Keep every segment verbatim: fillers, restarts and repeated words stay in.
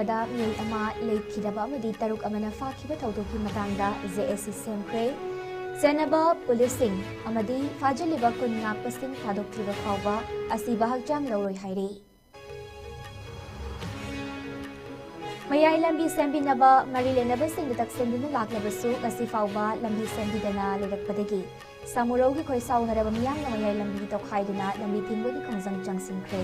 ꯕꯗ ꯃꯤꯑꯣꯏ ꯑꯃ ꯂꯩꯈꯤꯗꯕ ꯑꯃꯗꯤ ꯇꯔꯨꯛ ꯑꯃꯅ ꯐꯥꯈꯤꯕ ꯊꯧꯗꯣꯛꯀꯤ ꯃꯇꯥꯡꯗ ꯖꯦ ꯑꯦꯁ ꯁꯤ ꯁꯦꯝꯈ꯭ꯔꯦ꯫ ꯆꯦꯟꯅꯕ ꯄꯨꯂꯤꯁꯁꯤꯡ ꯑꯃꯗꯤ ꯐꯥꯖꯤꯜꯂꯤꯕ ꯈꯨꯟ ꯉꯥꯛꯄꯁꯤꯡ ꯊꯥꯗꯣꯛꯇ꯭ꯔꯤꯕ ꯐꯥꯎꯕ ꯑꯁꯤꯕ ꯍꯛꯆꯥꯡ ꯂꯧꯔꯣꯏ ꯍꯥꯏꯔꯤ꯫ ꯃꯌꯥꯏ ꯂꯝꯕꯤ ꯁꯦꯝꯕꯤꯅꯕ ꯃꯔꯤ ꯂꯩꯅꯕꯁꯤꯡꯗ ꯇꯛꯁꯤꯟꯗꯨꯅ ꯂꯥꯛꯂꯕꯁꯨ ꯉꯁꯤ ꯐꯥꯎꯕ ꯂꯝꯕꯤ ꯁꯦꯝꯕꯤꯗꯅ ꯂꯩꯔꯛꯄꯗꯒꯤ ꯁꯥꯃꯨꯔꯧꯒꯤ ꯈꯣꯏ ꯁꯥꯎꯅꯔꯕ ꯃꯤꯌꯥꯝꯅ ꯃꯌꯥꯏ ꯂꯝꯕꯤ ꯇꯧꯈꯥꯏꯗꯨꯅ ꯂꯝꯕꯤ ꯊꯤꯡꯕꯒꯤ ꯈꯣꯡꯖꯪ ꯆꯪꯁꯤꯟꯈ꯭ꯔꯦ꯫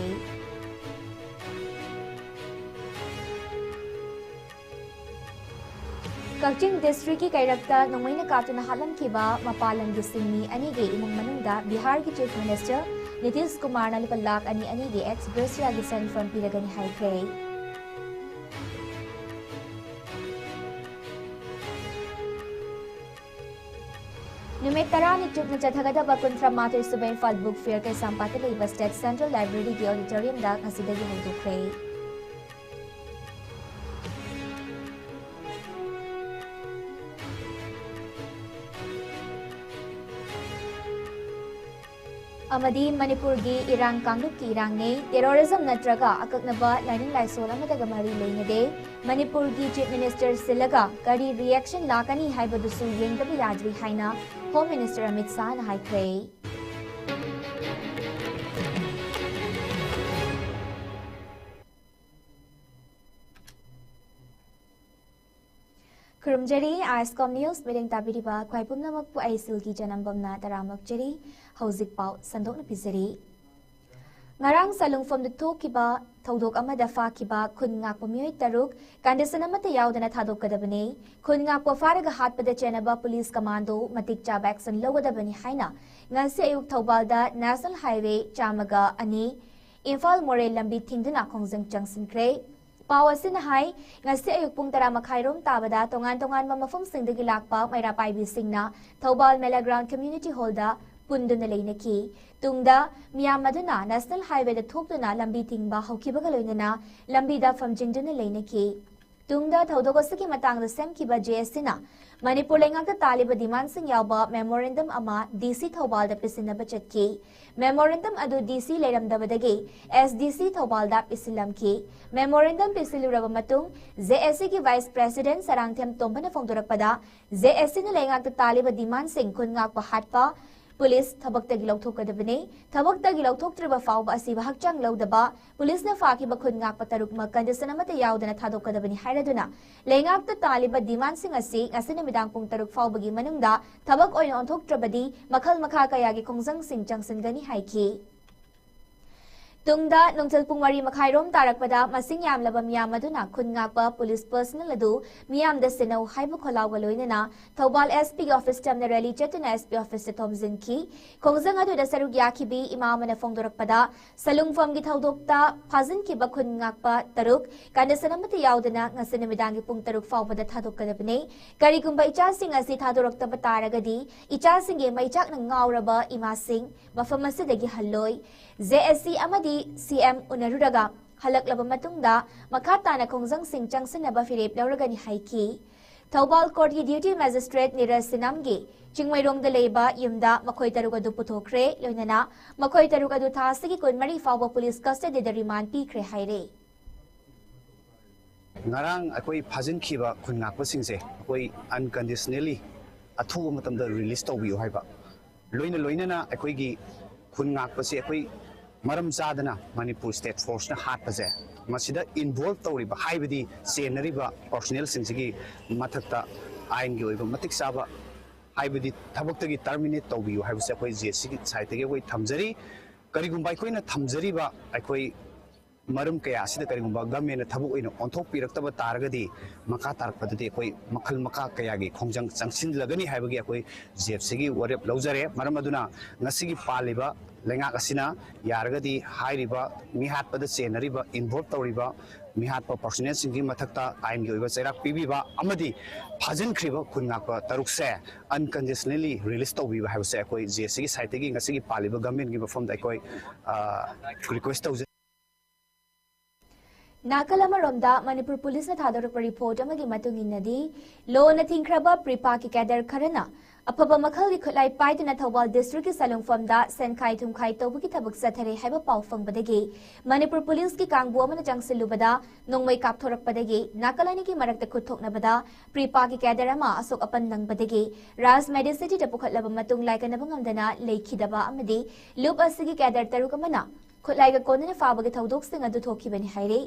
ꯀꯛꯆꯤꯡ ꯗꯤꯁꯇ꯭ꯔꯤꯛꯀꯤ ꯀꯩꯔꯛꯇ ꯅꯣꯡꯃꯩꯅ ꯀꯥꯞꯇꯨꯅ ꯍꯥꯠꯂꯝꯈꯤꯕ ꯃꯄꯥꯟ ꯂꯝꯒꯤ ꯁꯤꯟꯃꯤ ꯑꯅꯤꯒꯤ ꯏꯃꯨꯡ ꯃꯅꯨꯡꯗ ꯕꯤꯍꯥꯔꯒꯤ ꯆꯤꯐ ꯃꯤꯅꯤꯁꯇꯔ ꯅꯤꯇꯤꯁ ꯀꯨꯃꯥꯔꯅ ꯂꯨꯄꯥ ꯂꯥꯈ ꯑꯅꯤ ꯑꯅꯤꯒꯤ ꯑꯦꯛꯁ ꯒ꯭ꯔꯦꯁꯤꯌꯥꯒꯤ ꯁꯦꯟꯐꯝ ꯄꯤꯔꯒꯅꯤ ꯍꯥꯏꯈ꯭ꯔꯦ꯫ ꯅꯨꯃꯤꯠ ꯇꯔꯥꯅꯤ ꯆꯨꯞꯅ ꯆꯠꯊꯒꯗꯕ ꯀꯨꯟꯊ꯭ꯔꯥ ꯃꯥꯊꯣꯏ ꯁꯨꯕ ꯏꯝꯐꯥꯜ ꯕꯨꯛ ꯐꯤꯌꯔ ꯀꯩꯁꯥꯝꯄꯥꯠꯇ ꯂꯩꯕ ꯁ꯭ꯇꯦꯠ ꯁꯦꯟꯇ꯭ꯔꯦꯜ ꯂꯥꯏꯕ꯭ꯔꯦꯔꯤꯒꯤ ꯑꯣꯗꯤꯇꯣꯔꯤꯌꯝꯗ ꯉꯁꯤꯗꯒꯤ ꯍꯧꯗꯣꯛꯈ꯭ꯔꯦ꯫ ꯑꯃꯗꯤ ꯃꯅꯤꯄꯨꯔꯒꯤ ꯏꯔꯥꯡ ꯀꯥꯡꯂꯨꯞꯀꯤ ꯏꯔꯥꯡꯅꯤ, ꯇꯦꯔꯣꯔꯤꯖꯝ ꯅꯠꯇ꯭ꯔꯒ ꯑꯀꯛꯅꯕ ꯂꯥꯏꯅꯤꯡ ꯂꯥꯏꯁꯣꯜ ꯑꯃꯠꯇꯒ ꯃꯔꯤ ꯂꯩꯅꯗꯦ꯫ ꯃꯅꯤꯄꯨꯔꯒꯤ ꯆꯤꯐ ꯃꯤꯅꯤꯁꯇꯔ ꯁꯤꯜꯂꯒ ꯀꯔꯤ ꯔꯤꯌꯦꯛꯁꯟ ꯂꯥꯛꯀꯅꯤ ꯍꯥꯏꯕꯗꯨꯁꯨ ꯌꯦꯡꯗꯕ ꯌꯥꯗ꯭ꯔꯤ ꯍꯥꯏꯅ ꯍꯣꯝ ꯃꯤꯅꯤꯁꯇꯔ ꯑꯃꯤꯠ ꯁꯥꯍꯅ ꯍꯥꯏꯈ꯭ꯔꯦ꯫ ꯈꯨꯔꯨꯝꯖꯔꯤ, ꯑꯥꯏꯁꯀꯣꯝ ꯅ꯭ꯌꯨꯁ ꯃꯤꯠꯌꯦꯡ ꯇꯥꯕꯤꯔꯤꯕ ꯈ꯭ꯋꯥꯏ ꯄꯨꯝꯅꯃꯛꯄꯨ ꯑꯩ ꯁꯤꯜꯒꯤ ꯆꯅꯝꯕꯝꯅ ꯇꯔꯥꯃꯛꯆꯔꯤ꯫ ꯍꯧꯖꯤꯛ ꯄꯥꯎ ꯁꯟꯗꯣꯛꯅ ꯄꯤꯖꯔꯤ꯫ ꯉꯔꯥꯡ ꯁꯂꯨꯡꯐꯝꯗ ꯊꯣꯛꯈꯤꯕ ꯊꯧꯗꯣꯛ ꯑꯃꯗ ꯐꯥꯈꯤꯕ ꯈꯨꯟ ꯉꯥꯛꯄ ꯃꯤꯑꯣꯏ ꯇꯔꯨꯛ ꯀꯟꯗꯤꯁꯟ ꯑꯃꯠꯇ ꯌꯥꯎꯗꯅ ꯊꯥꯗꯣꯛꯀꯗꯕꯅꯤ꯫ ꯈꯨꯟ ꯉꯥꯛꯄ ꯐꯥꯔꯒ ꯍꯥꯠꯄꯗ ꯆꯦꯟꯅꯕ ꯄꯨꯂꯤꯁ ꯀꯃꯥꯟꯗꯣ ꯃꯇꯤꯛ ꯆꯥꯕ ꯑꯦꯛꯁꯟ ꯂꯧꯒꯗꯕꯅꯤ ꯍꯥꯏꯅ ꯉꯁꯤ ꯑꯌꯨꯛ ꯊꯧꯕꯥꯜꯗ ꯅꯦꯁꯅꯦꯜ ꯍꯥꯏꯋꯦ ꯆꯥꯝꯃꯒ ꯑꯅꯤ ꯏꯝꯐꯥꯜ ꯃꯣꯔꯦ ꯂꯝꯕꯤ ꯊꯤꯡꯗꯨꯅ ꯈꯣꯡꯖꯪ ꯆꯪꯁꯤꯟꯈ꯭ꯔꯦ꯫ ꯄꯥꯎ ꯑꯁꯤꯅ ꯍꯥꯏ, ꯉꯁꯤ ꯑꯌꯨꯛ ꯄꯨꯡ ꯇꯔꯥ ꯃꯈꯥꯏꯔꯣꯝ ꯇꯥꯕꯗ ꯇꯣꯉꯥꯟ ꯇꯣꯉꯥꯟꯕ ꯃꯐꯝꯁꯤꯡꯗꯒꯤ ꯂꯥꯛꯄ ꯃꯩꯔꯥ ꯄꯥꯏꯕꯤꯁꯤꯡꯅ ꯊꯧꯕꯥꯜ ꯃꯦꯂꯥ ꯒ꯭ꯔꯥꯎꯟ ꯀꯝꯃ꯭ꯌꯨꯅꯤꯇꯤ ꯍꯣꯜꯗ ꯄꯨꯟꯗꯨꯅ ꯂꯩꯅꯈꯤ꯫ ꯇꯨꯡꯗ ꯃꯤꯌꯥꯝ ꯑꯗꯨꯅ ꯅꯦꯁꯅꯦꯜ ꯍꯥꯏꯋꯦꯗ ꯊꯣꯛꯇꯨꯅ ꯂꯝꯕꯤ ꯊꯤꯡꯕ ꯍꯧꯈꯤꯕꯒ ꯂꯣꯏꯅꯅ ꯂꯝꯕꯤꯗ ꯐꯝꯖꯤꯟꯗꯨꯅ ꯂꯩꯅꯈꯤ꯫ ꯇꯨꯡꯗ ꯊꯧꯗꯣꯛ ꯑꯁꯤꯒꯤ ꯃꯇꯥꯡꯗ ꯁꯦꯝꯈꯤꯕ ꯖꯦ ꯑꯦꯁ ꯁꯤꯅ ꯃꯅꯤꯄꯨꯔ ꯂꯩꯉꯥꯛꯇ ꯇꯥꯜꯂꯤꯕ ꯗꯤꯃꯥꯟꯁꯤꯡ ꯌꯥꯎꯕ ꯃꯦꯃꯣꯔꯦꯟꯗꯝ ꯑꯃ ꯗꯤ ꯁꯤ ꯊꯧꯕꯥꯜꯗ ꯄꯤꯁꯤꯟꯅꯕ ꯆꯠꯈꯤ꯫ ꯃꯦꯃꯣꯔꯦꯟꯗꯝ ꯑꯗꯨ ꯗꯤ ꯁꯤ ꯂꯩꯔꯝꯗꯕꯗꯒꯤ ꯑꯦꯁ ꯗꯤ ꯁꯤ ꯊꯧꯕꯥꯜꯗ ꯄꯤꯁꯤꯜꯂꯝꯈꯤ꯫ ꯃꯦꯃꯣꯔꯦꯟꯗꯝ ꯄꯤꯁꯤꯜꯂꯨꯔꯕ ꯃꯇꯨꯡ ꯖꯦ ꯑꯦꯁ ꯁꯤꯒꯤ ꯚꯥꯏꯁ ꯄ꯭ꯔꯦꯁꯤꯗꯦꯟꯠ ꯁꯔꯥꯡꯊꯦꯝ ꯇꯣꯝꯕꯅ ꯐꯣꯡꯗꯣꯔꯛꯄꯗ, ꯖꯦ ꯑꯦꯁ ꯁꯤꯅ ꯂꯩꯉꯥꯛꯇ ꯇꯥꯜꯂꯤꯕ ꯗꯤꯃꯥꯟꯁꯤꯡ ꯈꯨꯟ ꯉꯥꯛꯄ ꯍꯥꯠꯄ, ꯄꯨꯂꯤꯁ ꯊꯕꯛꯇꯒꯤ ꯂꯧꯊꯣꯛꯀꯗꯕꯅꯤ꯫ ꯊꯕꯛꯇꯒꯤ ꯂꯧꯊꯣꯛꯇ꯭ꯔꯤꯕ ꯐꯥꯎꯕ ꯑꯁꯤꯕ ꯍꯛꯆꯥꯡ ꯂꯧꯗꯕ, ꯄꯨꯂꯤꯁꯅ ꯐꯥꯈꯤꯕ ꯈꯨꯟ ꯉꯥꯛꯄ ꯇꯔꯨꯛꯃꯛ ꯀꯟꯗꯤꯁꯟ ꯑꯃꯠꯇ ꯌꯥꯎꯗꯅ ꯊꯥꯗꯣꯛꯀꯗꯕꯅꯤ ꯍꯥꯏꯔꯗꯨꯅ, ꯂꯩꯉꯥꯛꯇ ꯇꯥꯜꯂꯤꯕ ꯗꯤꯃꯥꯟꯁꯤꯡ ꯑꯁꯤ ꯉꯁꯤ ꯅꯨꯃꯤꯗꯥꯡ ꯄꯨꯡ ꯇꯔꯨꯛ ꯐꯥꯎꯕꯒꯤ ꯃꯅꯨꯡꯗ ꯊꯕꯛ ꯑꯣꯏꯅ ꯑꯣꯟꯊꯣꯛꯇ꯭ꯔꯕꯗꯤ ꯃꯈꯜ ꯃꯈꯥ ꯀꯌꯥꯒꯤ ꯈꯣꯡꯖꯪꯁꯤꯡ ꯆꯪꯁꯤꯟꯒꯅꯤ ꯍꯥꯏꯈꯤ꯫ ꯇꯨꯡꯗ ꯅꯨꯡꯊꯤꯜ ꯄꯨꯡ ꯃꯔꯤ ꯃꯈꯥꯏꯔꯣꯝ ꯇꯥꯔꯛꯄꯗ ꯃꯁꯤꯡ ꯌꯥꯝꯂꯕ ꯃꯤꯌꯥꯝ ꯑꯗꯨꯅ ꯈꯨꯟ ꯉꯥꯛꯄ ꯄꯨꯂꯤꯁ ꯄꯔꯁꯅꯦꯜ ꯑꯗꯨ ꯃꯤꯌꯥꯝꯗ ꯁꯤꯟꯅꯧ ꯍꯥꯏꯕ ꯈꯣꯜꯂꯥꯎꯒ ꯂꯣꯏꯅꯅ ꯊꯧꯕꯥꯜ ꯑꯦꯁ ꯄꯤꯒꯤ ꯑꯣꯐꯤꯁ ꯇꯝꯅ ꯔꯦꯂꯤ ꯆꯠꯇꯨꯅ ꯑꯦꯁ ꯄꯤ ꯑꯣꯐꯤꯁꯇ ꯊꯣꯝꯖꯤꯟꯈꯤ꯫ ꯈꯣꯡꯖꯪ ꯑꯗꯨꯗ ꯁꯔꯨꯛ ꯌꯥꯈꯤꯕꯤ ꯏꯃꯥ ꯑꯃꯅ ꯐꯣꯡꯗꯣꯔꯛꯄꯗ, ꯁꯂꯨꯡꯐꯝꯒꯤ ꯊꯧꯗꯣꯛꯇ ꯐꯥꯖꯤꯟꯈꯤꯕ ꯈꯨꯟ ꯉꯥꯛꯄ ꯇꯔꯨꯛ ꯀꯟꯗꯤꯁꯟ ꯑꯃꯠꯇ ꯌꯥꯎꯗꯅ ꯉꯁꯤ ꯅꯨꯃꯤꯗꯥꯡꯒꯤ ꯄꯨꯡ ꯇꯔꯨꯛ ꯐꯥꯎꯕꯗ ꯊꯥꯗꯣꯛꯀꯗꯕꯅꯤ꯫ ꯀꯔꯤꯒꯨꯝꯕ ꯏꯆꯥꯁꯤꯡ ꯑꯁꯤ ꯊꯥꯗꯣꯔꯛꯇꯕ ꯇꯥꯔꯒꯗꯤ ꯏꯆꯥꯁꯤꯡꯒꯤ ꯃꯩꯆꯥꯛꯅ ꯉꯥꯎꯔꯕ ꯏꯃꯥꯁꯤꯡ ꯃꯐꯝ ꯑꯁꯤꯗꯒꯤ ꯍꯜꯂꯣꯏ꯫ ꯖꯦ ꯑꯦꯁ ꯁꯤ ꯑꯃꯗꯤ ꯁꯤ ꯑꯦꯝ ꯎꯅꯔꯨꯔꯒ ꯍꯜꯂꯛꯂꯕ ꯃꯇꯨꯡꯗ ꯃꯈꯥ ꯇꯥꯅ ꯈꯣꯡꯖꯪꯁꯤꯡ ꯆꯪꯁꯤꯟꯅꯕ ꯐꯤꯔꯦꯞ ꯂꯧꯔꯒꯅꯤ ꯍꯥꯏꯈꯤ꯫ ꯊꯧꯕꯥꯜ ꯀꯣꯔꯠꯀꯤ ꯗ꯭ꯌꯨꯇꯤ ꯃꯦꯖꯤꯁꯇ꯭ꯔꯦꯠ ꯅꯤꯔꯖ ꯁꯤꯅꯝꯒꯤ ꯆꯤꯡꯃꯩꯔꯣꯡꯗ ꯂꯩꯕ ꯌꯨꯝꯗ ꯃꯈꯣꯏ ꯇꯔꯨꯛ ꯑꯗꯨ ꯄꯨꯊꯣꯛꯈ꯭ꯔꯦ, ꯂꯣꯏꯅꯅ ꯃꯈꯣꯏ ꯇꯔꯨꯛ ꯑꯗꯨ ꯊꯥ ꯑꯁꯤꯒꯤ ꯀꯨꯟꯃꯔꯤ ꯐꯥꯎꯕ ꯄꯨꯂꯤꯁ ꯀꯁꯇꯗꯤꯗ ꯔꯤꯃꯥꯟ ꯄꯤꯈ꯭ꯔꯦ ꯍꯥꯏꯔꯦ꯫ ꯉꯔꯥꯡ ꯑꯩꯈꯣꯏ ꯐꯥꯖꯤꯟꯈꯤꯕ ꯈꯨꯟ ꯉꯥꯛꯄꯁꯤꯡꯁꯦ ꯑꯩꯈꯣꯏ ꯑꯟꯀꯟꯗꯤꯁꯅꯦꯜꯂꯤ ꯑꯊꯨꯕ ꯃꯇꯝꯗ ꯔꯤꯂꯤꯁ ꯇꯧꯕꯤꯌꯨ ꯍꯥꯏꯕ, ꯂꯣꯏꯅ ꯂꯣꯏꯅꯅ ꯑꯩꯈꯣꯏꯒꯤ ꯈꯨꯟ ꯉꯥꯛꯄꯁꯦ ꯑꯩꯈꯣꯏ ꯃꯔꯝ ꯆꯥꯗꯅ ꯃꯅꯤꯄꯨꯔ ꯁ꯭ꯇꯦꯠ ꯐꯣꯔꯁꯅ ꯍꯥꯠꯄꯁꯦ, ꯃꯁꯤꯗ ꯏꯟꯚꯣꯜꯕ ꯇꯧꯔꯤꯕ ꯍꯥꯏꯕꯗꯤ ꯆꯦꯟꯅꯔꯤꯕ ꯄꯔꯁꯅꯦꯜꯁꯤꯡꯁꯤꯒꯤ ꯃꯊꯛꯇ ꯑꯥꯏꯟꯒꯤ ꯑꯣꯏꯕ ꯃꯇꯤꯛ ꯆꯥꯕ ꯍꯥꯏꯕꯗꯤ ꯊꯕꯛꯇꯒꯤ ꯇꯔꯃꯤꯅꯦꯠ ꯇꯧꯕꯤꯌꯨ ꯍꯥꯏꯕꯁꯦ ꯑꯩꯈꯣꯏ ꯖꯦ ꯑꯦꯁ ꯁꯤꯒꯤ ꯁꯥꯏꯠꯇꯒꯤ ꯑꯩꯈꯣꯏ ꯊꯝꯖꯔꯤ꯫ ꯀꯔꯤꯒꯨꯝꯕ ꯑꯩꯈꯣꯏꯅ ꯊꯝꯖꯔꯤꯕ ꯑꯩꯈꯣꯏ ꯃꯔꯝ ꯀꯌꯥ ꯑꯁꯤꯗ ꯀꯔꯤꯒꯨꯝꯕ ꯒꯃꯦꯟꯅ ꯊꯕꯛ ꯑꯣꯏꯅ ꯑꯣꯟꯊꯣꯛꯄꯤꯔꯛꯇꯕ ꯇꯥꯔꯒꯗꯤ ꯃꯈꯥ ꯇꯥꯔꯛꯄꯗꯗꯤ ꯑꯩꯈꯣꯏ ꯃꯈꯜ ꯃꯈꯥ ꯀꯌꯥꯒꯤ ꯈꯣꯡꯖꯪ ꯆꯪꯁꯤꯜꯂꯒꯅꯤ ꯍꯥꯏꯕꯒꯤ ꯑꯩꯈꯣꯏ ꯖꯦ ꯑꯦꯐ ꯁꯤꯒꯤ ꯋꯥꯔꯦꯞ ꯂꯧꯖꯔꯦ꯫ ꯃꯔꯝ ꯑꯗꯨꯅ ꯉꯁꯤꯒꯤ ꯄꯥꯜꯂꯤꯕ ꯂꯩꯉꯥꯛ ꯑꯁꯤꯅ ꯌꯥꯔꯒꯗꯤ ꯍꯥꯏꯔꯤꯕ ꯃꯤꯍꯥꯠꯄꯗ ꯆꯦꯟꯅꯔꯤꯕ, ꯏꯟꯚꯣꯜꯕ ꯇꯧꯔꯤꯕ ꯃꯤꯍꯥꯠꯄ ꯄꯔꯁꯣꯅꯦꯜꯁꯤꯡꯒꯤ ꯃꯊꯛꯇ ꯑꯥꯏꯟꯒꯤ ꯑꯣꯏꯕ ꯆꯩꯔꯥꯛ ꯄꯤꯕꯤꯕ ꯑꯃꯗꯤ ꯐꯥꯖꯤꯟꯈ꯭ꯔꯤꯕ ꯈꯨꯟ ꯉꯥꯛꯄ ꯇꯔꯨꯛꯁꯦ ꯑꯟꯀꯟꯗꯤꯁꯅꯦꯜꯂꯤ ꯔꯤꯂꯤꯁ ꯇꯧꯕꯤꯕ ꯍꯥꯏꯕꯁꯦ ꯑꯩꯈꯣꯏ ꯖꯦ ꯑꯦꯁ ꯁꯤꯒꯤ ꯁꯥꯏꯠꯇꯒꯤ ꯉꯁꯤꯒꯤ ꯄꯥꯜꯂꯤꯕ ꯒꯃꯦꯟꯒꯤ ꯃꯐꯝꯗ ꯑꯩꯈꯣꯏ ꯔꯤꯀ꯭ꯋꯦꯁ ꯇꯧꯖꯩ꯫ ꯅꯥꯀꯜ ꯑꯃꯔꯣꯝꯗ ꯃꯅꯤꯄꯨꯔ ꯄꯨꯂꯤꯁꯅ ꯊꯥꯗꯣꯔꯛꯄ ꯔꯤꯄꯣꯔꯠ ꯑꯃꯒꯤ ꯃꯇꯨꯡ ꯏꯟꯅꯗꯤ, ꯂꯣꯅ ꯊꯤꯡꯈ꯭ꯔꯕ ꯄ꯭ꯔꯤꯄꯥꯛꯀꯤ ꯀꯦꯗꯔ ꯈꯔꯅ ꯑꯐꯕ ꯃꯈꯜꯒꯤ ꯈꯨꯠꯂꯥꯏ ꯄꯥꯏꯗꯨꯅ ꯊꯧꯕꯥꯜ ꯗꯤꯁꯇ꯭ꯔꯤꯛꯀꯤ ꯁꯂꯨꯡꯐꯝꯗ ꯁꯦꯟꯈꯥꯏ ꯊꯨꯝꯈꯥꯏ ꯇꯧꯕꯒꯤ ꯊꯕꯛ ꯆꯠꯊꯔꯦ ꯍꯥꯏꯕ ꯄꯥꯎ ꯐꯪꯕꯗꯒꯤ ꯃꯅꯤꯄꯨꯔ ꯄꯨꯂꯤꯁꯀꯤ ꯀꯥꯡꯕꯨ ꯑꯃꯅ ꯆꯪꯁꯤꯜꯂꯨꯕꯗ ꯅꯣꯡꯃꯩ ꯀꯥꯞꯊꯣꯔꯛꯄꯗꯒꯤ ꯅꯥꯀꯜ ꯑꯅꯤꯒꯤ ꯃꯔꯛꯇ ꯈꯨꯠ ꯊꯣꯛꯅꯕꯗ ꯄ꯭ꯔꯤꯄꯥꯛꯀꯤ ꯀꯦꯗꯔ ꯑꯃ ꯑꯁꯣꯛ ꯑꯄꯟ ꯅꯪꯕꯗꯒꯤ ꯔꯥꯖ ꯃꯦꯗꯤꯁꯤꯇꯤꯗ ꯄꯨꯈꯠꯂꯕ ꯃꯇꯨꯡ ꯂꯥꯏꯀꯠꯅꯕ ꯉꯝꯗꯅ ꯂꯩꯈꯤꯗꯕ ꯑꯃꯗꯤ ꯂꯨꯞ ꯑꯁꯤꯒꯤ ꯀꯦꯗꯔ ꯇꯔꯨꯛ ꯑꯃꯅ ꯈꯨꯠꯂꯥꯏꯒ ꯀꯣꯟꯅꯅ ꯐꯥꯕꯒꯤ ꯊꯧꯗꯣꯛꯁꯤꯡ ꯑꯗꯨ ꯊꯣꯛꯈꯤꯕꯅꯤ ꯍꯥꯏꯔꯤ꯫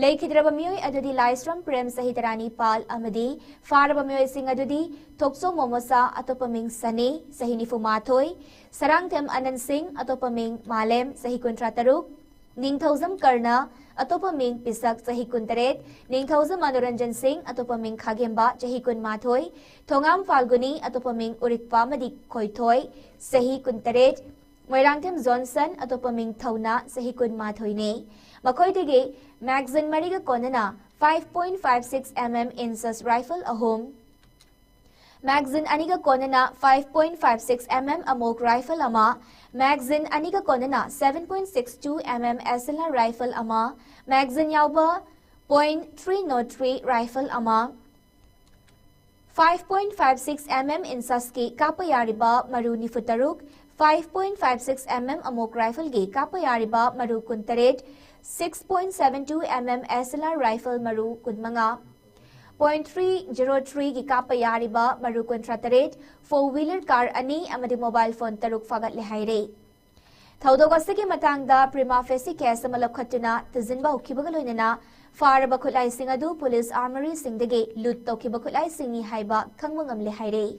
ꯂꯩꯈꯤꯗ꯭ꯔꯕ ꯃꯤꯑꯣꯏ ꯑꯗꯨꯗꯤ ꯂꯥꯏꯁ꯭ꯔꯝ ꯄ꯭ꯔꯦꯝ, ꯆꯍꯤ ꯇꯔꯥꯅꯤꯄꯥꯜ, ꯑꯃꯗꯤ ꯐꯥꯔꯕ ꯃꯤꯑꯣꯏꯁꯤꯡ ꯑꯗꯨꯗꯤ ꯊꯣꯛꯆꯣꯝ ꯃꯣꯃꯣꯁꯥ, ꯑꯇꯣꯞꯄ ꯃꯤꯡ ꯁꯅꯤ, ꯆꯍꯤ ꯅꯤꯐꯨ ꯃꯥꯊꯣꯏ, ꯁꯔꯥꯡꯊꯦꯝ ꯑꯅꯟ ꯁꯤꯡ, ꯑꯇꯣꯞꯄ ꯃꯤꯡ ꯃꯥꯂꯦꯝ, ꯆꯍꯤ ꯀꯨꯟꯊ꯭ꯔꯥ ꯇꯔꯨꯛ, ꯅꯤꯡꯊꯧꯖꯝ ꯀꯔꯅ, ꯑꯇꯣꯞꯄ ꯃꯤꯡ ꯄꯤꯁꯛ, ꯆꯍꯤ ꯀꯨꯟꯇꯔꯦꯠ, ꯅꯤꯡꯊꯧꯖꯝ ꯃꯅꯣꯔꯟꯖꯟ ꯁꯤꯡ, ꯑꯇꯣꯞꯄ ꯃꯤꯡ ꯈꯥꯒꯦꯝꯕ, ꯆꯍꯤ ꯀꯨꯟꯃꯥꯊꯣꯏ, ꯊꯣꯉꯥꯝ ꯐꯥꯜꯒꯨꯅꯤ, ꯑꯇꯣꯞꯄ ꯃꯤꯡ ꯎꯔꯤꯛꯄ ꯑꯃꯗꯤ ꯈꯣꯏꯊꯣꯏ, ꯆꯍꯤ ꯀꯨꯟꯇꯔꯦꯠ, ꯃꯣꯏꯔꯥꯡꯊꯦꯝ ꯖꯣꯟꯁꯟ, ꯑꯇꯣꯞꯄ ꯃꯤꯡ ꯊꯧꯅ, ꯆꯍꯤ ꯀꯨꯟꯃꯥꯊꯣꯏꯅꯤ꯫ ꯃꯈꯣꯏꯗꯒꯤ magazine ꯃꯔꯤꯒ ꯀꯣꯟꯅꯅ five point five six M M INSUS rifle ꯑꯍꯨꯝ, magazine ꯑꯅꯤꯒ ꯀꯣꯟꯅꯅ five point five six M M ꯑꯃꯣꯛ rifle ꯑꯃ, magazine ꯑꯅꯤꯒ ꯀꯣꯟꯅꯅ seven point six two M M S L R rifle ꯑꯃ, magazine ꯌꯥꯎꯕ point three zero three rifle ꯑꯃ, five point five six M M INSUSꯀꯤ ꯀꯥꯞꯄ ꯌꯥꯔꯤꯕ ꯃꯔꯨ ꯅꯤꯐꯨ ꯇꯔꯨꯛ, five point five six M M ꯑꯃꯣꯛ rifleꯒꯤ ꯀꯥꯞꯄ ꯌꯥꯔꯤꯕ ꯃꯔꯨ ꯀꯨꯟꯇꯔꯦꯠ, six point seven two M M S L R rifle ꯃꯔꯨ ꯀꯨꯟꯃꯉꯥ, point three zero threeꯒꯤ ꯀꯥꯞꯄ ꯌꯥꯔꯤꯕ ꯃꯔꯨ ꯀꯨꯟꯊ꯭ꯔꯥ ꯇꯔꯦꯠ, four wheeler car ꯑꯅꯤ ꯑꯃꯗꯤ mobile phone ꯇꯔꯨꯛ ꯐꯥꯒꯠꯂꯦ ꯍꯥꯏꯔꯦ꯫ ꯊꯧꯗꯣꯛ ꯑꯁꯤꯒꯤ ꯃꯇꯥꯡꯗ prima facie case ꯑꯃ ꯂꯧꯈꯠꯇꯨꯅ ꯊꯤꯖꯤꯟꯕ ꯍꯧꯈꯤꯕꯒ ꯂꯣꯏꯅꯅ ꯐꯥꯔꯕ ꯈꯨꯠꯂꯥꯏꯁꯤꯡ ꯑꯗꯨ police armouryꯁꯤꯡꯗꯒꯤ loot ꯇꯧꯈꯤꯕ ꯈꯨꯠꯂꯥꯏꯁꯤꯡꯅꯤ ꯍꯥꯏꯕ ꯈꯪꯕ ꯉꯝꯂꯦ ꯍꯥꯏꯔꯦ꯫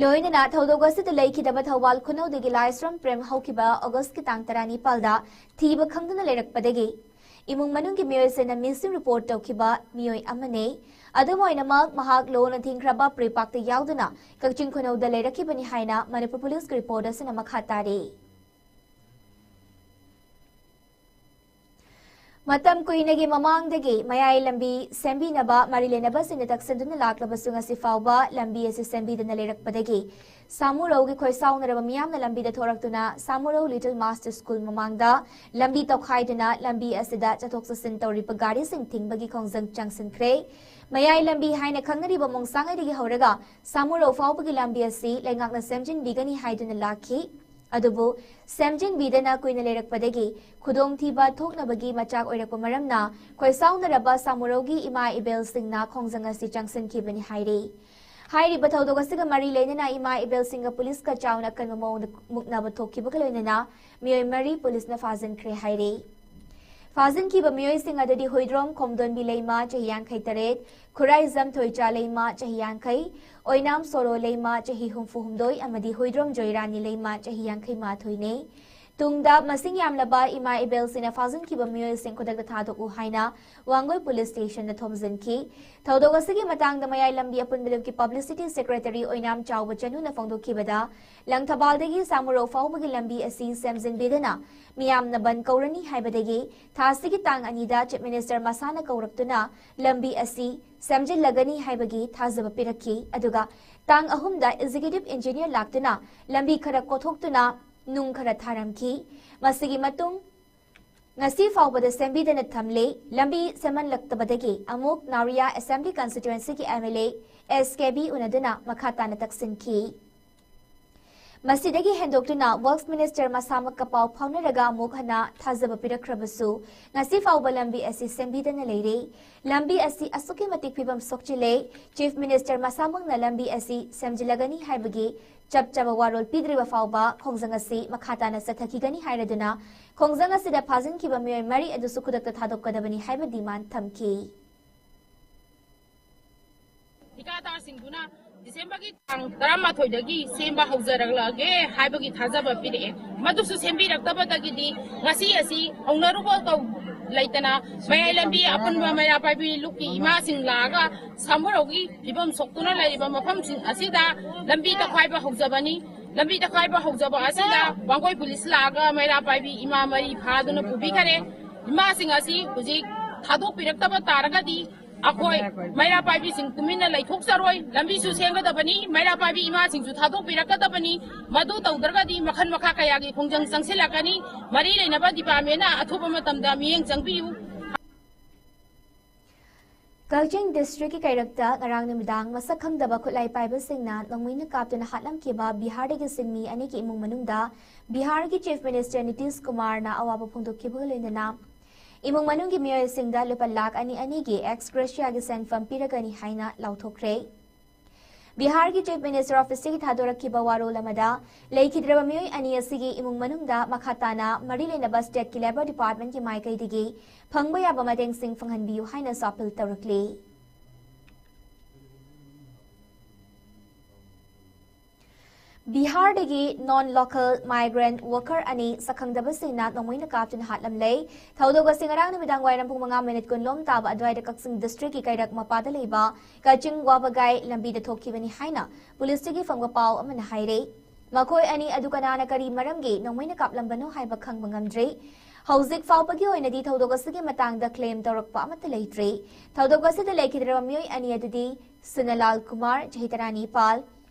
ꯂꯣꯏꯅꯅ ꯊꯧꯗꯣꯛ ꯑꯁꯤꯗ ꯂꯩꯈꯤꯗꯕ ꯊꯧꯕꯥꯜ ꯈꯨꯅꯧꯗꯒꯤ ꯂꯥꯏꯁ꯭ꯔꯝ ꯄ꯭ꯔꯦꯝ ꯍꯧꯈꯤꯕ Augustꯀꯤ ꯇꯥꯡ ꯇꯔꯥꯅꯤꯄꯥꯜꯗ ꯊꯤꯕ ꯈꯪꯗꯅ ꯂꯩꯔꯛꯄꯗꯒꯤ ꯏꯃꯨꯡ ꯃꯅꯨꯡꯒꯤ ꯃꯤꯑꯣꯏꯁꯤꯡꯅ missing report ꯇꯧꯈꯤꯕ ꯃꯤꯑꯣꯏ ꯑꯃꯅꯤ꯫ ꯑꯗꯨꯝ ꯑꯣꯏꯅꯃꯛ, ꯃꯍꯥꯛ ꯂꯣꯅ ꯊꯤꯡꯈ꯭ꯔꯕ ꯄ꯭ꯔꯤꯄꯥꯛꯇ ꯌꯥꯎꯗꯨꯅ ꯀꯛꯆꯤꯡ ꯈꯨꯅꯧꯗ ꯂꯩꯔꯛꯈꯤꯕꯅꯤ ꯍꯥꯏꯅ ꯃꯅꯤꯄꯨꯔ ꯄꯨꯂꯤꯁꯀꯤ ꯔꯤꯄꯣꯔꯠ ꯑꯁꯤꯅ ꯃꯈꯥ ꯇꯥꯔꯤ꯫ ꯃꯇꯝ ꯀꯨꯏꯅꯒꯤ ꯃꯃꯥꯡꯗꯒꯤ ꯃꯌꯥꯏ ꯂꯝꯕꯤ ꯁꯦꯝꯕꯤꯅꯕ ꯃꯔꯤ ꯂꯩꯅꯕꯁꯤꯡꯅ ꯇꯛꯁꯤꯟꯗꯨꯅ ꯂꯥꯛꯂꯕꯁꯨ, ꯉꯁꯤ ꯐꯥꯎꯕ ꯂꯝꯕꯤ ꯑꯁꯤ ꯁꯦꯝꯕꯤꯗꯅ ꯂꯩꯔꯛꯄꯗꯒꯤ ꯁꯥꯃꯨꯔꯧꯒꯤ ꯈꯣꯏꯁꯥꯎꯅꯔꯕ ꯃꯤꯌꯥꯝꯅ ꯂꯝꯕꯤꯗ ꯊꯣꯔꯛꯇꯨꯅ ꯁꯥꯃꯨꯔꯧ Little Master School ꯃꯃꯥꯡꯗ ꯂꯝꯕꯤ ꯇꯧꯈꯥꯏꯗꯨꯅ ꯂꯝꯕꯤ ꯑꯁꯤꯗ ꯆꯠꯊꯣꯛ ꯆꯠꯁꯤꯟ ꯇꯧꯔꯤꯕ ꯒꯥꯔꯤꯁꯤꯡ ꯊꯤꯡꯕꯒꯤ ꯈꯣꯡꯖꯪ ꯆꯪꯁꯤꯟꯈ꯭ꯔꯦ꯫ ꯃꯌꯥꯏ ꯂꯝꯕꯤ ꯍꯥꯏꯅ ꯈꯪꯅꯔꯤꯕ ꯃꯣꯡꯁꯥꯡꯉꯩꯗꯒꯤ ꯍꯧꯔꯒ ꯁꯥꯃꯨꯔꯧ ꯐꯥꯎꯕꯒꯤ ꯂꯝꯕꯤ ꯑꯁꯤ ꯂꯩꯉꯥꯛꯅ ꯁꯦꯝꯖꯤꯟꯕꯤꯒꯅꯤ ꯍꯥꯏꯗꯨꯅ ꯂꯥꯛꯈꯤ꯫ ꯑꯗꯨꯕꯨ ꯁꯦꯝꯖꯤꯟꯕꯤꯗꯅ ꯀꯨꯏꯅ ꯂꯩꯔꯛꯄꯗꯒꯤ ꯈꯨꯗꯣꯡꯊꯤꯕ ꯊꯣꯛꯅꯕꯒꯤ ꯃꯆꯥꯛ ꯑꯣꯏꯔꯛꯄ ꯃꯔꯝꯅ ꯈꯣꯏꯁꯥꯎꯅꯔꯕ ꯁꯥꯃꯨꯔꯧꯒꯤ ꯏꯃꯥ ꯏꯕꯦꯜꯁꯤꯡꯅ ꯈꯣꯡꯖꯪ ꯑꯁꯤ ꯆꯪꯁꯤꯟꯈꯤꯕꯅꯤ ꯍꯥꯏꯔꯤ꯫ ꯍꯥꯏꯔꯤꯕ ꯊꯧꯗꯣꯛ ꯑꯁꯤꯒ ꯃꯔꯤ ꯂꯩꯅꯅ ꯏꯃꯥ ꯏꯕꯦꯜꯁꯤꯡꯒ ꯄꯨꯂꯤꯁꯀ ꯆꯥꯎꯅ ꯑꯀꯟꯕ ꯃꯑꯣꯡꯗ ꯃꯨꯛꯅꯕ ꯊꯣꯛꯈꯤꯕꯒ ꯂꯣꯏꯅꯅ ꯃꯤꯑꯣꯏ ꯃꯔꯤ ꯄꯨꯂꯤꯁꯅ ꯐꯥꯖꯤꯟꯈ꯭ꯔꯦ ꯍꯥꯏꯔꯤ꯫ ꯐꯥꯖꯤꯟꯈꯤꯕ ꯃꯤꯑꯣꯏꯁꯤꯡ ꯑꯗꯨꯗꯤ ꯍꯨꯏꯗ꯭ꯔꯣꯝ ꯈꯣꯝꯗꯣꯟꯕꯤ ꯂꯩꯃ, ꯆꯍꯤ ꯌꯥꯡꯈꯩ ꯇꯔꯦꯠ, ꯈꯨꯔꯥꯏꯖꯝ ꯊꯣꯏꯆꯥ ꯂꯩꯃ, ꯆꯍꯤ ꯌꯥꯡꯈꯩ, ꯑꯣꯏꯅꯥꯝ ꯁꯣꯔꯣ ꯂꯩꯃ, ꯆꯍꯤ ꯍꯨꯝꯐꯨ ꯍꯨꯝꯗꯣꯏ, ꯑꯃꯗꯤ ꯍꯨꯏꯗ꯭ꯔꯣꯝ ꯖꯣꯏꯔꯥꯅꯤ ꯂꯩꯃ, ꯆꯍꯤ ꯌꯥꯡꯈꯩ ꯃꯥꯊꯣꯏꯅꯤ꯫ ꯇꯨꯡꯗ ꯃꯁꯤꯡ ꯌꯥꯝꯂꯕ ꯏꯃꯥ ꯏꯕꯦꯜꯁꯤꯡꯅ ꯐꯥꯖꯤꯟꯈꯤꯕ ꯃꯤꯑꯣꯏꯁꯤꯡ ꯈꯨꯗꯛꯇ ꯊꯥꯗꯣꯛꯎ ꯍꯥꯏꯅ ꯋꯥꯡꯒꯣꯏ ꯄꯨꯂꯤꯁ ꯁ꯭ꯇꯦꯁꯟꯗ ꯊꯣꯝꯖꯤꯟꯈꯤ꯫ ꯊꯧꯗꯣꯛ ꯑꯁꯤꯒꯤ ꯃꯇꯥꯡꯗ ꯃꯌꯥꯏ ꯂꯝꯕꯤ ꯑꯄꯨꯟꯕ ꯂꯨꯞꯀꯤ ꯄꯕ꯭ꯂꯤꯁꯤꯇꯤ ꯁꯦꯀ꯭ꯔꯦꯇꯔꯤ ꯑꯣꯏꯅꯥꯝ ꯆꯥꯎꯕ ꯆꯅꯨꯅ ꯐꯣꯡꯗꯣꯛꯈꯤꯕꯗ, ꯂꯪꯊꯕꯥꯜꯗꯒꯤ ꯁꯥꯃꯨꯔꯧ ꯐꯥꯎꯕꯒꯤ ꯂꯝꯕꯤ ꯑꯁꯤ ꯁꯦꯝꯖꯤꯟꯕꯤꯗꯨꯅ ꯃꯤꯌꯥꯝꯅ ꯕꯟ ꯀꯧꯔꯅꯤ ꯍꯥꯏꯕꯗꯒꯤ ꯊꯥꯁꯤꯒꯤ ꯇꯥꯡ ꯑꯅꯤꯗ ꯆꯤꯐ ꯃꯤꯅꯤꯁꯇꯔ ꯃꯁꯥꯅ ꯀꯧꯔꯛꯇꯨꯅ ꯂꯝꯕꯤ ꯑꯁꯤ ꯁꯦꯝꯖꯤꯜꯂꯒꯅꯤ ꯍꯥꯏꯕꯒꯤ ꯊꯥꯖꯕ ꯄꯤꯔꯛꯈꯤ꯫ ꯑꯗꯨꯒ ꯇꯥꯡ ꯑꯍꯨꯝꯗ ꯑꯦꯛꯖꯤꯀ꯭ꯌꯨꯇꯤꯚ ꯏꯟꯖꯤꯅꯤꯌꯔ ꯂꯥꯛꯇꯨꯅ ꯂꯝꯕꯤ ꯈꯔ ꯀꯣꯊꯣꯛꯇꯨꯅ ꯅꯨꯡ ꯈꯔ ꯊꯥꯔꯝꯈꯤ꯫ ꯃꯁꯤꯒꯤ ꯃꯇꯨꯡ ꯉꯁꯤ ꯐꯥꯎꯕꯗ ꯁꯦꯝꯕꯤꯗꯅ ꯊꯝꯂꯦ꯫ ꯂꯝꯕꯤ ꯁꯦꯝꯍꯜꯂꯛꯇꯕꯗꯒꯤ ꯑꯃꯨꯛ ꯅꯥꯎꯔꯤꯌꯥ ꯑꯦꯁꯦꯝꯕ꯭ꯂꯤ ꯀꯟꯁꯇꯤꯇ꯭ꯋꯦꯟꯁꯤꯒꯤ M L A S K B ꯎꯅꯗꯨꯅ ꯃꯈꯥ ꯇꯥꯅ ꯇꯛꯁꯤꯟꯈꯤ꯫ ꯃꯁꯤꯗꯒꯤ ꯍꯦꯟꯗꯣꯛꯇꯨꯅ ꯋꯔꯛꯁ ꯃꯤꯅꯤꯁꯇꯔ ꯃꯁꯥꯃꯛꯀ ꯄꯥꯎ ꯐꯥꯎꯅꯔꯒ ꯑꯃꯨꯛ ꯍꯟꯅ ꯊꯥꯖꯕ ꯄꯤꯔꯛꯈ꯭ꯔꯕꯁꯨ, ꯉꯁꯤ ꯐꯥꯎꯕ ꯂꯝꯕꯤ ꯑꯁꯤ ꯁꯦꯝꯕꯤꯗꯅ ꯂꯩꯔꯦ꯫ ꯂꯝꯕꯤ ꯑꯁꯤ ꯑꯁꯨꯛꯀꯤ ꯃꯇꯤꯛ ꯐꯤꯕꯝ ꯁꯣꯛꯆꯤꯜꯂꯦ꯫ ꯆꯤꯐ ꯃꯤꯅꯤꯁꯇꯔ ꯃꯁꯥꯃꯛꯅ ꯂꯝꯕꯤ ꯑꯁꯤ ꯁꯦꯝꯖꯤꯜꯂꯒꯅꯤ ꯍꯥꯏꯕꯒꯤ ꯆꯞ ꯆꯥꯕ ꯋꯥꯔꯣꯜ ꯄꯤꯗ꯭ꯔꯤꯕ ꯐꯥꯎꯕ ꯈꯣꯡꯖꯪ ꯑꯁꯤ ꯃꯈꯥ ꯇꯥꯅ ꯆꯠꯊꯈꯤꯒꯅꯤ ꯍꯥꯏꯔꯗꯨꯅ, ꯈꯣꯡꯖꯪ ꯑꯁꯤꯗ ꯐꯥꯖꯤꯟꯈꯤꯕ ꯃꯤꯑꯣꯏ ꯃꯔꯤ ꯑꯗꯨꯁꯨ ꯈꯨꯗꯛꯇ ꯊꯥꯗꯣꯛꯀꯗꯕꯅꯤ ꯍꯥꯏꯕ ꯗꯤꯃꯥꯟ ꯊꯝꯈꯤ꯫ ꯊꯤꯀꯥꯗꯥꯔꯁꯤꯡꯗꯨꯅ ꯗꯤꯁꯦꯝꯕꯔꯒꯤ ꯇꯥꯡ ꯇꯔꯥꯃꯥꯊꯣꯏꯗꯒꯤ ꯁꯦꯝꯕ ꯍꯧꯖꯔꯛꯂꯒꯦ ꯍꯥꯏꯕꯒꯤ ꯊꯥꯖꯕ ꯄꯤꯔꯛꯑꯦ꯫ ꯃꯗꯨꯁꯨ ꯁꯦꯝꯕꯤꯔꯛꯇꯕꯗꯒꯤꯗꯤ ꯉꯁꯤ ꯑꯁꯤ ꯍꯧꯅꯔꯨꯕ ꯀꯧ-, ꯂꯩꯇꯅ ꯃꯌꯥꯏ ꯂꯝꯕꯤ ꯑꯄꯨꯟꯕ ꯃꯩꯔꯥ ꯄꯥꯏꯕꯤ ꯂꯨꯞꯀꯤ ꯏꯃꯥꯁꯤꯡ ꯂꯥꯛꯑꯒ ꯁꯥꯃꯨꯔꯧꯒꯤ ꯐꯤꯕꯝ ꯁꯣꯛꯇꯨꯅ ꯂꯩꯔꯤꯕ ꯃꯐꯝꯁꯤꯡ ꯑꯁꯤꯗ ꯂꯝꯕꯤ ꯇꯛꯈꯥꯏꯕ ꯍꯧꯖꯕꯅꯤ꯫ ꯂꯝꯕꯤ ꯇꯛꯈꯥꯏꯕ ꯍꯧꯖꯕ ꯑꯁꯤꯗ ꯋꯥꯡꯒꯣꯏ ꯄꯨꯂꯤꯁ ꯂꯥꯛꯑꯒ ꯃꯩꯔꯥ ꯄꯥꯏꯕꯤ ꯏꯃꯥ ꯃꯔꯤ ꯐꯥꯗꯨꯅ ꯄꯨꯕꯤꯈꯔꯦ꯫ ꯏꯃꯥꯁꯤꯡ ꯑꯁꯤ ꯍꯧꯖꯤꯛ ꯊꯥꯗꯣꯛꯄꯤꯔꯛꯇꯕ ꯇꯥꯔꯒꯗꯤ ꯑꯩꯈꯣꯏ ꯃꯩꯔꯥ ꯄꯥꯏꯕꯤꯁꯤꯡ ꯇꯨꯃꯤꯟꯅ ꯂꯩꯊꯣꯛꯆꯔꯣꯏ꯫ ꯂꯝꯕꯤꯁꯨ ꯁꯦꯝꯒꯗꯕꯅꯤ, ꯃꯩꯔꯥ ꯄꯥꯏꯕꯤ ꯏꯃꯥꯁꯤꯡꯁꯨ ꯊꯥꯗꯣꯛꯄꯤꯔꯛꯀꯗꯕꯅꯤ꯫ ꯃꯗꯨ ꯇꯧꯗ꯭ꯔꯒꯗꯤ ꯃꯈꯜ ꯃꯈꯥ ꯀꯌꯥꯒꯤ ꯈꯣꯡꯖꯪ ꯆꯪꯁꯤꯜꯂꯛꯀꯅꯤ꯫ ꯃꯔꯤ ꯂꯩꯅꯕ ꯗꯤꯄꯥꯔꯠꯃꯦꯟꯅ ꯑꯊꯨꯕ ꯃꯇꯝꯗ ꯃꯤꯠꯌꯦꯡ ꯆꯪꯕꯤꯌꯨ꯫ ꯀꯛꯆꯤꯡ ꯗꯤꯁꯇ꯭ꯔꯤꯛꯀꯤ ꯀꯩꯔꯛꯇ ꯉꯔꯥꯡ ꯅꯨꯃꯤꯗꯥꯡ ꯃꯁꯛ ꯈꯪꯗꯕ ꯈꯨꯠꯂꯥꯏ ꯄꯥꯏꯕꯁꯤꯡꯅ ꯅꯣꯡꯃꯩꯅ ꯀꯥꯞꯇꯨꯅ ꯍꯥꯠꯂꯝꯈꯤꯕ ꯕꯤꯍꯥꯔꯗꯒꯤ ꯁꯤꯟꯃꯤ ꯑꯅꯤꯒꯤ ꯏꯃꯨꯡ ꯃꯅꯨꯡꯗ ꯕꯤꯍꯥꯔꯒꯤ ꯆꯤꯐ ꯃꯤꯅꯤꯁꯇꯔ ꯅꯤꯇꯤꯁ ꯀꯨꯃꯥꯔꯅ ꯑꯋꯥꯕ ꯐꯣꯡꯗꯣꯛꯈꯤꯕꯒ ꯂꯣꯏꯅꯅ ꯏꯃꯨꯡ ꯃꯅꯨꯡꯒꯤ ꯃꯤꯑꯣꯏꯁꯤꯡꯗ ꯂꯨꯄꯥ ꯂꯥꯈ ꯑꯅꯤ ꯑꯅꯤꯒꯤ ꯑꯦꯛꯁ ꯒ꯭ꯔꯦꯁꯤꯌꯥꯒꯤ ꯁꯦꯟꯐꯝ ꯄꯤꯔꯒꯅꯤ ꯍꯥꯏꯅ ꯂꯥꯎꯊꯣꯛꯈ꯭ꯔꯦ꯫ ꯕꯤꯍꯥꯔꯒꯤ ꯆꯤꯐ ꯃꯤꯅꯤꯁꯇꯔ ꯑꯣꯐꯤꯁꯇꯒꯤ ꯊꯥꯗꯣꯔꯛꯈꯤꯕ ꯋꯥꯔꯣꯜ ꯑꯃꯗ ꯂꯩꯈꯤꯗ꯭ꯔꯕ ꯃꯤꯑꯣꯏ ꯑꯅꯤ ꯑꯁꯤꯒꯤ ꯏꯃꯨꯡ ꯃꯅꯨꯡꯗ ꯃꯈꯥ ꯇꯥꯅ ꯃꯔꯤ ꯂꯩꯅꯕ ꯁ꯭ꯇꯦꯠꯀꯤ ꯂꯦꯕꯔ ꯗꯤꯄꯥꯔꯠꯃꯦꯟꯠꯀꯤ ꯃꯥꯏꯀꯩꯗꯒꯤ ꯐꯪꯕ ꯌꯥꯕ ꯃꯇꯦꯡꯁꯤꯡ ꯐꯪꯍꯟꯕꯤꯌꯨ ꯍꯥꯏꯅꯁꯨ ꯑꯄꯤꯜ ꯇꯧꯔꯛꯂꯤ꯫ ꯕꯤꯍꯥꯔꯗꯒꯤ ꯅꯣꯟ ꯂꯣꯀꯦꯜ ꯃꯥꯏꯒ꯭ꯔꯦꯟꯠ ꯋꯥꯔꯀꯔ ꯑꯅꯤ ꯁꯛꯈꯪꯗꯕꯁꯤꯡꯅ ꯅꯣꯡꯃꯩꯅ ꯀꯥꯞꯇꯨꯅ ꯍꯥꯠꯂꯝꯂꯦ꯫ ꯊꯧꯗꯣꯛ ꯑꯁꯤ ꯉꯔꯥꯡ ꯅꯨꯃꯤꯗꯥꯡ ꯋꯥꯏꯔꯝ ꯄꯨꯡ ꯃꯉꯥ ꯃꯤꯅꯤꯠ ꯀꯨꯟꯂꯣꯝ ꯇꯥꯕ ꯑꯗꯨꯋꯥꯏꯗ ꯀꯛꯆꯤꯡ ꯗꯤꯁꯇ꯭ꯔꯤꯛꯀꯤ ꯀꯩꯔꯛ ꯃꯄꯥꯗ ꯂꯩꯕ ꯀꯛꯆꯤꯡ ꯋꯥꯕꯒꯥꯏ ꯂꯝꯕꯤꯗ ꯊꯣꯛꯈꯤꯕꯅꯤ ꯍꯥꯏꯅ ꯄꯨꯂꯤꯁꯇꯒꯤ ꯐꯪꯕ ꯄꯥꯎ ꯑꯃꯅ ꯍꯥꯏꯔꯦ꯫ ꯃꯈꯣꯏ ꯑꯅꯤ ꯑꯗꯨ ꯀꯅꯥꯅ ꯀꯔꯤ ꯃꯔꯝꯒꯤ ꯅꯣꯡꯃꯩꯅ ꯀꯥꯞꯂꯝꯕꯅꯣ ꯍꯥꯏꯕ ꯈꯪꯕ ꯉꯝꯗ꯭ꯔꯤ꯫ ꯍꯧꯖꯤꯛ ꯐꯥꯎꯕꯒꯤ ꯑꯣꯏꯅꯗꯤ ꯊꯧꯗꯣꯛ ꯑꯁꯤꯒꯤ ꯃꯇꯥꯡꯗ ꯀ꯭ꯂꯦꯝ ꯇꯧꯔꯛꯄ ꯑꯃꯠꯇ ꯂꯩꯇ꯭ꯔꯤ꯫ ꯊꯧꯗꯣꯛ ꯑꯁꯤꯗ ꯂꯩꯈꯤꯗ꯭ꯔꯕ ꯃꯤꯑꯣꯏ ꯑꯅꯤ ꯑꯗꯨꯗꯤ ꯁꯨꯅꯂꯥꯜ ꯀꯨꯃꯥꯔ, ꯆꯍꯤ ꯇꯔꯥꯅꯤꯄꯥꯜ,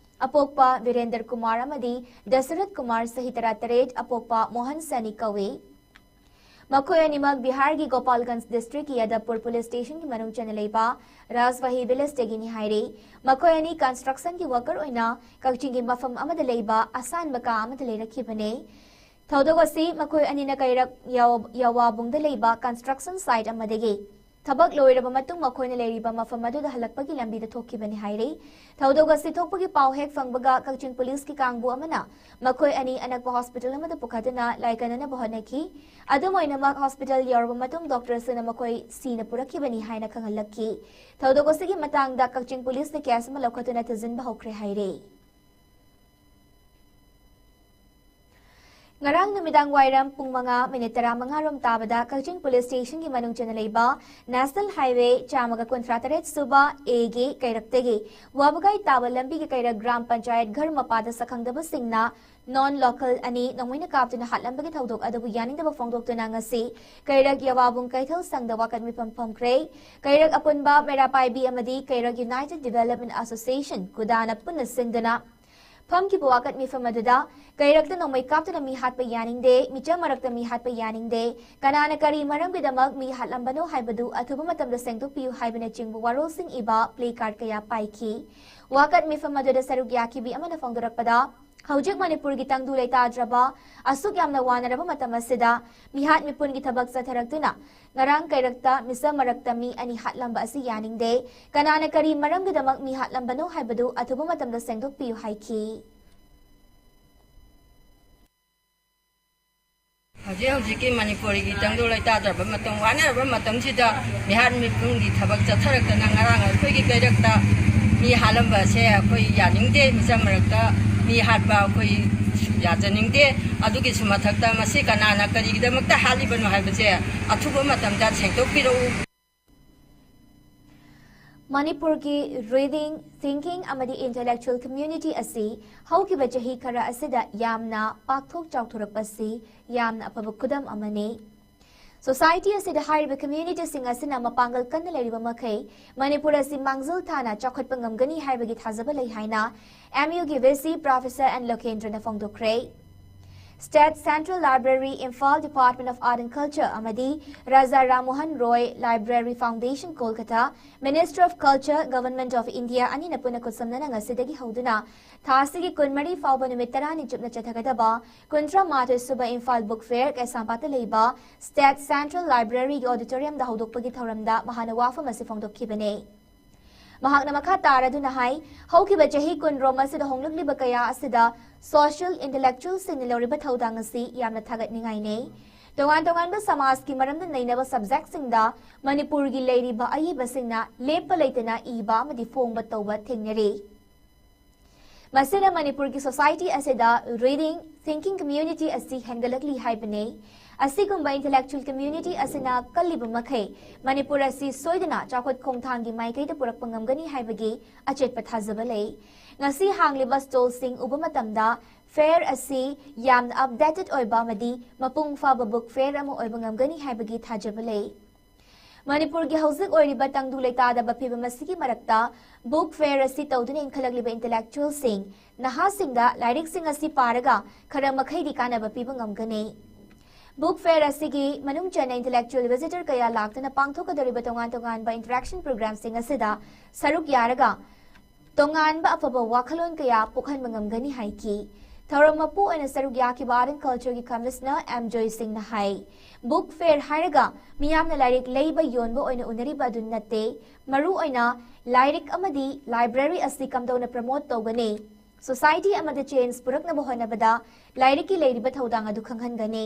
ꯑꯄꯣꯛꯄ ꯕꯤꯔꯦꯟꯗ꯭ꯔ ꯀꯨꯃꯥꯔ ꯑꯃꯗꯤ ꯗꯁꯔꯊ ꯀꯨꯃꯥꯔ, ꯆꯍꯤ ꯇꯔꯥꯇꯔꯦꯠ, ꯑꯄꯣꯛꯄ ꯃꯣꯍꯟ ꯁꯅꯤ ꯀꯧꯏ꯫ ꯃꯈꯣꯏ ꯑꯅꯤꯃꯛ ꯕꯤꯍꯥꯔꯒꯤ ꯒꯣꯄꯥꯜꯒꯟꯖ ꯗꯤꯁꯇ꯭ꯔꯤꯛꯀꯤ ꯌꯥꯗꯕꯄꯨꯔ ꯄꯨꯂꯤꯁ ꯁ꯭ꯇꯦꯁꯟꯒꯤ ꯃꯅꯨꯡ ꯆꯟꯅ ꯂꯩꯕ ꯔꯥꯖꯋꯥꯍꯤ ꯚꯤꯂꯦꯖꯇꯒꯤꯅꯤ ꯍꯥꯏꯔꯤ꯫ ꯃꯈꯣꯏ ꯑꯅꯤ ꯀꯟꯁꯇ꯭ꯔꯛꯁꯟꯒꯤ ꯋꯥꯔꯀꯔ ꯑꯣꯏꯅ ꯀꯛꯆꯤꯡꯒꯤ ꯃꯐꯝ ꯑꯃꯗ ꯂꯩꯕ ꯑꯁꯥꯟꯕ ꯀꯥ ꯑꯃꯗ ꯂꯩꯔꯛꯈꯤꯕꯅꯤ꯫ ꯊꯧꯗꯣꯛ ꯑꯁꯤ ꯃꯈꯣꯏ ꯑꯅꯤꯅ ꯀꯩꯔꯛ ꯌꯥꯋ-, ꯌꯥꯋꯥꯕꯨꯡꯗ ꯂꯩꯕ ꯀꯟꯁꯇ꯭ꯔꯛꯁꯟ ꯁꯥꯏꯠ ꯑꯃꯗꯒꯤ ꯊꯕꯛ ꯂꯣꯏꯔꯕ ꯃꯇꯨꯡ ꯃꯈꯣꯏꯅ ꯂꯩꯔꯤꯕ ꯃꯐꯝ ꯑꯗꯨꯗ ꯍꯜꯂꯛꯄꯒꯤ ꯂꯝꯕꯤꯗ ꯊꯣꯛꯈꯤꯕꯅꯤ ꯍꯥꯏꯔꯤ꯫ ꯊꯧꯗꯣꯛ ꯑꯁꯤ ꯊꯣꯛꯄꯒꯤ ꯄꯥꯎ ꯍꯦꯛ ꯐꯪꯕꯒ ꯀꯛꯆꯤꯡ ꯄꯨꯂꯤꯁꯀꯤ ꯀꯥꯡꯕꯨ ꯑꯃꯅ ꯃꯈꯣꯏ ꯑꯅꯤ ꯑꯅꯛꯄ ꯍꯣꯁꯄꯤꯇꯥꯜ ꯑꯃꯗ ꯄꯨꯈꯠꯇꯨꯅ ꯂꯥꯏꯀꯠꯅꯅꯕ ꯍꯣꯠꯅꯈꯤ꯫ ꯑꯗꯨꯝ ꯑꯣꯏꯅꯃꯛ, ꯍꯣꯁꯄꯤꯇꯥꯜ ꯌꯧꯔꯕ ꯃꯇꯨꯡ ꯗꯣꯛꯇꯔꯁꯤꯡꯅ ꯃꯈꯣꯏ ꯁꯤꯅ ꯄꯨꯔꯛꯈꯤꯕꯅꯤ ꯍꯥꯏꯅ ꯈꯪꯍꯜꯂꯛꯈꯤ꯫ ꯊꯧꯗꯣꯛ ꯑꯁꯤꯒꯤ ꯃꯇꯥꯡꯗ ꯀꯛꯆꯤꯡ ꯄꯨꯂꯤꯁꯅ ꯀꯦꯁ ꯑꯃ ꯂꯧꯈꯠꯇꯨꯅ ꯊꯤꯖꯤꯟꯕ ꯍꯧꯈ꯭ꯔꯦ ꯍꯥꯏꯔꯤ꯫ ꯉꯔꯥꯡ ꯅꯨꯃꯤꯗꯥꯡ ꯋꯥꯏꯔꯝ ꯄꯨꯡ ꯃꯉꯥ ꯃꯤꯅꯤꯠ ꯇꯔꯥꯃꯉꯥ ꯔꯣꯝ ꯇꯥꯕꯗ ꯀꯛꯆꯤꯡ ꯄꯨꯂꯤꯁ ꯁ꯭ꯇꯦꯁꯟꯒꯤ ꯃꯅꯨꯡ ꯆꯟꯅ ꯂꯩꯕ ꯅꯦꯁꯅꯦꯜ ꯍꯥꯏꯋꯦ ꯆꯥꯝꯃꯒ ꯀꯨꯟꯊ꯭ꯔꯥ ꯇꯔꯦꯠ ꯁꯨꯕ ꯑꯦꯒꯤ ꯀꯩꯔꯛꯇꯒꯤ ꯋꯥꯕꯒꯥꯏ ꯇꯥꯕ ꯂꯝꯕꯤꯒꯤ ꯀꯩꯔꯛ ꯒ꯭ꯔꯥꯝ ꯄꯟꯆꯥꯌꯠ ꯘꯔ ꯃꯄꯥꯗ ꯁꯛꯈꯪꯗꯕꯁꯤꯡꯅ Non local ꯑꯅꯤ ꯅꯣꯡꯃꯩꯅ ꯀꯥꯞꯇꯨꯅ ꯍꯥꯠꯂꯝꯕꯒꯤ ꯊꯧꯗꯣꯛ ꯑꯗꯨꯕꯨ ꯌꯥꯅꯤꯡꯗꯕ ꯐꯣꯡꯗꯣꯛꯇꯨꯅ ꯉꯁꯤ ꯀꯩꯔꯛ ꯌꯋꯥꯕꯨꯡ ꯀꯩꯊꯦꯜ ꯁꯪꯗ ꯋꯥꯀꯠ ꯃꯤꯐꯝ ꯐꯝꯈ꯭ꯔꯦ꯫ ꯀꯩꯔꯛ ꯑꯄꯨꯟꯕ ꯃꯦꯔꯥ ꯄꯥꯏꯕꯤ ꯑꯃꯗꯤ ꯀꯩꯔꯛ United Development Association, ꯀꯨꯗꯥꯅ ꯄꯨꯟꯅ ꯁꯤꯟꯗꯨꯅ ꯐꯝꯈꯤꯕ ꯋꯥꯀꯠ ꯃꯤꯐꯝ ꯑꯗꯨꯗ ꯀꯩꯔꯛꯇ ꯅꯣꯡꯃꯩ ꯀꯥꯞꯇꯨꯅ ꯃꯤ ꯍꯥꯠꯄ ꯌꯥꯅꯤꯡꯗꯦ, ꯃꯤꯆꯝ ꯃꯔꯛꯇ ꯃꯤ ꯍꯥꯠꯄ ꯌꯥꯅꯤꯡꯗꯦ, ꯀꯅꯥꯅ ꯀꯔꯤ ꯃꯔꯝꯒꯤꯗꯃꯛ ꯃꯤ ꯍꯥꯠꯂꯝꯕꯅꯣ ꯍꯥꯏꯕꯗꯨ ꯑꯊꯨꯕ ꯃꯇꯝꯗ ꯁꯦꯡꯗꯣꯛꯄꯤꯌꯨ ꯍꯥꯏꯕꯅꯆꯤꯡꯕ ꯋꯥꯔꯣꯜꯁꯤꯡ ꯏꯕ play card ꯀꯌꯥ ꯄꯥꯏꯈꯤ꯫ ꯋꯥꯀꯠ ꯃꯤꯐꯝ ꯑꯗꯨꯗ ꯁꯔꯨꯛ ꯌꯥꯈꯤꯕꯤ ꯑꯃꯅ ꯐꯣꯡꯗꯣꯔꯛꯄꯗ, ꯍꯧꯖꯤꯛ ꯃꯅꯤꯄꯨꯔꯒꯤ ꯇꯪꯗꯨ ꯂꯩꯇꯥꯗ꯭ꯔꯕ, ꯑꯁꯨꯛ ꯌꯥꯝꯅ ꯋꯥꯅꯔꯕ ꯃꯇꯝ ꯑꯁꯤꯗ ꯃꯤꯍꯥꯠ ꯃꯤꯄꯨꯟꯒꯤ ꯊꯕꯛ ꯆꯠꯊꯔꯛꯇꯨꯅ ꯉꯔꯥꯡ ꯀꯩꯔꯛꯇ ꯃꯤꯆꯝ ꯃꯔꯛꯇ ꯃꯤ ꯑꯅꯤ ꯍꯥꯠꯂꯝꯕ ꯑꯁꯤ ꯌꯥꯅꯤꯡꯗꯦ꯫ ꯀꯅꯥꯅ ꯀꯔꯤ ꯃꯔꯝꯒꯤꯗꯃꯛ ꯃꯤ ꯍꯥꯠꯂꯝꯕꯅꯣ ꯍꯥꯏꯕꯗꯨ ꯑꯊꯨꯕ ꯃꯇꯝꯗ ꯁꯦꯡꯗꯣꯛꯄꯤꯌꯨ ꯍꯥꯏꯈꯤ꯫ ꯍꯧꯖꯤꯛ ꯍꯧꯖꯤꯛꯀꯤ ꯃꯅꯤꯄꯨꯔꯒꯤ ꯇꯪꯗꯨ ꯂꯩꯇꯥꯗ꯭ꯔꯕ ꯃꯇꯝ, ꯋꯥꯅꯔꯕ ꯃꯇꯝꯁꯤꯗ ꯃꯤꯍꯥꯠ ꯃꯤꯄꯨꯟꯒꯤ ꯊꯕꯛ ꯆꯠꯊꯔꯛꯇꯅ ꯉꯔꯥꯡ ꯑꯩꯈꯣꯏꯒꯤ ꯀꯩꯔꯛꯇ ꯃꯤ ꯍꯥꯠꯂꯝꯕ ꯑꯁꯦ ꯑꯩꯈꯣꯏ ꯌꯥꯅꯤꯡꯗꯦ꯫ ꯃꯤꯆꯝ ꯃꯔꯛꯇ ꯃꯤ ꯍꯥꯠꯄ ꯑꯩꯈꯣꯏ ꯌꯥꯖꯅꯤꯡꯗꯦ꯫ ꯑꯗꯨꯒꯤꯁꯨ ꯃꯊꯛꯇ ꯃꯁꯤ ꯀꯅꯥꯅ ꯀꯔꯤꯒꯤꯗꯃꯛꯇ ꯍꯥꯠꯂꯤꯕꯅꯣ ꯍꯥꯏꯕꯁꯦ ꯑꯊꯨꯕ ꯃꯇꯝꯗ ꯁꯦꯡꯗꯣꯛꯄꯤꯔꯛꯎ꯫ ꯃꯅꯤꯄꯨꯔꯒꯤ reading, thinking ꯑꯃꯗꯤ intellectual community ꯑꯁꯤ ꯍꯧꯈꯤꯕ ꯆꯍꯤ ꯈꯔ ꯑꯁꯤꯗ ꯌꯥꯝꯅ ꯄꯥꯛꯊꯣꯛ ꯆꯥꯎꯊꯣꯔꯛꯄꯁꯤ ꯌꯥꯝꯅ ꯑꯐꯕ ꯈꯨꯗꯝ ꯑꯃꯅꯤ꯫ Society ꯑꯁꯤꯗ ꯍꯥꯏꯔꯤꯕ communityꯁꯤꯡ ꯑꯁꯤꯅ ꯃꯄꯥꯡꯒꯜ ꯀꯟꯅ ꯂꯩꯔꯤꯕ ꯃꯈꯩ ꯃꯅꯤꯄꯨꯔ ꯑꯁꯤ ꯃꯥꯡꯖꯤꯜ ꯊꯥꯅ ꯆꯥꯎꯈꯠꯄ ꯉꯝꯒꯅꯤ ꯍꯥꯏꯕꯒꯤ ꯊꯥꯖꯕ ꯂꯩ ꯍꯥꯏꯅ MUꯒꯤ VC Professor N ꯂꯣꯀꯦꯟꯗ꯭ꯔꯅ ꯐꯣꯡꯗꯣꯛꯈ꯭ꯔꯦ꯫ State Central Library, Imphal Department of Art and Culture ꯑꯃꯗꯤ Raja Ram Mohan Roy Library Foundation, Kolkata, Ministry of Culture, Government of India ꯑꯅꯤꯅ ꯄꯨꯟꯅ ꯈꯨꯠꯁꯝꯅꯅ ꯉꯁꯤꯗꯒꯤ ꯍꯧꯗꯨꯅ ꯊꯥ ꯑꯁꯤꯒꯤ ꯀꯨꯟꯃꯔꯤ ꯐꯥꯎꯕ ꯅꯨꯃꯤꯠ ꯇꯔꯥꯅꯤ ꯆꯨꯞꯅ ꯆꯠꯊꯒꯗꯕ ꯀꯨꯟꯊ꯭ꯔꯥ ꯃꯥꯊꯣꯏ ꯁꯨꯕ Imphal Book Fair, ꯀꯩꯁꯥꯝꯄꯥꯠꯇ ꯂꯩꯕ State Central Libraryꯒꯤ auditoriumꯗ ꯍꯧꯗꯣꯛꯄꯒꯤ ꯊꯧꯔꯝꯗ ꯃꯍꯥꯛꯅ ꯋꯥꯐꯝ ꯑꯁꯤ ꯐꯣꯡꯗꯣꯛꯈꯤꯕꯅꯤ꯫ ꯃꯍꯥꯛꯅ ꯃꯈꯥ ꯇꯥꯔꯗꯨꯅ ꯍꯥꯏ, ꯍꯧꯈꯤꯕ ꯆꯍꯤ ꯀꯨꯟꯔꯣꯝ ꯑꯁꯤꯗ ꯍꯣꯡꯂꯛꯂꯤꯕ ꯀꯌꯥ ꯑꯁꯤꯗ social intellectualꯁꯤꯡꯅ ꯂꯧꯔꯤꯕ ꯊꯧꯗꯥꯡ ꯑꯁꯤ ꯌꯥꯝꯅ ꯊꯥꯒꯠꯅꯤꯡꯉꯥꯏꯅꯤ꯫ ꯇꯣꯉꯥꯟ ꯇꯣꯉꯥꯟꯕ ꯁꯃꯥꯖꯀꯤ ꯃꯔꯝꯗ ꯅꯩꯅꯕ subjectꯁꯤꯡꯗ ꯃꯅꯤꯄꯨꯔꯒꯤ ꯂꯩꯔꯤꯕ ꯑꯏꯕꯁꯤꯡꯅ ꯂꯦꯞꯄ ꯂꯩꯇꯅ ꯏꯕ ꯑꯃꯗꯤ ꯐꯣꯡꯕ ꯇꯧꯕ ꯊꯦꯡꯅꯔꯤ꯫ ꯃꯁꯤꯅ ꯃꯅꯤꯄꯨꯔꯒꯤ society ꯑꯁꯤꯗ reading, thinking community ꯑꯁꯤ ꯍꯦꯟꯒꯠꯂꯛꯂꯤ ꯍꯥꯏꯕꯅꯤ꯫ ꯑꯁꯤꯒꯨꯝꯕ intellectual community ꯑꯁꯤꯅ ꯀꯜꯂꯤꯕ ꯃꯈꯩ ꯃꯅꯤꯄꯨꯔ ꯑꯁꯤ ꯁꯣꯏꯗꯅ ꯆꯥꯎꯈꯠ ꯈꯣꯡꯊꯥꯡꯒꯤ ꯃꯥꯏꯀꯩꯗ ꯄꯨꯔꯛꯄ ꯉꯝꯒꯅꯤ ꯍꯥꯏꯕꯒꯤ ꯑꯆꯦꯠꯄ ꯊꯥꯖꯕ ꯂꯩ꯫ ꯉꯁꯤ ꯍꯥꯡꯂꯤꯕ stallꯁꯤꯡ ꯎꯕ ꯃꯇꯝꯗ fair ꯑꯁꯤ ꯌꯥꯝꯅ updated ꯑꯣꯏꯕ ꯑꯃꯗꯤ ꯃꯄꯨꯡ ꯐꯥꯕ book fair ꯑꯃ ꯑꯣꯏꯕ ꯉꯝꯒꯅꯤ ꯍꯥꯏꯕꯒꯤ ꯊꯥꯖꯕ ꯂꯩ꯫ ꯃꯅꯤꯄꯨꯔꯒꯤ ꯍꯧꯖꯤꯛ ꯑꯣꯏꯔꯤꯕ ꯇꯪꯗꯨ ꯂꯩꯇꯥꯗꯕ ꯐꯤꯕꯝ ꯑꯁꯤꯒꯤ ꯃꯔꯛꯇ book fair ꯑꯁꯤ ꯇꯧꯗꯨꯅ ꯏꯟꯈꯠꯂꯛꯂꯤꯕ intellectualꯁꯤꯡ, ꯅꯍꯥꯁꯤꯡꯗ ꯂꯥꯏꯔꯤꯛꯁꯤꯡ ꯑꯁꯤ ꯄꯥꯔꯒ ꯈꯔ ꯃꯈꯩꯗꯤ ꯀꯥꯟꯅꯕ ꯄꯤꯕ ꯉꯝꯒꯅꯤ꯫ Book fair ꯑꯁꯤꯒꯤ ꯃꯅꯨꯡ ꯆꯟꯅ intellectual visitor ꯀꯌꯥ ꯂꯥꯛꯇꯨꯅ ꯄꯥꯡꯊꯣꯛꯀꯗꯧꯔꯤꯕ ꯇꯣꯉꯥꯟ ꯇꯣꯉꯥꯟꯕ interactionꯒꯤ programꯁꯤꯡ ꯑꯁꯤꯗ ꯁꯔꯨꯛ ꯌꯥꯔꯒ ꯇꯣꯉꯥꯟꯕ ꯑꯐꯕ ꯋꯥꯈꯜꯂꯣꯟ ꯀꯌꯥ ꯄꯣꯛꯍꯟꯕ ꯉꯝꯒꯅꯤ ꯍꯥꯏꯈꯤ꯫ ꯊꯧꯔꯝ ꯃꯄꯨ ꯑꯣꯏꯅ ꯁꯔꯨꯛ ꯌꯥꯈꯤꯕ Art and Cultureꯒꯤ Commissioner ꯑꯦꯝ ꯖꯣꯏ ꯁꯤꯡꯅ ꯍꯥꯏ, book fair ꯍꯥꯏꯔꯒ ꯃꯤꯌꯥꯝꯅ ꯂꯥꯏꯔꯤꯛ ꯂꯩꯕ ꯌꯣꯟꯕ ꯑꯣꯏꯅ ꯎꯅꯔꯤꯕ ꯑꯗꯨ ꯅꯠꯇꯦ꯫ ꯃꯔꯨ ꯑꯣꯏꯅ ꯂꯥꯏꯔꯤꯛ ꯑꯃꯗꯤ library ꯑꯁꯤ ꯀꯝꯗꯧꯅ promote ꯇꯧꯒꯅꯤ? Society ꯑꯃꯗ change ꯄꯨꯔꯛꯅꯕ ꯍꯣꯠꯅꯕꯗ ꯂꯥꯏꯔꯤꯛꯀꯤ ꯂꯩꯔꯤꯕ ꯊꯧꯗꯥꯡ ꯑꯗꯨ ꯈꯪꯍꯟꯒꯅꯤ꯫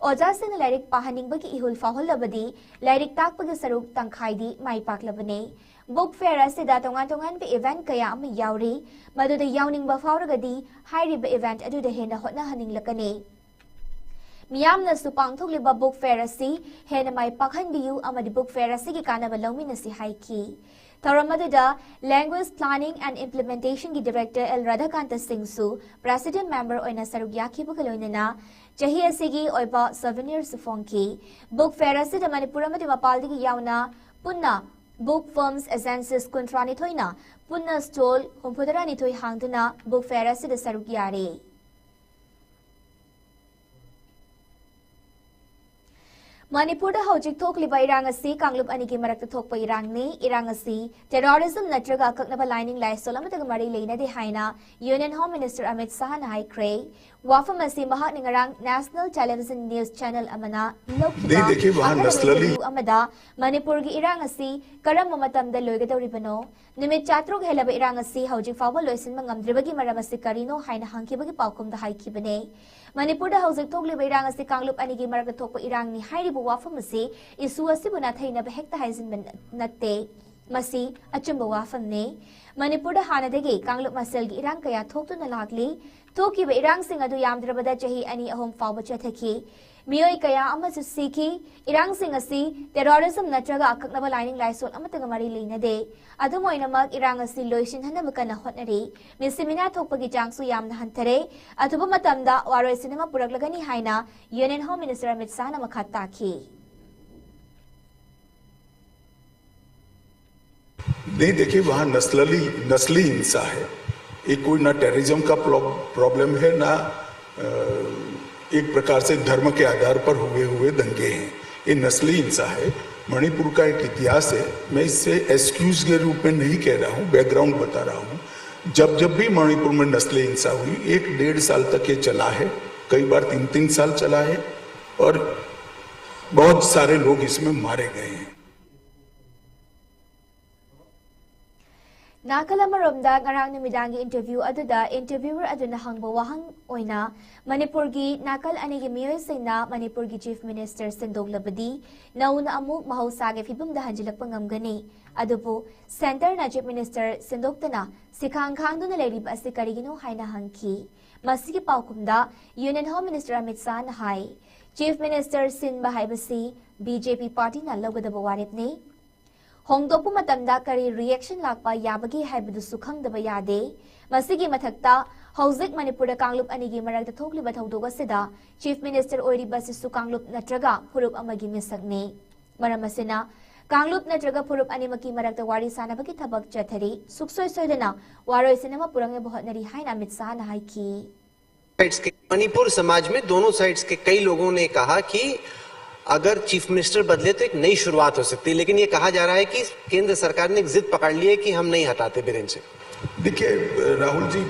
ꯑꯣꯖꯥꯁꯤꯡꯅ ꯂꯥꯏꯔꯤꯛ ꯄꯥꯍꯟꯅꯤꯡꯕꯒꯤ ꯏꯍꯨꯜ ꯐꯥꯎꯍꯜꯂꯕꯗꯤ ꯂꯥꯏꯔꯤꯛ ꯇꯥꯛꯄꯒꯤ ꯁꯔꯨꯛ ꯇꯪꯈꯥꯏꯗꯤ ꯃꯥꯏ ꯄꯥꯛꯂꯕꯅꯤ꯫ Book fair ꯑꯁꯤꯗ ꯇꯣꯉꯥꯟ ꯇꯣꯉꯥꯟꯕ event ꯀꯌꯥ ꯑꯃ ꯌꯥꯎꯔꯤ꯫ ꯃꯗꯨꯗ ꯌꯥꯎꯅꯤꯡꯕ ꯐꯥꯎꯔꯒꯗꯤ ꯍꯥꯏꯔꯤꯕ event ꯑꯗꯨꯗ ꯍꯦꯟꯅ ꯍꯣꯠꯅꯍꯟꯅꯤꯡꯂꯛꯀꯅꯤ꯫ ꯃꯤꯌꯥꯝꯅꯁꯨ ꯄꯥꯡꯊꯣꯛꯂꯤꯕ book fair ꯑꯁꯤ ꯍꯦꯟꯅ ꯃꯥꯏ ꯄꯥꯛꯍꯟꯕꯤꯌꯨ ꯑꯃꯗꯤ book fair ꯑꯁꯤꯒꯤ ꯀꯥꯟꯅꯕ ꯂꯧꯃꯤꯟꯅꯁꯤ ꯍꯥꯏꯈꯤ꯫ ꯊꯧꯔꯝ ꯑꯗꯨꯗ Language Planning and Implementationꯒꯤ Director ꯑꯦꯜ ꯔꯥꯙꯥꯀꯥꯟꯇ ꯁꯤꯡꯁꯨ President Member ꯑꯣꯏꯅ ꯁꯔꯨꯛ ꯌꯥꯈꯤꯕꯒ ꯂꯣꯏꯅꯅ ꯆꯍꯤ ꯑꯁꯤꯒꯤ ꯑꯣꯏꯕ souvenirꯁꯨ ꯐꯣꯡꯈꯤ꯫ Book fair ꯑꯁꯤꯗ ꯃꯅꯤꯄꯨꯔ ꯑꯃꯗꯤ ꯃꯄꯥꯟꯗꯒꯤ ꯌꯥꯎꯅ ꯄꯨꯟꯅ book firms, agencies ꯀꯨꯟꯊ꯭ꯔꯥꯅꯤꯊꯣꯏꯅ ꯄꯨꯟꯅ stall ꯍꯨꯝꯐꯨꯇꯔꯥꯅꯤꯊꯣꯏ ꯍꯥꯡꯗꯨꯅ book fair ꯑꯁꯤꯗ ꯁꯔꯨꯛ ꯌꯥꯔꯤ꯫ ꯃꯅꯤꯄꯨꯔꯗ ꯍꯧꯖꯤꯛ ꯊꯣꯛꯂꯤꯕ ꯏꯔꯥꯡ ꯑꯁꯤ ꯀꯥꯡꯂꯨꯞ ꯑꯅꯤꯒꯤ ꯃꯔꯛꯇ ꯊꯣꯛꯄ ꯏꯔꯥꯡꯅꯤ꯫ ꯏꯔꯥꯡ ꯑꯁꯤ terrorism ꯅꯠꯇ꯭ꯔꯒ ꯑꯀꯛꯅꯕ ꯂꯥꯏꯅꯤꯡ ꯂꯥꯏꯁꯣꯜ ꯑꯃꯠꯇꯒ ꯃꯔꯤ ꯂꯩꯅꯗꯦ ꯍꯥꯏꯅ Union Home Minister ꯑꯃꯤꯠ ꯁꯥꯍꯅ ꯍꯥꯏꯈ꯭ꯔꯦ꯫ ꯋꯥꯐꯝ ꯑꯁꯤ ꯃꯍꯥꯛꯅ ꯉꯔꯥꯡ National Television News Channel ꯑꯃꯅ ꯂꯧꯈꯤꯕ ꯑꯀꯛꯅꯕ interview ꯑꯃꯗ ꯃꯅꯤꯄꯨꯔꯒꯤ ꯏꯔꯥꯡ ꯑꯁꯤ ꯀꯔꯝꯕ ꯃꯇꯝꯗ ꯂꯣꯏꯒꯗꯧꯔꯤꯕꯅꯣ? ꯅꯨꯃꯤꯠ ꯆꯥꯇ꯭ꯔꯨꯛ ꯍꯦꯜꯂꯕ ꯏꯔꯥꯡ ꯑꯁꯤ ꯍꯧꯖꯤꯛ ꯐꯥꯎꯕ ꯂꯣꯏꯁꯤꯟꯕ ꯉꯝꯗ꯭ꯔꯤꯕꯒꯤ ꯃꯔꯝ ꯑꯁꯤ ꯀꯔꯤꯅꯣ ꯍꯥꯏꯅ ꯍꯪꯈꯤꯕꯒꯤ ꯄꯥꯎꯈꯨꯝꯗ ꯍꯥꯏꯈꯤꯕꯅꯦ꯫ ꯃꯅꯤꯄꯨꯔꯗ ꯍꯧꯖꯤꯛ ꯊꯣꯛꯂꯤꯕ ꯏꯔꯥꯡ ꯑꯁꯤ ꯀꯥꯡꯂꯨꯞ ꯑꯅꯤꯒꯤ ꯃꯔꯛꯇ ꯊꯣꯛꯄ ꯏꯔꯥꯡꯅꯤ ꯍꯥꯏꯔꯤꯕ ꯋꯥꯐꯝ ꯑꯁꯤ issue ꯑꯁꯤꯕꯨ ꯅꯥꯊꯩꯅꯕ ꯍꯦꯛꯇ ꯍꯥꯏꯖꯤꯟꯕ ꯅꯠꯇꯦ꯫ ꯃꯁꯤ ꯑꯆꯨꯝꯕ ꯋꯥꯐꯝꯅꯤ꯫ ꯃꯅꯤꯄꯨꯔꯗ ꯍꯥꯟꯅꯗꯒꯤ ꯀꯥꯡꯂꯨꯞ ꯃꯁꯦꯜꯒꯤ ꯏꯔꯥꯡ ꯀꯌꯥ ꯊꯣꯛꯇꯨꯅ ꯂꯥꯛꯂꯤ꯫ ꯊꯣꯛꯈꯤꯕ ꯏꯔꯥꯡꯁꯤꯡ ꯑꯗꯨ ꯌꯥꯝꯗ꯭ꯔꯕꯗ ꯆꯍꯤ ꯑꯅꯤ ꯑꯍꯨꯝ ꯐꯥꯎꯕ ꯆꯠꯊꯈꯤ꯫ ꯃꯤꯑꯣꯏ ꯀꯌꯥ ꯑꯃꯁꯨ ꯁꯤꯈꯤ꯫ ꯏꯔꯥꯡꯁꯤꯡ ꯑꯁꯤ terrorism ꯅꯠꯇ꯭ꯔꯒ ꯑꯀꯛꯅꯕ ꯂꯥꯏꯅꯤꯡ ꯂꯥꯏꯁꯣꯜ ꯑꯃꯠꯇꯒ ꯃꯔꯤ ꯂꯩꯅꯗꯦ꯫ ꯑꯗꯨꯝ ꯑꯣꯏꯅꯃꯛ, ꯏꯔꯥꯡ ꯑꯁꯤ ꯂꯣꯏꯁꯤꯟꯍꯟꯅꯕ ꯀꯟꯅ ꯍꯣꯠꯅꯔꯤ꯫ ꯃꯤꯁꯤꯃꯤꯅꯥ ꯊꯣꯛꯄꯒꯤ ꯆꯥꯡꯁꯨ ꯌꯥꯝꯅ ꯍꯟꯊꯔꯦ꯫ ꯑꯊꯨꯕ ꯃꯇꯝꯗ ꯋꯥꯔꯣꯏꯁꯤꯟ ꯑꯃ ꯄꯨꯔꯛꯂꯒꯅꯤ ꯍꯥꯏꯅ Union Home Minister ꯑꯃꯤꯠ ꯁꯥꯍꯅ ꯃꯈꯥ ꯇꯥꯈꯤ꯫ नहीं, देखिए, वहाँ नस्लली नस्ली हिंसा है। ये कोई ना टेररिज्म का प्रॉब्लम है, ना अ, एक प्रकार से धर्म के आधार पर हुए हुए दंगे हैं। ये नस्ली हिंसा है। मणिपुर का एक इतिहास है। मैं इससे एक्सक्यूज के रूप में नहीं कह रहा हूँ, बैकग्राउंड बता रहा हूँ। जब जब भी मणिपुर में नस्ली हिंसा हुई, एक डेढ़ साल तक ये चला है, कई बार तीन तीन साल चला है और बहुत सारे लोग इसमें मारे गए हैं। ꯅꯥꯀꯜ ꯑꯃꯔꯣꯝꯗ, ꯉꯔꯥꯡ ꯅꯨꯃꯤꯗꯥꯡꯒꯤ interview ꯑꯗꯨꯗ interviewer ꯑꯗꯨꯅ ꯍꯪꯕ ꯋꯥꯍꯪ ꯑꯣꯏꯅ, ꯃꯅꯤꯄꯨꯔꯒꯤ ꯅꯥꯀꯜ ꯑꯅꯤꯒꯤ ꯃꯤꯑꯣꯏꯁꯤꯡꯅ ꯃꯅꯤꯄꯨꯔꯒꯤ Chief Minister ꯁꯤꯟꯗꯣꯛꯂꯕꯗꯤ ꯅꯧꯅ ꯑꯃꯨꯛ ꯃꯍꯧꯁꯥꯒꯤ ꯐꯤꯕꯝꯗ ꯍꯟꯖꯤꯜꯂꯛꯄ ꯉꯝꯒꯅꯤ꯫ ꯑꯗꯨꯕꯨ centreꯅ Chief Minister ꯁꯤꯟꯗꯣꯛꯇꯅ ꯁꯤꯈꯥꯡ ꯈꯥꯡꯗꯨꯅ ꯂꯩꯔꯤꯕ ꯑꯁꯤ ꯀꯔꯤꯒꯤꯅꯣ ꯍꯥꯏꯅ ꯍꯪꯈꯤ꯫ ꯃꯁꯤꯒꯤ ꯄꯥꯎꯈꯨꯝꯗ Union Home Minister ꯑꯃꯤꯠ ꯁꯥꯍꯅ ꯍꯥꯏ, Chief Minister ꯁꯤꯟꯕ ꯍꯥꯏꯕꯁꯤ BJP partyꯅ ꯂꯧꯒꯗꯕ ꯋꯥꯔꯦꯞꯅꯤ꯫ ꯍꯣꯡꯗꯣꯛꯄ ꯃꯇꯝꯗ ꯀꯔꯤ reaction ꯂꯥꯛꯄ ꯌꯥꯕꯒꯦ ꯍꯥꯏꯕꯗꯨꯁꯨ ꯈꯪꯗꯕ ꯌꯥꯗꯦ꯫ ꯃꯁꯤꯒꯤ ꯃꯊꯛꯇ, ꯍꯧꯖꯤꯛ ꯃꯅꯤꯄꯨꯔꯗ ꯀꯥꯡꯂꯨꯞ ꯑꯅꯤꯒꯤ ꯃꯔꯛꯇ ꯊꯣꯛꯂꯤꯕ ꯊꯧꯗꯣꯛ ꯑꯁꯤꯗ Chief Minister ꯑꯣꯏꯔꯤꯕ ꯑꯁꯤꯁꯨ ꯀꯥꯡꯂꯨꯞ ꯅꯠꯇ꯭ꯔꯒ ꯐꯨꯔꯨꯞ ꯑꯃꯒꯤ ꯃꯤꯁꯛꯅꯤ꯫ ꯃꯔꯝ ꯑꯁꯤꯅ, ꯀꯥꯡꯂꯨꯞ ꯅꯠꯇ꯭ꯔꯒ ꯐꯨꯔꯨꯞ ꯑꯅꯤꯃꯛꯀꯤ ꯃꯔꯛꯇ ꯋꯥꯔꯤ ꯁꯥꯅꯕꯒꯤ ꯊꯕꯛ ꯆꯠꯊꯔꯤ꯫ ꯁꯨꯛꯁꯣꯏ ꯁꯣꯏꯗꯅ ꯋꯥꯔꯣꯏꯁꯤꯟ ꯑꯃ ꯄꯨꯔꯛꯅꯕ ꯍꯣꯠꯅꯔꯤ ꯍꯥꯏꯅ ꯑꯃꯤꯠ ꯁꯥꯍꯅ ꯍꯥꯏꯈꯤ꯫ साइड्स के, मणिपुर समाज में दोनों साइड्स के कई लोगों ने कहा कि अगर चीफ मिनिस्टर बदले तो एक नई शुरुआत हो सकती है, लेकिन ये कहा जा रहा है कि केंद्र सरकार ने एक जिद पकड़ ली है कि हम नहीं हटाते बिरेन से। देखिए राहुल जी,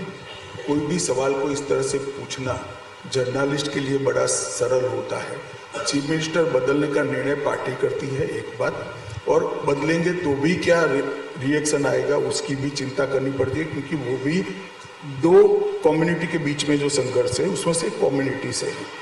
कोई भी सवाल को इस तरह से पूछना जर्नलिस्ट के लिए बड़ा सरल होता है। चीफ मिनिस्टर बदलने का निर्णय पार्टी करती है, एक बात, और बदलेंगे तो भी क्या रिएक्शन आएगा, उसकी भी चिंता करनी पड़ती है, क्योंकि वो भी दो कम्युनिटी के बीच में जो संघर्ष है, उसमें से एक कम्युनिटी से है।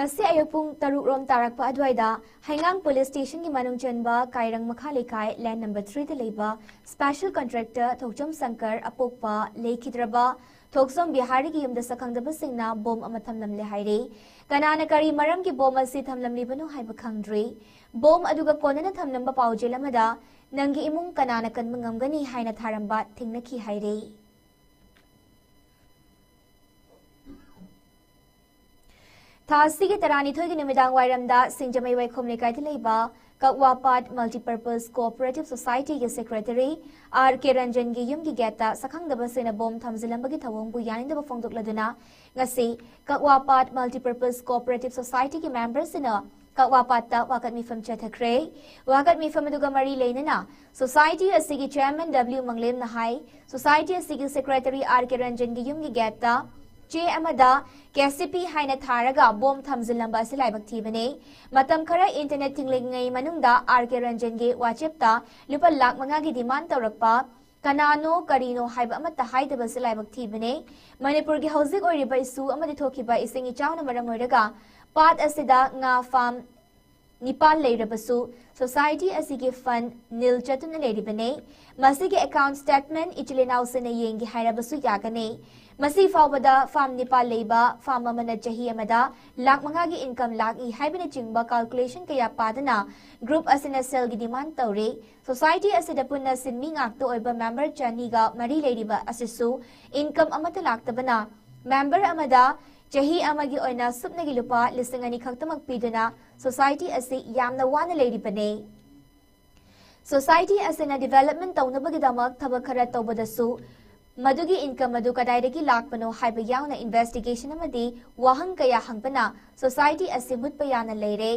ꯉꯁꯤ ꯑꯌꯨꯛ ꯄꯨꯡ ꯇꯔꯨꯛ ꯔꯣꯝ ꯇꯥꯔꯛꯄ ꯑꯗꯨꯋꯥꯏꯗ ꯍꯩꯉꯥꯡ ꯄꯨꯂꯤꯁ ꯁ꯭ꯇꯦꯁꯟꯒꯤ ꯃꯅꯨꯡ ꯆꯟꯕ ꯀꯥꯏꯔꯪ ꯃꯈꯥ ꯂꯩꯀꯥꯏ ꯂꯦꯟ ꯅꯝꯕꯔ ꯊ꯭ꯔꯤꯗ ꯂꯩꯕ ꯁ꯭ꯄꯦꯁꯦꯜ ꯀꯟꯇ꯭ꯔꯦꯛꯇꯔ ꯊꯣꯛꯆꯣꯝ ꯁꯪꯀꯔ ꯑꯄꯣꯛꯄ ꯂꯩꯈꯤꯗ꯭ꯔꯕ ꯊꯣꯛꯆꯣꯝ ꯕꯤꯍꯥꯔꯤꯒꯤ ꯌꯨꯝꯗ ꯁꯛꯈꯪꯗꯕꯁꯤꯡꯅ ꯕꯣꯝ ꯑꯃ ꯊꯝꯂꯝꯂꯦ ꯍꯥꯏꯔꯦ꯫ ꯀꯅꯥꯅ ꯀꯔꯤ ꯃꯔꯝꯒꯤ ꯕꯣꯝ ꯑꯁꯤ ꯊꯝꯂꯝꯂꯤꯕꯅꯣ ꯍꯥꯏꯕ ꯈꯪꯗ꯭ꯔꯤ꯫ ꯕꯣꯝ ꯑꯗꯨꯒ ꯀꯣꯟꯅꯅ ꯊꯝꯂꯝꯕ ꯄꯥꯎꯖꯦꯜ ꯑꯃꯗ ꯅꯪꯒꯤ ꯏꯃꯨꯡ ꯀꯅꯥꯅ ꯀꯟꯕ ꯉꯝꯒꯅꯤ ꯍꯥꯏꯅ ꯊꯥꯔꯝꯕ ꯊꯦꯡꯅꯈꯤ ꯍꯥꯏꯔꯦ꯫ ꯊꯥ ꯑꯁꯤꯒꯤ ꯇꯔꯥꯅꯤꯊꯣꯏꯒꯤ ꯅꯨꯃꯤꯗꯥꯡ ꯋꯥꯏꯔꯝꯗ ꯁꯤꯡꯖꯃꯩ ꯋꯥꯏꯈꯣꯝ ꯂꯩꯀꯥꯏꯗ ꯂꯩꯕ ꯀꯛꯋꯥꯄꯥꯠ ꯃꯜꯇꯤꯄꯔꯄꯁ ꯀꯣꯑꯣꯄꯔꯦꯇꯤꯚ ꯁꯣꯁꯥꯏꯇꯤꯒꯤ ꯁꯦꯀ꯭ꯔꯦꯇꯔꯤ ꯑꯥꯔ ꯀꯦ ꯔꯟꯖꯟꯒꯤ ꯌꯨꯝꯒꯤ ꯒꯦꯠꯇ ꯁꯛꯈꯪꯗꯕꯁꯤꯡꯅ ꯕꯣꯝ ꯊꯝꯖꯤꯜꯂꯝꯕꯒꯤ ꯊꯧꯑꯣꯡꯕꯨ ꯌꯥꯅꯤꯡꯗꯕ ꯐꯣꯡꯗꯣꯛꯂꯗꯨꯅ ꯉꯁꯤ ꯀꯛꯋꯥꯄꯥꯠ ꯃꯜꯇꯤꯄꯔꯄꯁ ꯀꯣꯑꯣꯄꯔꯦꯇꯤꯚ ꯁꯣꯁꯥꯏꯇꯤꯒꯤ ꯃꯦꯝꯕꯔꯁꯤꯡꯅ ꯀꯛꯋꯥꯄꯥꯠꯇ ꯋꯥꯀꯠ ꯃꯤꯐꯝ ꯆꯠꯊꯈ꯭ꯔꯦ꯫ ꯋꯥꯀꯠ ꯃꯤꯐꯝ ꯑꯗꯨꯒ ꯃꯔꯤ ꯂꯩꯅꯅ ꯁꯣꯁꯥꯏꯇꯤ ꯑꯁꯤꯒꯤ ꯆꯦꯌꯔꯃꯦꯟ ꯗꯕ꯭ꯂꯤꯎ ꯃꯪꯂꯦꯝꯅ ꯍꯥꯏ, ꯁꯣꯁꯥꯏꯇꯤ ꯑꯁꯤꯒꯤ ꯁꯦꯀ꯭ꯔꯦꯇꯔꯤ ꯑꯥꯔ ꯀꯦ ꯔꯟꯖꯟꯒꯤ ꯌꯨꯝꯒꯤ ꯒꯦꯠꯇ ꯆꯦ ꯑꯃꯗ ꯀꯦ ꯁꯤ ꯄꯤ ꯍꯥꯏꯅ ꯊꯥꯔꯒ ꯕꯣꯝ ꯊꯝꯖꯤꯜꯂꯝꯕ ꯑꯁꯤ ꯂꯥꯏꯕꯛ ꯊꯤꯕꯅꯤ꯫ ꯃꯇꯝ ꯈꯔ ꯏꯟꯇꯔꯅꯦꯠ ꯊꯤꯡꯂꯤꯉꯩ ꯃꯅꯨꯡꯗ ꯑꯥꯔ ꯀꯦ ꯔꯟꯖꯟꯒꯤ ꯋꯥꯆꯦꯞꯇ ꯂꯨꯄꯥ ꯂꯥꯈ ꯃꯉꯥꯒꯤ ꯗꯤꯃꯥꯟ ꯇꯧꯔꯛꯄ, ꯀꯅꯥꯅꯣ ꯀꯔꯤꯅꯣ ꯍꯥꯏꯕ ꯑꯃꯠꯇ ꯍꯥꯏꯗꯕꯁꯤ ꯂꯥꯏꯕꯛ ꯊꯤꯕꯅꯤ꯫ ꯃꯅꯤꯄꯨꯔꯒꯤ ꯍꯧꯖꯤꯛ ꯑꯣꯏꯔꯤꯕ ꯏꯁꯨ ꯑꯃꯗꯤ ꯊꯣꯛꯈꯤꯕ ꯏꯁꯤꯡ ꯏꯆꯥꯎꯅ ꯃꯔꯝ ꯑꯣꯏꯔꯒ ꯄꯥꯠ ꯑꯁꯤꯗ ꯉꯥ ꯐꯥꯝ ꯅꯤꯄꯥꯜ ꯂꯩꯔꯕꯁꯨ, ꯁꯣꯁꯥꯏꯇꯤ ꯑꯁꯤꯒꯤ ꯐꯟꯗ ꯅꯤꯜ ꯆꯠꯇꯨꯅ ꯂꯩꯔꯤꯕꯅꯤ꯫ ꯃꯁꯤꯒꯤ ꯑꯦꯀꯥꯎꯟꯠ ꯁ꯭ꯇꯦꯠꯃꯦꯟꯠ ꯏꯆꯤꯜ ꯏꯅꯥꯎꯁꯤꯡꯅ ꯌꯦꯡꯒꯦ ꯍꯥꯏꯔꯕꯁꯨ ꯌꯥꯒꯅꯤ꯫ ꯃꯁꯤ ꯐꯥꯎꯕꯗ ꯐꯥꯝ ꯅꯤꯄꯥꯜ ꯂꯩꯕ ꯐꯥꯝ ꯑꯃꯅ ꯆꯍꯤ ꯑꯃꯗ ꯂꯥꯈ ꯃꯉꯥꯒꯤ ꯏꯟꯀꯝ ꯂꯥꯛꯏ ꯍꯥꯏꯕꯅꯆꯤꯡꯕ ꯀꯥꯜꯀꯨꯂꯦꯁꯟ ꯀꯌꯥ ꯄꯥꯗꯨꯅ ꯒ꯭ꯔꯨꯞ ꯑꯁꯤꯅ ꯁꯦꯜꯒꯤ ꯗꯤꯃꯥꯟ ꯇꯧꯔꯤ꯫ ꯁꯣꯁꯥꯏꯇꯤ ꯑꯁꯤꯗ ꯄꯨꯟꯅ ꯁꯤꯟꯃꯤ ꯉꯥꯛꯇ ꯑꯣꯏꯕ ꯃꯦꯝꯕꯔ ꯆꯅꯤꯒ ꯃꯔꯤ ꯂꯩꯔꯤꯕ ꯑꯁꯤꯁꯨ ꯏꯟꯀꯝ ꯑꯃꯠꯇ ꯂꯥꯛꯇꯕꯅ ꯃꯦꯝꯕꯔ ꯑꯃꯗ ꯆꯍꯤ ꯑꯃꯒꯤ ꯑꯣꯏꯅ ꯁꯨꯞꯅꯒꯤ ꯂꯨꯄꯥ ꯂꯤꯁꯤꯡ ꯑꯅꯤ ꯈꯛꯇꯃꯛ ꯄꯤꯗꯨꯅ ꯁꯣꯁꯥꯏꯇꯤ ꯑꯁꯤ ꯌꯥꯝꯅ ꯋꯥꯅ ꯂꯩꯔꯤꯕꯅꯤ꯫ ꯁꯣꯁꯥꯏꯇꯤ ꯑꯁꯤꯅ ꯗꯤꯚꯦꯂꯞꯃꯦꯟꯠ ꯇꯧꯅꯕꯒꯤꯗꯃꯛ ꯊꯕꯛ ꯈꯔ ꯇꯧꯕꯗꯁꯨ ꯃꯗꯨꯒꯤ ꯏꯟꯀꯝ ꯑꯗꯨ ꯀꯗꯥꯏꯗꯒꯤ ꯂꯥꯛꯄꯅꯣ ꯍꯥꯏꯕ ꯌꯥꯎꯅ ꯏꯟꯚꯦꯁꯇꯤꯒꯦꯁꯟ ꯑꯃꯗꯤ ꯋꯥꯍꯪ ꯀꯌꯥ ꯍꯪꯕꯅ ꯁꯣꯁꯥꯏꯇꯤ ꯑꯁꯤ ꯃꯨꯠꯄ ꯌꯥꯅ ꯂꯩꯔꯦ꯫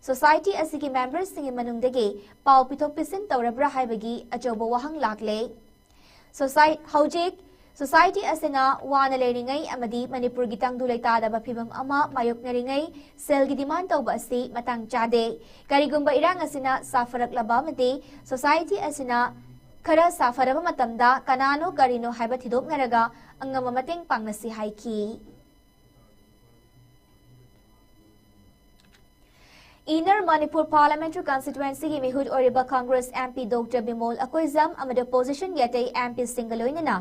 ꯁꯣꯁꯥꯏꯇꯤ ꯑꯁꯤꯒꯤ ꯃꯦꯝꯕꯔꯁꯤꯡꯒꯤ ꯃꯅꯨꯡꯗꯒꯤ ꯄꯥꯎ ꯄꯤꯊꯣꯛ ꯄꯤꯁꯤꯟ ꯇꯧꯔꯕ꯭ꯔꯥ ꯍꯥꯏꯕꯒꯤ ꯑꯆꯧꯕ ꯋꯥꯍꯪ ꯂꯥꯛꯂꯦ꯫ ꯁꯣꯁꯥꯏ-, ꯍꯧꯖꯤꯛ ꯁꯣꯁꯥꯏꯇꯤ ꯑꯁꯤꯅ ꯋꯥꯅ ꯂꯩꯔꯤꯉꯩ ꯑꯃꯗꯤ ꯃꯅꯤꯄꯨꯔꯒꯤ ꯇꯪꯗꯨ ꯂꯩꯇꯥꯗꯕ ꯐꯤꯕꯝ ꯑꯃ ꯃꯥꯌꯣꯛꯅꯔꯤꯉꯩ ꯁꯦꯜꯒꯤ ꯗꯤꯃꯥꯟ ꯇꯧꯕ ꯑꯁꯤ ꯃꯇꯥꯡ ꯆꯥꯗꯦ꯫ ꯀꯔꯤꯒꯨꯝꯕ ꯏꯔꯥꯡ ꯑꯁꯤꯅ ꯁꯥꯐꯔꯛꯂꯕ ꯑꯃꯗꯤ ꯁꯣꯁꯥꯏꯇꯤ ꯑꯁꯤꯅ ꯈꯔ ꯁꯥꯐꯔꯕ ꯃꯇꯝꯗ ꯀꯅꯥꯅꯣ ꯀꯔꯤꯅꯣ ꯍꯥꯏꯕ ꯊꯤꯗꯣꯛꯅꯔꯒ ꯑꯉꯝꯕ ꯃꯇꯦꯡ ꯄꯥꯡꯅꯁꯤ ꯍꯥꯏꯈꯤ꯫ Inner Manipur Parliamentary Constituency ꯒꯤ ꯃꯤꯍꯨꯠ ꯑꯣꯏꯔꯤꯕ Congress M P Doctor Bimol Akoijam ꯑꯃꯗꯤ opposition ꯒꯤ ꯑꯇꯩ M P ꯁꯤꯡꯒ ꯂꯣꯏꯅꯅ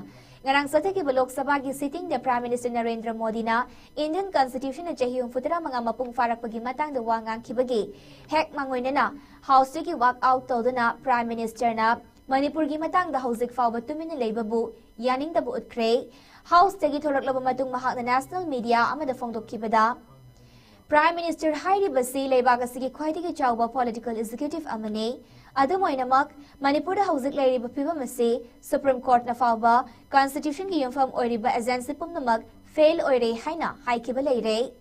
ꯉꯔꯥꯡ ꯆꯠꯊꯈꯤꯕ ꯂꯣꯛ ꯁꯚꯥꯒꯤ sitting ꯗ Prime Minister ꯅꯔꯦꯟꯗ꯭ꯔ ꯃꯣꯗꯤꯅ Indian Constitution ꯅ ꯆꯍꯤ ꯍꯨꯝꯐꯨꯇꯔꯥ ꯃꯉꯥ ꯃꯄꯨꯡ ꯐꯥꯔꯛꯄꯒꯤ ꯃꯇꯥꯡꯗ ꯋꯥ ꯉꯥꯡꯈꯤꯕꯒꯤ ꯍꯦꯛ ꯃꯥꯡꯑꯣꯏꯅꯅ House ꯇꯒꯤ walk out ꯇꯧꯗꯨꯅ Prime Minister ꯅ ꯃꯅꯤꯄꯨꯔꯒꯤ ꯃꯇꯥꯡꯗ ꯍꯧꯖꯤꯛ ꯐꯥꯎꯕ ꯇꯨꯃꯤꯟꯅ ꯂꯩꯕꯕꯨ ꯌꯥꯅꯤꯡꯗꯕ ꯎꯠꯈ꯭ꯔꯦ꯫ House ꯇꯒꯤ ꯊꯣꯔꯛꯂꯕ ꯃꯇꯨꯡ ꯃꯍꯥꯛꯅ national media ꯑꯃꯗ ꯐꯣꯡꯗꯣꯛꯈꯤꯕꯗ, Prime Minister ꯍꯥꯏꯔꯤꯕꯁꯤ ꯂꯩꯕꯥꯛ ꯑꯁꯤꯒꯤ ꯈ꯭ꯋꯥꯏꯗꯒꯤ ꯆꯥꯎꯕ political executive ꯑꯃꯅꯤ꯫ ꯑꯗꯨꯝ ꯑꯣꯏꯅꯃꯛ, ꯃꯅꯤꯄꯨꯔꯗ ꯍꯧꯖꯤꯛ ꯂꯩꯔꯤꯕ ꯐꯤꯕꯝ ꯑꯁꯤ Supreme Court ꯅ ꯐꯥꯎꯕ Constitution ꯒꯤ ꯌꯨꯝꯐꯝ ꯑꯣꯏꯔꯤꯕ agency ꯄꯨꯝꯅꯃꯛ fail ꯑꯣꯏꯔꯦ ꯍꯥꯏꯅ ꯍꯥꯏꯈꯤꯕ ꯂꯩꯔꯦ꯫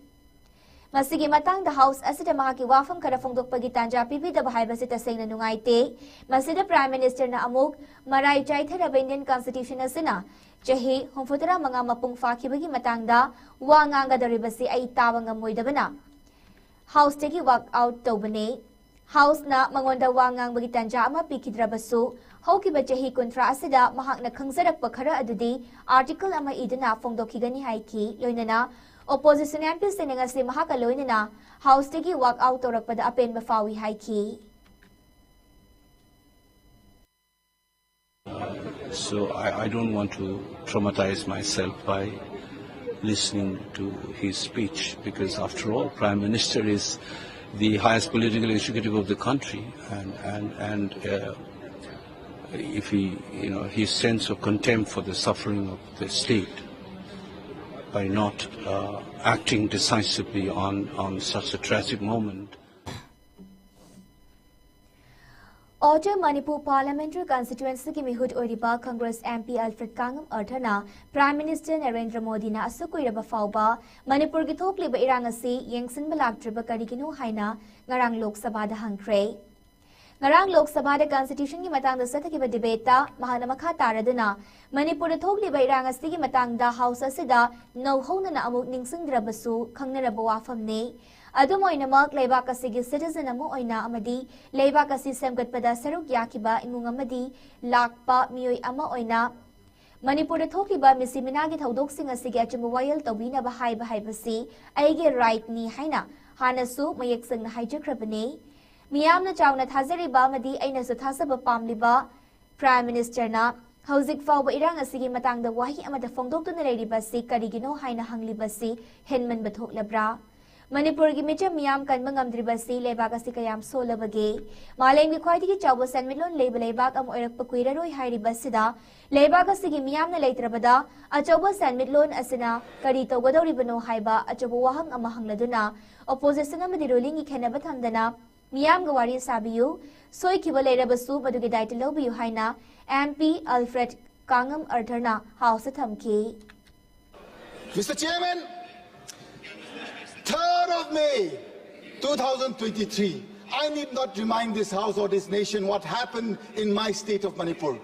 ꯃꯁꯤꯒꯤ ꯃꯇꯥꯡꯗ House ꯑꯁꯤꯗ ꯃꯍꯥꯛꯀꯤ ꯋꯥꯐꯝ ꯈꯔ ꯐꯣꯡꯗꯣꯛꯄꯒꯤ ꯇꯥꯟꯖꯥ ꯄꯤꯕꯤꯗꯕ ꯍꯥꯏꯕꯁꯤ ꯇꯁꯦꯡꯅ ꯅꯨꯡꯉꯥꯏꯇꯦ꯫ ꯃꯁꯤꯗ Prime Minister ꯅ ꯑꯃꯨꯛ ꯃꯔꯥꯏ ꯆꯥꯏꯊꯔꯕ Indian Constitution ꯑꯁꯤꯅ ꯆꯍꯤ ꯍꯨꯝꯐꯨꯇꯔꯥ ꯃꯉꯥ ꯃꯄꯨꯡ ꯐꯥꯈꯤꯕꯒꯤ ꯃꯇꯥꯡꯗ ꯋꯥ ꯉꯥꯡꯒꯗꯧꯔꯤꯕꯁꯤ ꯑꯩ ꯇꯥꯕ ꯉꯝꯃꯣꯏꯗꯕꯅ House ꯇꯒꯤ walk out ꯇꯧꯕꯅꯤ꯫ House ꯅ ꯃꯉꯣꯟꯗ ꯋꯥ ꯉꯥꯡꯕꯒꯤ ꯇꯥꯟꯖꯥ ꯑꯃ ꯄꯤꯈꯤꯗ꯭ꯔꯕꯁꯨ, ꯍꯧꯈꯤꯕ ꯆꯍꯤ ꯀꯨꯟꯊ꯭ꯔꯥ ꯑꯁꯤꯗ ꯃꯍꯥꯛꯅ ꯈꯪꯖꯔꯛꯄ ꯈꯔ ꯑꯗꯨꯗꯤ article ꯑꯃ ꯏꯗꯨꯅ ꯐꯣꯡꯗꯣꯛꯈꯤꯒꯅꯤ ꯍꯥꯏꯈꯤ꯫ ꯂꯣꯏꯅꯅ opposition M P ꯁꯤꯡꯅ ꯉꯁꯤ ꯃꯍꯥꯛꯀ ꯂꯣꯏꯅꯅ House ꯇꯒꯤ walk out ꯇꯧꯔꯛꯄꯗ ꯑꯄꯦꯟꯕ ꯐꯥꯎꯏ ꯍꯥꯏꯈꯤ꯫ So I, I don't want to traumatize myself by listening to his speech, because after all, Prime Minister is the highest political executive of the country, and, and, and uh, if he, you know, his sense of contempt for the suffering of the state by not uh, acting decisively on, on such a tragic moment. Outer Manipur Parliamentary Constituency ꯒꯤ ꯃꯤꯍꯨꯠ ꯑꯣꯏꯔꯤꯕ Congress M P Alfred ꯀꯥꯡꯉꯝ ꯑꯔꯊꯅ Prime Minister Narendra ꯃꯣꯗꯤꯅ ꯑꯁꯨꯛ ꯀꯨꯏꯔꯕ ꯐꯥꯎꯕ ꯃꯅꯤꯄꯨꯔꯒꯤ ꯊꯣꯛꯂꯤꯕ ꯏꯔꯥꯡ ꯑꯁꯤ ꯌꯦꯡꯁꯤꯟꯕ ꯂꯥꯛꯇ꯭ꯔꯤꯕ ꯀꯔꯤꯒꯤꯅꯣ ꯍꯥꯏꯅ ꯉꯔꯥꯡ ꯂꯣꯛ ꯁꯚꯥꯗ ꯍꯪꯈ꯭ꯔꯦ꯫ ꯉꯔꯥꯡ ꯂꯣꯛ ꯁꯚꯥꯗ Constitution ꯒꯤ ꯃꯇꯥꯡꯗ ꯆꯠꯊꯈꯤꯕ debate ꯇ ꯃꯍꯥꯛꯅ ꯃꯈꯥ ꯇꯥꯔꯗꯨꯅ ꯃꯅꯤꯄꯨꯔꯗ ꯊꯣꯛꯂꯤꯕ ꯏꯔꯥꯡ ꯑꯁꯤꯒꯤ ꯃꯇꯥꯡꯗ House ꯑꯁꯤꯗ ꯅꯧꯍꯧꯅꯅ ꯑꯃꯨꯛ ꯅꯤꯡꯁꯤꯡꯗ꯭ꯔꯕꯁꯨ ꯈꯪꯅꯔꯕ ꯋꯥꯐꯝꯅꯤ꯫ ꯑꯗꯨꯝ ꯑꯣꯏꯅꯃꯛ, ꯂꯩꯕꯥꯛ ꯑꯁꯤꯒꯤ citizen ꯑꯃ ꯑꯣꯏꯅ ꯑꯃꯗꯤ ꯂꯩꯕꯥꯛ ꯑꯁꯤ ꯁꯦꯝꯒꯠꯄꯗ ꯁꯔꯨꯛ ꯌꯥꯈꯤꯕ ꯏꯃꯨꯡ ꯑꯃꯗꯤ ꯂꯥꯛꯄ ꯃꯤꯑꯣꯏ ꯑꯃ ꯑꯣꯏꯅ ꯃꯅꯤꯄꯨꯔꯗ ꯊꯣꯛꯂꯤꯕ ꯃꯤꯁꯤ ꯃꯤꯅꯥꯒꯤ ꯊꯧꯗꯣꯛꯁꯤꯡ ꯑꯁꯤꯒꯤ ꯑꯆꯨꯝꯕ ꯋꯥꯌꯦꯜ ꯇꯧꯕꯤꯅꯕ ꯍꯥꯏꯕ ꯍꯥꯏꯕꯁꯤ ꯑꯩꯒꯤ right ꯅꯤ ꯍꯥꯏꯅ ꯍꯥꯟꯅꯁꯨ ꯃꯌꯦꯛ ꯁꯦꯡꯅ ꯍꯥꯏꯖꯈ꯭ꯔꯕꯅꯤ꯫ ꯃꯤꯌꯥꯝꯅ ꯆꯥꯎꯅ ꯊꯥꯖꯔꯤꯕ ꯑꯃꯗꯤ ꯑꯩꯅꯁꯨ ꯊꯥꯖꯕ ꯄꯥꯝꯂꯤꯕ Prime Ministerꯅ ꯍꯧꯖꯤꯛ ꯐꯥꯎꯕ ꯏꯔꯥꯡ ꯑꯁꯤꯒꯤ ꯃꯇꯥꯡꯗ ꯋꯥꯍꯩ ꯑꯃꯠꯇ ꯐꯣꯡꯗꯣꯛꯇꯨꯅ ꯂꯩꯔꯤꯕꯁꯤ ꯀꯔꯤꯒꯤꯅꯣ ꯍꯥꯏꯅ ꯍꯪꯂꯤꯕꯁꯤ ꯍꯦꯟꯃꯟꯕ ꯊꯣꯛꯂꯕ꯭ꯔꯥ? ꯃꯅꯤꯄꯨꯔꯒꯤ ꯃꯤꯆꯝ ꯃꯤꯌꯥꯝ ꯀꯟꯕ ꯉꯝꯗ꯭ꯔꯤꯕꯁꯤ ꯂꯩꯕꯥꯛ ꯑꯁꯤ ꯀꯌꯥꯝ ꯁꯣꯜꯂꯕꯒꯦ? ꯃꯥꯂꯦꯝꯒꯤ ꯈ꯭ꯋꯥꯏꯗꯒꯤ ꯆꯥꯎꯕ ꯁꯦꯟꯃꯤꯠꯂꯣꯟ ꯂꯩꯕ ꯂꯩꯕꯥꯛ ꯑꯃ ꯑꯣꯏꯔꯛꯄ ꯀꯨꯏꯔꯔꯣꯏ ꯍꯥꯏꯔꯤꯕꯁꯤꯗ, ꯂꯩꯕꯥꯛ ꯑꯁꯤꯒꯤ ꯃꯤꯌꯥꯝꯅ ꯂꯩꯇ꯭ꯔꯕꯗ ꯑꯆꯧꯕ ꯁꯦꯟꯃꯤꯠꯂꯣꯟ ꯑꯁꯤꯅ ꯀꯔꯤ ꯇꯧꯒꯗꯧꯔꯤꯕꯅꯣ ꯍꯥꯏꯕ ꯑꯆꯧꯕ ꯋꯥꯍꯪ ꯑꯃ ꯍꯪꯂꯗꯨꯅ, opposition ꯑꯃꯗꯤ rulingꯒꯤ ꯈꯦꯠꯅꯕ ꯊꯝꯗꯅ ꯃꯤꯌꯥꯝꯒ ꯋꯥꯔꯤ ꯁꯥꯕꯤꯌꯨ, ꯁꯣꯏꯈꯤꯕ ꯂꯩꯔꯕꯁꯨ ꯃꯗꯨꯒꯤ ꯗꯥꯏꯇ ꯂꯧꯕꯤꯌꯨ ꯍꯥꯏꯅ MP Alfred Kangam Arthurꯅ Houseꯇ ꯊꯝꯈꯤ꯫ Mister Chairman, third of May two thousand twenty-three, I need not remind this House or this nation what happened in my state of Manipur.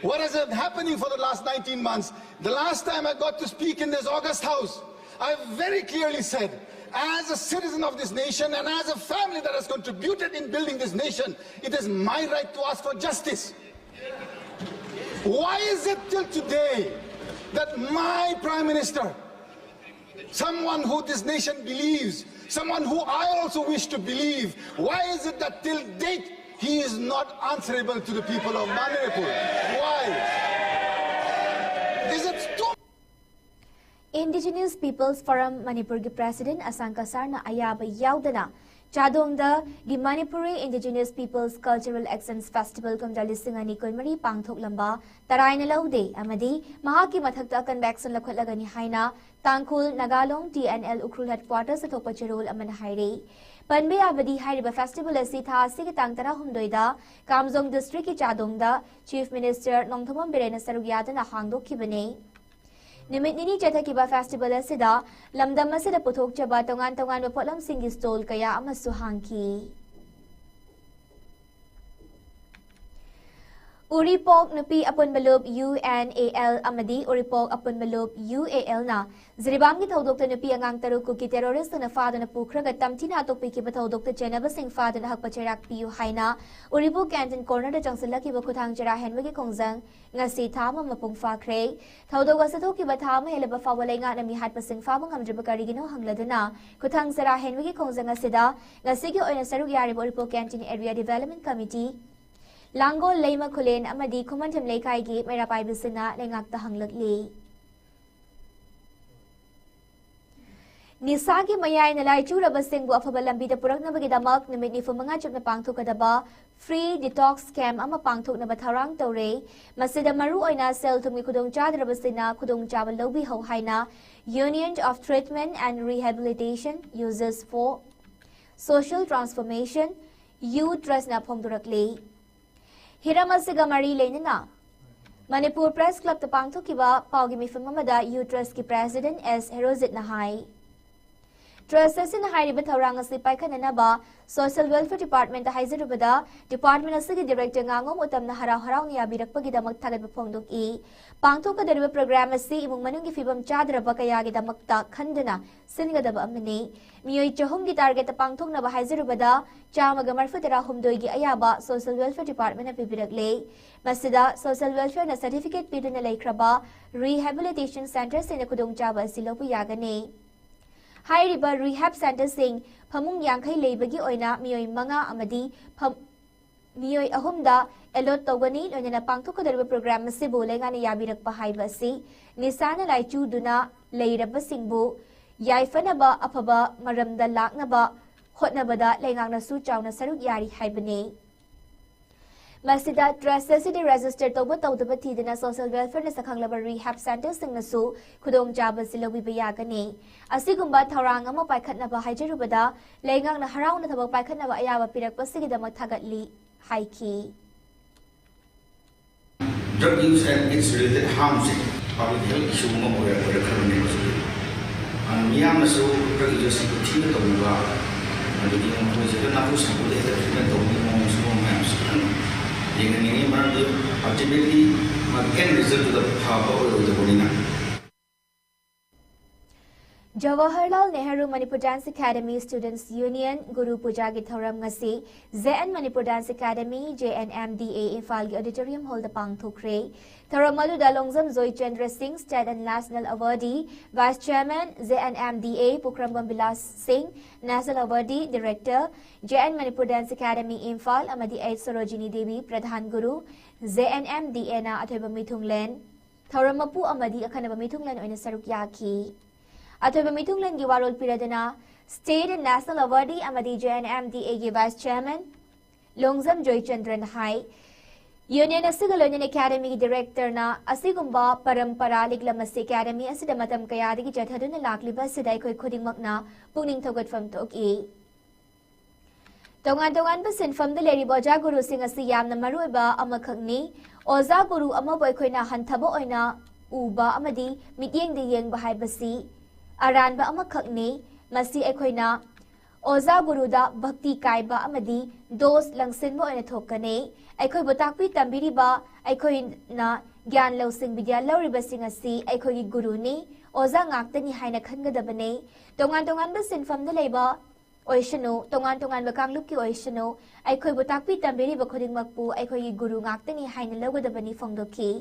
What has been happening for the last nineteen months? The last time I got to speak in this august House, I very clearly said, as a citizen of this nation and as a family that has contributed in building this nation, it is my right to ask for justice. Why is it till today that my Prime Minister, someone who this nation believes, someone who I also wish to believe, why is it that till date he is not answerable to the people of Manipur? Why? Is it too Indigenous Peoples Forum ꯃꯅꯤꯄꯨꯔꯒꯤ President ꯑꯁꯥꯡ ꯀꯁꯥꯔꯅ ꯑꯌꯥꯕ ꯌꯥꯎꯗꯅ ꯆꯥꯗꯣꯡꯗ The Manipuri Indigenous Peoples Cultural Exchange Festival ꯀꯨꯝꯖꯥ ꯂꯤꯁꯤꯡ ꯑꯅꯤ ꯀꯨꯟꯃꯔꯤ ꯄꯥꯡꯊꯣꯛꯂꯝꯕ ꯇꯔꯥꯏꯅ ꯂꯧꯗꯦ ꯑꯃꯗꯤ ꯃꯍꯥꯛꯀꯤ ꯃꯊꯛꯇ ꯑꯀꯟꯕ action ꯂꯧꯈꯠꯂꯒꯅꯤ ꯍꯥꯏꯅ ꯇꯥꯡꯈꯨꯜ ꯅꯥꯒꯥꯂꯣꯡ TNL Ukhrul headquarters ꯊꯣꯛꯄ ꯆꯦꯔꯣꯜ ꯑꯃꯅ ꯍꯥꯏꯔꯤ꯫ ꯄꯟꯕ ꯌꯥꯕꯗꯤ ꯍꯥꯏꯔꯤꯕ festival ꯑꯁꯤ ꯊꯥ ꯑꯁꯤꯒꯤ ꯇꯥꯡ ꯇꯔꯥꯍꯨꯝꯗꯣꯏꯗ ꯀꯥꯝꯖꯣꯡ districtꯀꯤ ꯆꯥꯗꯣꯡꯗ Chief Minister ꯅꯣꯡꯊꯣꯝꯕꯝ ꯕꯤꯔꯦꯟꯅ ꯁꯔꯨꯛ ꯌꯥꯗꯨꯅ ꯍꯥꯡꯗꯣꯛꯈꯤꯕꯅꯤ꯫ ꯅꯨꯃꯤꯠ ꯅꯤꯅꯤ ꯆꯠꯊꯈꯤꯕ festival ꯑꯁꯤꯗ ꯂꯝꯗꯝ ꯑꯁꯤꯗ ꯄꯨꯊꯣꯛꯆꯕ ꯇꯣꯉꯥꯟ ꯇꯣꯉꯥꯟꯕ ꯄꯣꯠꯂꯝꯁꯤꯡꯒꯤ stall ꯀꯌꯥ ꯑꯃꯁꯨ ꯍꯥꯡꯈꯤ꯫ ꯎꯔꯤꯄꯣꯛ ꯅꯨꯄꯤ ꯑꯄꯨꯟꯕ ꯂꯨꯞ UNAL ꯑꯃꯗꯤ ꯎꯔꯤꯄꯣꯛ ꯑꯄꯨꯟꯕ ꯂꯨꯞ UALꯅ ꯖꯤꯔꯤꯕꯥꯝꯒꯤ ꯊꯧꯗꯣꯛꯇ ꯅꯨꯄꯤ ꯑꯉꯥꯡ ꯇꯔꯨꯛ ꯀꯨꯀꯤ terroristꯁꯤꯡꯅ ꯐꯥꯗꯨꯅ ꯄꯨꯈ꯭ꯔꯒ ꯇꯝꯊꯤꯅ ꯍꯥꯠꯇꯣꯛꯄꯤꯈꯤꯕ ꯊꯧꯗꯣꯛꯇ ꯆꯦꯟꯅꯕꯁꯤꯡ ꯐꯥꯗꯨꯅ ꯍꯛꯄ ꯆꯩꯔꯥꯛ ꯄꯤꯌꯨ ꯍꯥꯏꯅ ꯎꯔꯤꯄꯣꯛ canteen cornerꯗ ꯆꯪꯁꯤꯜꯂꯛꯈꯤꯕ ꯈꯨꯠꯊꯥꯡ ꯆꯔꯥ ꯍꯦꯟꯕꯒꯤ ꯈꯣꯡꯖꯪ ꯉꯁꯤ ꯊꯥ ꯑꯃ ꯃꯄꯨꯡ ꯐꯥꯈ꯭ꯔꯦ꯫ ꯊꯧꯗꯣꯛ ꯑꯁꯤ ꯊꯣꯛꯈꯤꯕ ꯊꯥ ꯑꯃ ꯍꯦꯜꯂꯕ ꯐꯥꯎꯕ ꯂꯩꯉꯥꯛꯅ ꯃꯤꯍꯥꯠꯄꯁꯤꯡ ꯐꯥꯕ ꯉꯝꯗ꯭ꯔꯤꯕ ꯀꯔꯤꯒꯤꯅꯣ ꯍꯪꯂꯗꯨꯅ ꯈꯨꯠꯊꯥꯡ ꯆꯔꯥ ꯍꯦꯟꯕꯒꯤ ꯈꯣꯡꯖꯪ ꯑꯁꯤꯗ ꯉꯁꯤꯒꯤ ꯑꯣꯏꯅ ꯁꯔꯨꯛ ꯌꯥꯔꯤꯕ ꯎꯔꯤꯄꯣꯛ canteen area development committee, ꯂꯥꯡꯒꯣꯜ ꯂꯩꯃ ꯈꯨꯂꯦꯟ ꯑꯃꯗꯤ ꯈꯨꯃꯟꯊꯦꯝ ꯂꯩꯀꯥꯏꯒꯤ ꯃꯩꯔꯥ ꯄꯥꯏꯕꯤꯁꯤꯡꯅ ꯂꯩꯉꯥꯛꯇ ꯍꯪꯂꯛꯂꯤ꯫ ꯅꯤꯁꯥꯒꯤ ꯃꯌꯥꯏꯅ ꯂꯥꯏꯆꯨꯔꯕꯁꯤꯡꯕꯨ ꯑꯐꯕ ꯂꯝꯕꯤꯗ ꯄꯨꯔꯛꯅꯕꯒꯤꯗꯃꯛ ꯅꯨꯃꯤꯠ ꯅꯤꯐꯨ ꯃꯉꯥ ꯆꯨꯞꯅ ꯄꯥꯡꯊꯣꯛꯀꯗꯕ free detox camp ꯑꯃ ꯄꯥꯡꯊꯣꯛꯅꯕ ꯊꯧꯔꯥꯡ ꯇꯧꯔꯦ꯫ ꯃꯁꯤꯗ ꯃꯔꯨ ꯑꯣꯏꯅ ꯁꯦꯜ ꯊꯨꯝꯒꯤ ꯈꯨꯗꯣꯡꯆꯥꯗ꯭ꯔꯕꯁꯤꯡꯅ ꯈꯨꯗꯣꯡꯆꯥꯕ ꯂꯧꯕꯤꯍꯧ ꯍꯥꯏꯅ Union of Treatment and Rehabilitation Users for Social Transformation, U Trustꯅ ꯐꯣꯡꯗꯣꯔꯛꯂꯤ꯫ ꯍꯤꯔꯝ ꯑꯁꯤꯒ ꯃꯔꯤ ꯂꯩꯅꯅ ꯃꯅꯤꯄꯨꯔ Press Clubꯇ ꯄꯥꯡꯊꯣꯛꯈꯤꯕ ꯄꯥꯎꯒꯤ ꯃꯤꯐꯝ ꯑꯃꯗ U Trustꯀꯤ President S ꯍꯦꯔꯣꯖꯤꯠꯅ ꯍꯥꯏ꯫ Trust ꯑꯁꯤꯅ ꯍꯥꯏꯔꯤꯕ ꯊꯧꯔꯥꯡ ꯑꯁꯤ ꯄꯥꯏꯈꯠꯅꯅꯕ Social Welfare Departmentꯇ ꯍꯥꯏꯖꯔꯨꯕꯗ department ꯑꯁꯤꯒꯤ director ꯉꯥꯉꯣꯝ ꯎꯇꯝꯅ ꯍꯔꯥꯎ ꯍꯔꯥꯎꯅ ꯌꯥꯕꯤꯔꯛꯄꯒꯤꯗꯃꯛ ꯊꯥꯒꯠꯄ ꯐꯣꯡꯗꯣꯛꯏ꯫ ꯄꯥꯡꯊꯣꯛꯀꯗꯧꯔꯤꯕ program ꯑꯁꯤ ꯏꯃꯨꯡ ꯃꯅꯨꯡꯒꯤ ꯐꯤꯕꯝ ꯆꯥꯗ꯭ꯔꯕ ꯀꯌꯥꯒꯤꯗꯃꯛꯇ ꯈꯟꯗꯨꯅ ꯁꯤꯟꯒꯗꯕ ꯑꯃꯅꯤ꯫ ꯃꯤꯑꯣꯏ ꯆꯍꯨꯝꯒꯤ targetꯇ ꯄꯥꯡꯊꯣꯛꯅꯕ ꯍꯥꯏꯖꯔꯨꯕꯗ ꯆꯥꯝꯃꯒ ꯃꯔꯤꯐꯨ ꯇꯔꯥꯍꯨꯝꯗꯣꯏꯒꯤ ꯑꯌꯥꯕ Social Welfare Departmentꯅ ꯄꯤꯕꯤꯔꯛꯂꯦ꯫ ꯃꯁꯤꯗ Social Welfareꯅ certificate ꯄꯤꯗꯨꯅ ꯂꯩꯈ꯭ꯔꯕ rehabilitation centreꯁꯤꯡꯅ ꯈꯨꯗꯣꯡꯆꯥꯕ ꯑꯁꯤ ꯂꯧꯕ ꯌꯥꯒꯅꯤ꯫ ꯍꯥꯏꯔꯤꯕ rehab centreꯁꯤꯡ ꯐꯃꯨꯡ ꯌꯥꯡꯈꯩ ꯂꯩꯕꯒꯤ ꯑꯣꯏꯅ ꯃꯤꯑꯣꯏ ꯃꯉꯥ ꯑꯃꯗꯤ ꯐꯝ-, ꯃꯤꯑꯣꯏ ꯑꯍꯨꯝꯗ allot ꯇꯧꯒꯅꯤ꯫ ꯂꯣꯏꯅꯅ ꯄꯥꯡꯊꯣꯛꯀꯗꯧꯔꯤꯕ program ꯑꯁꯤꯕꯨ ꯂꯩꯉꯥꯛꯅ ꯌꯥꯕꯤꯔꯛꯄ ꯍꯥꯏꯕ ꯑꯁꯤ ꯅꯤꯁꯥꯅ ꯂꯥꯏꯆꯨꯗꯨꯅ ꯂꯩꯔꯕꯁꯤꯡꯕꯨ ꯌꯥꯏꯐꯅꯕ ꯑꯐꯕ ꯃꯔꯝꯗ ꯂꯥꯛꯅꯕ ꯍꯣꯠꯅꯕꯗ ꯂꯩꯉꯥꯛꯅꯁꯨ ꯆꯥꯎꯅ ꯁꯔꯨꯛ ꯌꯥꯔꯤ ꯍꯥꯏꯕꯅꯤ꯫ ꯃꯁꯤꯗ trust ꯑꯁꯤꯗ register ꯇꯧꯕ ꯇꯧꯗꯕ ꯊꯤꯗꯅ Social Welfareꯅ ꯁꯛꯈꯪꯂꯕ rehab centreꯁꯤꯡꯅꯁꯨ ꯈꯨꯗꯣꯡꯆꯥꯕꯁꯤ ꯂꯧꯕꯤꯕ ꯌꯥꯒꯅꯤ꯫ ꯑꯁꯤꯒꯨꯝꯕ ꯊꯧꯔꯥꯡ ꯑꯃ ꯄꯥꯏꯈꯠꯅꯕ ꯍꯥꯏꯖꯔꯨꯕꯗ ꯂꯩꯉꯥꯛꯅ ꯍꯔꯥꯎꯅ ꯊꯕꯛ ꯄꯥꯏꯈꯠꯅꯕ ꯑꯌꯥꯕ ꯄꯤꯔꯛꯄꯁꯤꯒꯤꯗꯃꯛ ꯊꯥꯒꯠꯂꯤ ꯍꯥꯏꯈꯤ꯫ Drug use and its related harmꯁꯦ public health issue ꯑꯃ ꯑꯣꯏꯔ-, ꯑꯣꯏꯔꯛꯈ꯭ꯔꯕꯅꯦꯕ ꯍꯧꯖꯤꯛꯇꯤ꯫ ꯑꯗꯨꯅ ꯃꯤꯌꯥꯝꯅꯁꯨ drug use ꯑꯁꯤꯕꯨ ꯊꯤꯅ ꯇꯧꯕꯤꯕ, ꯑꯗꯒꯤ ꯃꯈꯣꯏꯁꯦ ꯅꯥꯈꯨ ꯁꯥꯡꯕꯗ ꯍꯦꯛꯇ treatment ꯇꯧꯕꯒꯤ ꯃꯑꯣꯡ ꯁꯤꯒꯨꯝꯕ ꯃꯌꯥꯝꯁꯤ ꯈꯤꯇꯪ ꯌꯦꯡꯍꯟꯅꯤꯡꯉꯤ꯫ ꯃꯔꯝ Ultimately, ꯃꯥꯒꯤ end resultꯇꯨꯗ ꯐꯕ ꯑꯣꯏꯔꯣꯏꯗꯧꯕꯅꯤꯅ꯫ Jawaharlal Nehru Manipur Dance Academy Students Union Guru Pujaꯒꯤ ꯊꯧꯔꯝ ꯉꯁꯤ J N Manipur Dance Academy, J N M D A, ꯏꯝꯐꯥꯜꯒꯤ auditorium hallꯗ ꯄꯥꯡꯊꯣꯛꯈ꯭ꯔꯦ꯫ ꯊꯧꯔꯝ ꯑꯗꯨꯗ ꯂꯣꯡꯖꯝ ꯖꯣꯏꯆꯟꯗ꯭ꯔ ꯁꯤꯡ, State and National Awardee, Vice Chairman, J N M D A, Pukhrambam Bilas Singh, National Awardee, Director, J N Manipur Dance Academy, Imphal, ꯑꯃꯗꯤ H Sarojini Devi, ꯄ꯭ꯔꯙꯥꯟ ꯒꯨꯔꯨ, J N M D Aꯅ ꯑꯊꯣꯏꯕ ꯃꯤꯊꯨꯡꯂꯦꯟ, ꯊꯧꯔꯝ ꯃꯄꯨ ꯑꯃꯗꯤ ꯑꯈꯟꯅꯕ ꯃꯤꯊꯨꯡꯂꯦꯟ ꯑꯣꯏꯅ ꯁꯔꯨꯛ ꯌꯥꯈꯤ꯫ ꯑꯊꯣꯏꯕ ꯃꯤꯊꯨꯡꯂꯦꯟꯒꯤ ꯋꯥꯔꯣꯜ ꯄꯤꯔꯗꯨꯅ State and National Awardee ꯑꯃꯗꯤ J N M D Aꯒꯤ Vice Chairman Longjam ꯖꯣꯏꯆꯟꯗ꯭ꯔꯅ ꯍꯥꯏ, Union ꯑꯁꯤꯒ ꯂꯣꯏꯅꯅ Academyꯒꯤ Directorꯅ ꯑꯁꯤꯒꯨꯝꯕ ꯄꯔꯝꯄꯔꯥ ꯂꯤꯛꯂꯝ ꯑꯁꯤ Academy ꯑꯁꯤꯗ ꯃꯇꯝ ꯀꯌꯥꯗꯒꯤ ꯆꯠꯊꯗꯨꯅ ꯂꯥꯛꯂꯤꯕ ꯑꯁꯤꯗ ꯑꯩꯈꯣꯏ ꯈꯨꯗꯤꯡꯃꯛꯅ ꯄꯨꯛꯅꯤꯡ ꯊꯧꯒꯠꯐꯝ ꯊꯣꯛꯏ꯫ ꯇꯣꯉꯥꯟ ꯇꯣꯉꯥꯟꯕ ꯁꯤꯟꯐꯝꯗ ꯂꯩꯔꯤꯕ ꯑꯣꯖꯥ ꯒꯨꯔꯨꯁꯤꯡ ꯑꯁꯤ ꯌꯥꯝꯅ ꯃꯔꯨꯑꯣꯏꯕ ꯑꯃꯈꯛꯅꯤ꯫ ꯑꯣꯖꯥ ꯒꯨꯔꯨ ꯑꯃꯕꯨ ꯑꯩꯈꯣꯏꯅ ꯍꯟꯊꯕ ꯑꯣꯏꯅ ꯎꯕ ꯑꯃꯗꯤ ꯃꯤꯠꯌꯦꯡꯗ ꯌꯦꯡꯕ ꯍꯥꯏꯕꯁꯤ ꯑꯔꯥꯟꯕ ꯑꯃꯈꯛꯅꯤ꯫ ꯃꯁꯤ ꯑꯩꯈꯣꯏꯅ ꯑꯣꯖꯥ ꯒꯨꯔꯨꯗ ꯚꯛꯇꯤ ꯀꯥꯏꯕ ꯑꯃꯗꯤ ꯗꯣꯁ ꯂꯪꯁꯤꯟꯕ ꯑꯣꯏꯅ ꯊꯣꯛꯀꯅꯤ꯫ ꯑꯩꯈꯣꯏꯕꯨ ꯇꯥꯛꯄꯤ ꯇꯝꯕꯤꯔꯤꯕ, ꯑꯩꯈꯣꯏꯅ ꯒ꯭ꯌꯥꯟ ꯂꯧꯁꯤꯡ ꯕꯤꯗ꯭ꯌꯥ ꯂꯧꯔꯤꯕꯁꯤꯡ ꯑꯁꯤ ꯑꯩꯈꯣꯏꯒꯤ ꯒꯨꯔꯨꯅꯤ, ꯑꯣꯖꯥ ꯉꯥꯛꯇꯅꯤ ꯍꯥꯏꯅ ꯈꯟꯒꯗꯕꯅꯤ꯫ ꯇꯣꯉꯥꯟ ꯇꯣꯉꯥꯟꯕ ꯁꯤꯟꯐꯝꯗ ꯂꯩꯕ ꯑꯣꯏꯁꯅꯨ, ꯇꯣꯉꯥꯟ ꯇꯣꯉꯥꯟꯕ ꯀꯥꯡꯂꯨꯞꯀꯤ ꯑꯣꯏꯁꯅꯨ, ꯑꯩꯈꯣꯏꯕꯨ ꯇꯥꯛꯄꯤ ꯇꯝꯕꯤꯔꯤꯕ ꯈꯨꯗꯤꯡꯃꯛꯄꯨ ꯑꯩꯈꯣꯏꯒꯤ ꯒꯨꯔꯨ ꯉꯥꯛꯇꯅꯤ ꯍꯥꯏꯅ ꯂꯧꯒꯗꯕꯅꯤ ꯐꯣꯡꯗꯣꯛꯈꯤ꯫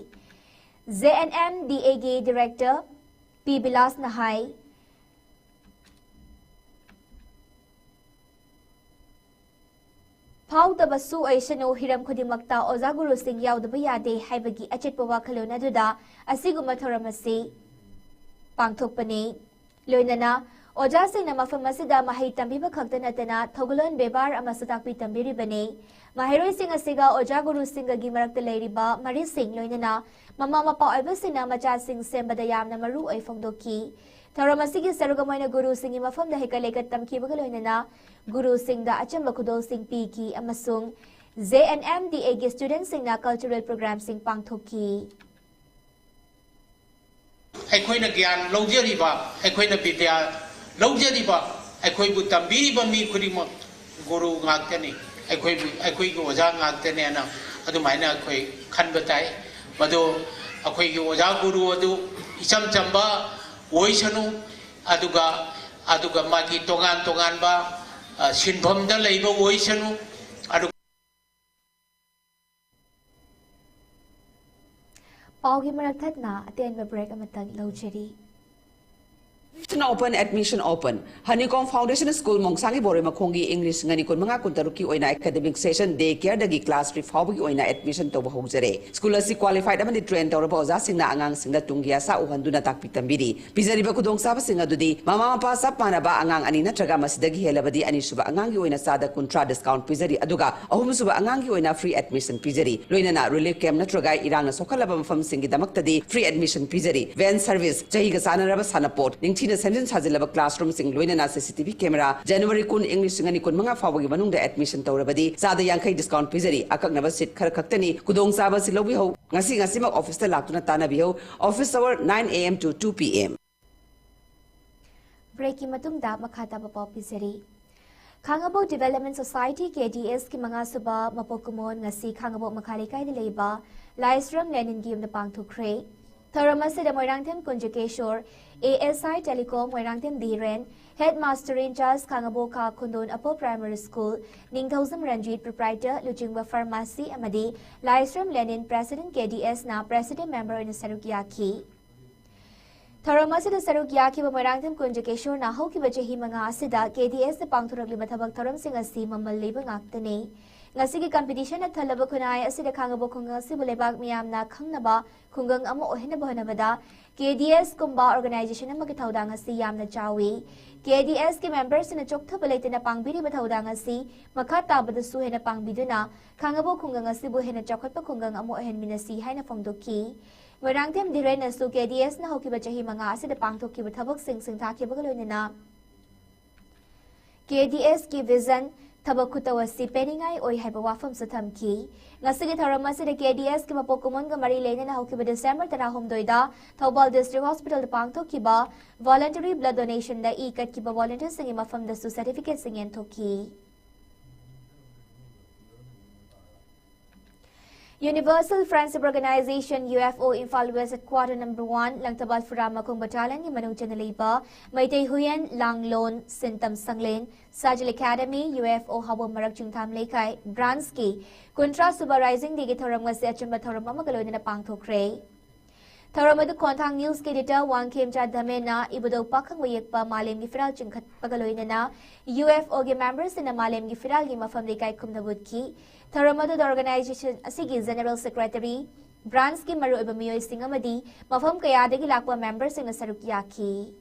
J N M D Aꯒꯤ Director P ꯕꯤꯂꯥꯁꯅ ꯍꯥꯏ, ꯐꯥꯎꯗꯕꯁꯨ ꯑꯣꯏꯁꯅꯨ, ꯍꯤꯔꯝ ꯈꯨꯗꯤꯡꯃꯛꯇ ꯑꯣꯖꯥ ꯒꯨꯔꯨꯁꯤꯡ ꯌꯥꯎꯗꯕ ꯌꯥꯗꯦ ꯍꯥꯏꯕꯒꯤ ꯑꯆꯦꯠꯄ ꯋꯥꯈꯜꯂꯣꯟ ꯑꯗꯨꯗ ꯑꯁꯤꯒꯨꯝꯕ ꯊꯧꯔꯝ ꯑꯁꯤ ꯄꯥꯡꯊꯣꯛꯄꯅꯤ꯫ ꯂꯣꯏꯅꯅ ꯑꯣꯖꯥꯁꯤꯡꯅ ꯃꯐꯝ ꯑꯁꯤꯗ ꯃꯍꯩ ꯇꯝꯕꯤꯕ ꯈꯛꯇ ꯅꯠꯇꯅ ꯊꯧꯒꯜꯂꯣꯟ ꯕꯦꯕꯥꯔ ꯑꯃꯁꯨ ꯇꯥꯛꯄꯤ ꯇꯝꯕꯤꯔꯤꯕꯅꯤ꯫ ꯃꯍꯩꯔꯣꯏꯁꯤꯡ ꯑꯁꯤꯒ ꯑꯣꯖꯥ ꯒꯨꯔꯨꯁꯤꯡꯒꯒꯤ ꯃꯔꯛꯇ ꯂꯩꯔꯤꯕ ꯃꯔꯤꯁꯤꯡ, ꯂꯣꯏꯅꯅ ꯃꯃꯥ ꯃꯄꯥ ꯑꯣꯏꯕꯁꯤꯡꯅ ꯃꯆꯥꯁꯤꯡ ꯁꯦꯝꯕꯗ ꯌꯥꯝꯅ ꯃꯔꯨ ꯑꯣꯏ ꯐꯣꯡꯗꯣꯛꯈꯤ꯫ ꯊꯧꯔꯝ ꯑꯁꯤꯒꯤ ꯁꯔꯨꯛ ꯑꯃ ꯑꯣꯏꯅ ꯒꯨꯔꯨꯁꯤꯡꯒꯤ ꯃꯐꯝꯗ ꯍꯩꯀꯠ ꯂꯩꯀꯠ ꯇꯝꯈꯤꯕꯒ ꯂꯣꯏꯅꯅ ꯒꯨꯔꯨꯁꯤꯡꯗ ꯑꯆꯝꯕ ꯈꯨꯗꯣꯜꯁꯤꯡ ꯄꯤꯈꯤ ꯑꯃꯁꯨꯡ J N M D Aꯒꯤ studentꯁꯤꯡꯅ cultural programꯁꯤꯡ ꯄꯥꯡꯊꯣꯛꯈꯤ꯫ ꯑꯩꯈꯣꯏꯅ ꯒ꯭ꯌꯥꯟ ꯂꯧꯖꯔꯤꯕ, ꯑꯩꯈꯣꯏꯅ ꯕꯤꯗ꯭ꯌꯥ ꯂꯧꯖꯔꯤꯕ, ꯑꯩꯈꯣꯏꯕꯨ ꯇꯝꯕꯤꯔꯤꯕ ꯃꯤ ꯈꯨꯗꯤꯡꯃꯛ ꯒꯨꯔꯨ ꯉꯥꯛꯇꯅꯤ, ꯑꯩꯈꯣꯏꯕꯨ, ꯑꯩꯈꯣꯏꯒꯤ ꯑꯣꯖꯥ ꯉꯥꯛꯇꯅꯦꯅ ꯑꯗꯨꯃꯥꯏꯅ ꯑꯩꯈꯣꯏ ꯈꯟꯕ ꯇꯥꯏ꯫ ꯃꯗꯨ ꯑꯩꯈꯣꯏꯒꯤ ꯑꯣꯖꯥ ꯒꯨꯔꯨ ꯑꯗꯨ ꯏꯆꯝ ꯆꯝꯕ ꯑꯣꯏꯁꯅꯨ, ꯑꯗꯨꯒ ꯑꯗꯨꯒ ꯃꯥꯒꯤ ꯇꯣꯉꯥꯟ ꯇꯣꯉꯥꯟꯕ ꯑ, ꯁꯤꯟꯐꯝꯗ ꯂꯩꯕ ꯑꯣꯏꯁꯅꯨ꯫ ꯑꯗꯨ ꯄꯥꯎꯒꯤ ꯃꯔꯛ ꯊꯠꯅ ꯑꯇꯦꯟꯕ ꯕ꯭ꯔꯦꯛ ꯑꯃꯇꯪ ꯂꯧꯖꯔꯤ꯫ Admission open, admission open. Honeycomb Foundation School ꯃꯣꯡꯁꯥꯡꯒꯤ ꯕꯣꯔꯣꯏ ꯃꯈꯣꯡꯒꯤ ꯏꯪ ꯂꯤꯁꯤꯡ ꯑꯅꯤ ꯀꯨꯟꯃꯉꯥ ꯀꯨꯟꯇꯔꯨꯛꯀꯤ ꯑꯣꯏꯅ academic session day care ꯗꯒꯤ class three ꯐꯥꯎꯕꯒꯤ ꯑꯣꯏꯅ admission ꯇꯧꯕ ꯍꯧꯖꯔꯦ꯫ School ꯑꯁꯤ qualified ꯑꯃꯗꯤ train ꯇꯧꯔꯕ ꯑꯣꯖꯥꯁꯤꯡꯅ ꯑꯉꯥꯡꯁꯤꯡꯗ ꯇꯨꯡꯒꯤ ꯑꯁꯥ ꯎꯍꯟꯗꯨꯅ ꯇꯥꯛꯄꯤ ꯇꯝꯕꯤꯔꯤ꯫ ꯄꯤꯖꯔꯤꯕ ꯈꯨꯗꯣꯡꯆꯥꯕꯁꯤꯡ ꯑꯗꯨꯗꯤ ꯃꯃꯥ ꯃꯄꯥ ꯆꯞ ꯃꯥꯟꯅꯕ ꯑꯉꯥꯡ ꯑꯅꯤ ꯅꯠꯇ꯭ꯔꯒ ꯃꯁꯤꯗꯒꯤ ꯍꯦꯜꯂꯕꯗꯤ ꯑꯅꯤꯁꯨꯕ ꯑꯉꯥꯡꯒꯤ ꯑꯣꯏꯅ ꯆꯥꯗ ꯀꯨꯟꯊ꯭ꯔꯥ discount ꯄꯤꯖꯔꯤ, ꯑꯗꯨꯒ ꯑꯍꯨꯝꯁꯨꯕ ꯑꯉꯥꯡꯒꯤ ꯑꯣꯏꯅ free admission ꯄꯤꯖꯔꯤ꯫ ꯂꯣꯏꯅꯅ relief camp ꯅꯠꯇ꯭ꯔꯒ ꯏꯔꯥꯡꯅ ꯁꯣꯛꯍꯜꯂꯕ ꯃꯐꯝꯁꯤꯡꯒꯤꯗꯃꯛꯇꯗꯤ free admission ꯄꯤꯖꯔꯤ꯫ Van service, ꯆꯍꯤꯒ ꯆꯥꯟꯅꯔꯕ ꯁꯥꯟꯅꯄꯣꯠ, ꯅꯤꯡꯊꯤꯅ ꯁꯦꯝꯖꯤꯟ ꯁꯥꯖꯤꯜꯂꯕ classroom ꯁꯤꯡ, ꯂꯣꯏꯅꯅ CCTV camera꯫ January ꯀꯨꯟ, ꯏꯪ ꯂꯤꯁꯤꯡ ꯑꯅꯤ ꯀꯨꯟꯃꯉꯥ ꯐꯥꯎꯕꯒꯤ ꯃꯅꯨꯡꯗ admission ꯇꯧꯔꯕꯗꯤ ꯆꯥꯗ ꯌꯥꯡꯈꯩ discount ꯄꯤꯖꯔꯤ꯫ ꯑꯀꯛꯅꯕ seat ꯈꯔ ꯈꯛꯇꯅꯤ꯫ ꯈꯨꯗꯣꯡꯆꯥꯕ ꯑꯁꯤ ꯂꯧꯕꯤꯍꯧ꯫ ꯉꯁꯤ ꯉꯁꯤꯃꯛ office ꯇ ꯂꯥꯛꯇꯨꯅ ꯇꯥꯟꯅꯕꯤꯍꯧ꯫ Office hour nine A M to two P M꯫ ꯕ꯭ꯔꯦꯛꯀꯤ ꯃꯇꯨꯡꯗ ꯃꯈꯥ ꯇꯥꯕ ꯄꯥꯎ ꯄꯤꯖꯔꯤ꯫ ꯈꯥꯉꯕꯣꯛ Development Society, KDS ꯀꯤ ꯃꯉꯥꯁꯨꯕ ꯃꯄꯣꯛ ꯀꯨꯝꯑꯣꯟ ꯉꯁꯤ ꯈꯥꯉꯕꯣꯛ ꯃꯈꯥ ꯂꯩꯀꯥꯏꯗ ꯂꯩꯕ ꯂꯥꯏꯁ꯭ꯔꯝ ꯂꯦꯅꯤꯟꯒꯤ ꯌꯨꯝꯗ ꯄꯥꯡꯊꯣꯛꯈ꯭ꯔꯦ꯫ ꯊꯧꯔꯝ ꯑꯁꯤꯗ Moirangthem ꯀꯨꯟꯖꯀꯦꯁꯣꯔ, ASI Telecom, Moirangthem ꯙꯤꯔꯦꯟ, Headmaster in charge ꯈꯥꯉꯕꯣꯛ ꯈꯥ ꯈꯨꯟꯗꯣꯟ Upper Primary School, ꯅꯤꯡꯊꯧꯖꯝ ꯔꯟꯖꯤꯠ, proprietor ꯂꯨꯆꯤꯡꯕ Pharmacy ꯑꯃꯗꯤ ꯂꯥꯏꯁ꯭ꯔꯝ ꯂꯦꯅꯤꯟ, President, KDS ꯅ President Member ꯑꯣꯏꯅ ꯁꯔꯨꯛ ꯌꯥꯈꯤ꯫ ꯊꯧꯔꯝ ꯑꯁꯤꯗ ꯁꯔꯨꯛ ꯌꯥꯈꯤꯕ ꯃꯣꯏꯔꯥꯡꯊꯦꯝ ꯀꯨꯟꯖꯀꯦꯁꯣꯔꯅ ꯍꯧꯈꯤꯕ ꯆꯍꯤ ꯃꯉꯥ ꯑꯁꯤꯗ KDS ꯇ ꯄꯥꯡꯊꯣꯔꯛꯂꯤꯕ ꯊꯕꯛ ꯊꯧꯔꯝꯁꯤꯡ ꯑꯁꯤ ꯃꯃꯜ ꯂꯩꯕ ꯉꯥꯛꯇꯅꯤ꯫ ꯉꯁꯤꯒꯤ competition ꯅ ꯊꯜꯂꯕ ꯈꯨꯟꯅꯥꯏ ꯑꯁꯤꯗ ꯈꯥꯉꯕꯣꯛ ꯈꯨꯡꯒꯪ ꯑꯁꯤꯕꯨ ꯂꯩꯕꯥꯛ ꯃꯤꯌꯥꯝꯅ ꯈꯪꯅꯕ ꯈꯨꯡꯒꯪ ꯑꯃ ꯑꯣꯏꯍꯟꯅꯕ ꯍꯣꯠꯅꯕꯗ KDS ꯀꯨꯝꯕ organization ꯑꯃꯒꯤ ꯊꯧꯗꯥꯡ ꯑꯁꯤ ꯌꯥꯝꯅ ꯆꯥꯎꯏ꯫ KDS ꯀꯤ member ꯁꯤꯡꯅ ꯆꯣꯛꯊꯕ ꯂꯩꯇꯅ ꯄꯥꯡꯕꯤꯔꯤꯕ ꯊꯧꯗꯥꯡ ꯑꯁꯤ ꯃꯈꯥ ꯇꯥꯕꯗꯁꯨ ꯍꯦꯟꯅ ꯄꯥꯡꯕꯤꯗꯨꯅ ꯈꯥꯉꯕꯣꯛ ꯈꯨꯡꯒꯪ ꯑꯁꯤꯕꯨ ꯍꯦꯟꯅ ꯆꯥꯎꯈꯠꯄ ꯈꯨꯡꯒꯪ ꯑꯃ ꯑꯣꯏꯍꯟꯃꯤꯟꯅꯁꯤ ꯍꯥꯏꯅ ꯐꯣꯡꯗꯣꯛꯈꯤ꯫ ꯃꯣꯏꯔꯥꯡꯊꯦꯝ ꯙꯤꯔꯦꯟꯅꯁꯨ KDS ꯅ ꯍꯧꯈꯤꯕ ꯆꯍꯤ ꯃꯉꯥ ꯑꯁꯤꯗ ꯄꯥꯡꯊꯣꯛꯈꯤꯕ ꯊꯕꯛꯁꯤꯡ ꯁꯤꯡꯊꯥꯈꯤꯕꯒ ꯂꯣꯏꯅꯅ KDS ꯀꯤ vision, ꯊꯕꯛ ꯈꯨꯇꯧ ꯑꯁꯤ ꯄꯦꯟꯅꯤꯡꯉꯥꯏ ꯑꯣꯏ ꯍꯥꯏꯕ ꯋꯥꯐꯝꯁꯨ ꯊꯝꯈꯤ꯫ ꯉꯁꯤꯒꯤ ꯊꯧꯔꯝ ꯑꯁꯤꯗ KDS ꯀꯤ ꯃꯄꯣꯛ ꯀꯨꯝꯑꯣꯟꯒ ꯃꯔꯤ ꯂꯩꯅꯅ ꯍꯧꯈꯤꯕ December ꯇꯔꯥꯍꯨꯝꯗꯣꯏꯗ ꯊꯧꯕꯥꯜ District Hospital ꯗ ꯄꯥꯡꯊꯣꯛꯈꯤꯕ voluntary blood donation ꯗ ꯏ ꯀꯠꯈꯤꯕ volunteer ꯁꯤꯡꯒꯤ ꯃꯐꯝꯗꯁꯨ certificate ꯁꯤꯡ ꯌꯦꯟꯊꯣꯛꯈꯤ꯫ Universal Friendship Organization, U F O, Imphal West Headquarter Number One, Langtabal Fura Makhong Battalionꯒꯤ ꯃꯅꯨꯡ ꯆꯟꯅ ꯂꯩꯕ Meitei Huyen, Langlon, Sintam Sanglen, Sajil academy, U F O ꯍꯥꯎꯕꯝ ꯃꯔꯛ ꯆꯤꯡꯊꯥꯝ ꯂꯩꯀꯥꯏ branchꯀꯤ ꯀꯨꯟꯊ꯭ꯔꯥ ꯁꯨꯕ Rising Dayꯒꯤ ꯊꯧꯔꯝ ꯑꯁꯤ ꯑꯆꯨꯝꯕ ꯊꯧꯔꯝ ꯑꯃꯒ ꯂꯣꯏꯅꯅ ꯄꯥꯡꯊꯣꯛꯈ꯭ꯔꯦ꯫ ꯊꯧꯔꯝ ꯑꯗꯨ ꯈꯣꯟꯊꯥꯡ Newsꯀꯤ editor ꯋꯥꯡꯈꯦꯝꯆꯥ ꯙꯃꯦꯟꯅ ꯏꯕꯨꯙꯧ ꯄꯥꯈꯪꯕ ꯌꯦꯛꯄ ꯃꯥꯂꯦꯝꯒꯤ ꯐꯤꯔꯥꯜ ꯆꯤꯡꯈꯠꯄꯒ ꯂꯣꯏꯅꯅ U F Oꯒꯤ memberꯁꯤꯡꯅ ꯃꯥꯂꯦꯝꯒꯤ ꯐꯤꯔꯥꯜꯒꯤ ꯃꯐꯝ ꯂꯩꯀꯥꯏ ꯈꯨꯝꯅꯕ ꯎꯠꯈꯤ꯫ ꯊꯧꯔꯝ ꯑꯗꯨꯗ organization ꯑꯁꯤꯒꯤ general secretary, branchꯀꯤ ꯃꯔꯨꯑꯣꯏꯕ ꯃꯤꯑꯣꯏꯁꯤꯡ ꯑꯃꯗꯤ ꯃꯐꯝ ꯀꯌꯥꯗꯒꯤ ꯂꯥꯛꯄ memberꯁꯤꯡꯅ ꯁꯔꯨꯛ ꯌꯥꯈꯤ꯫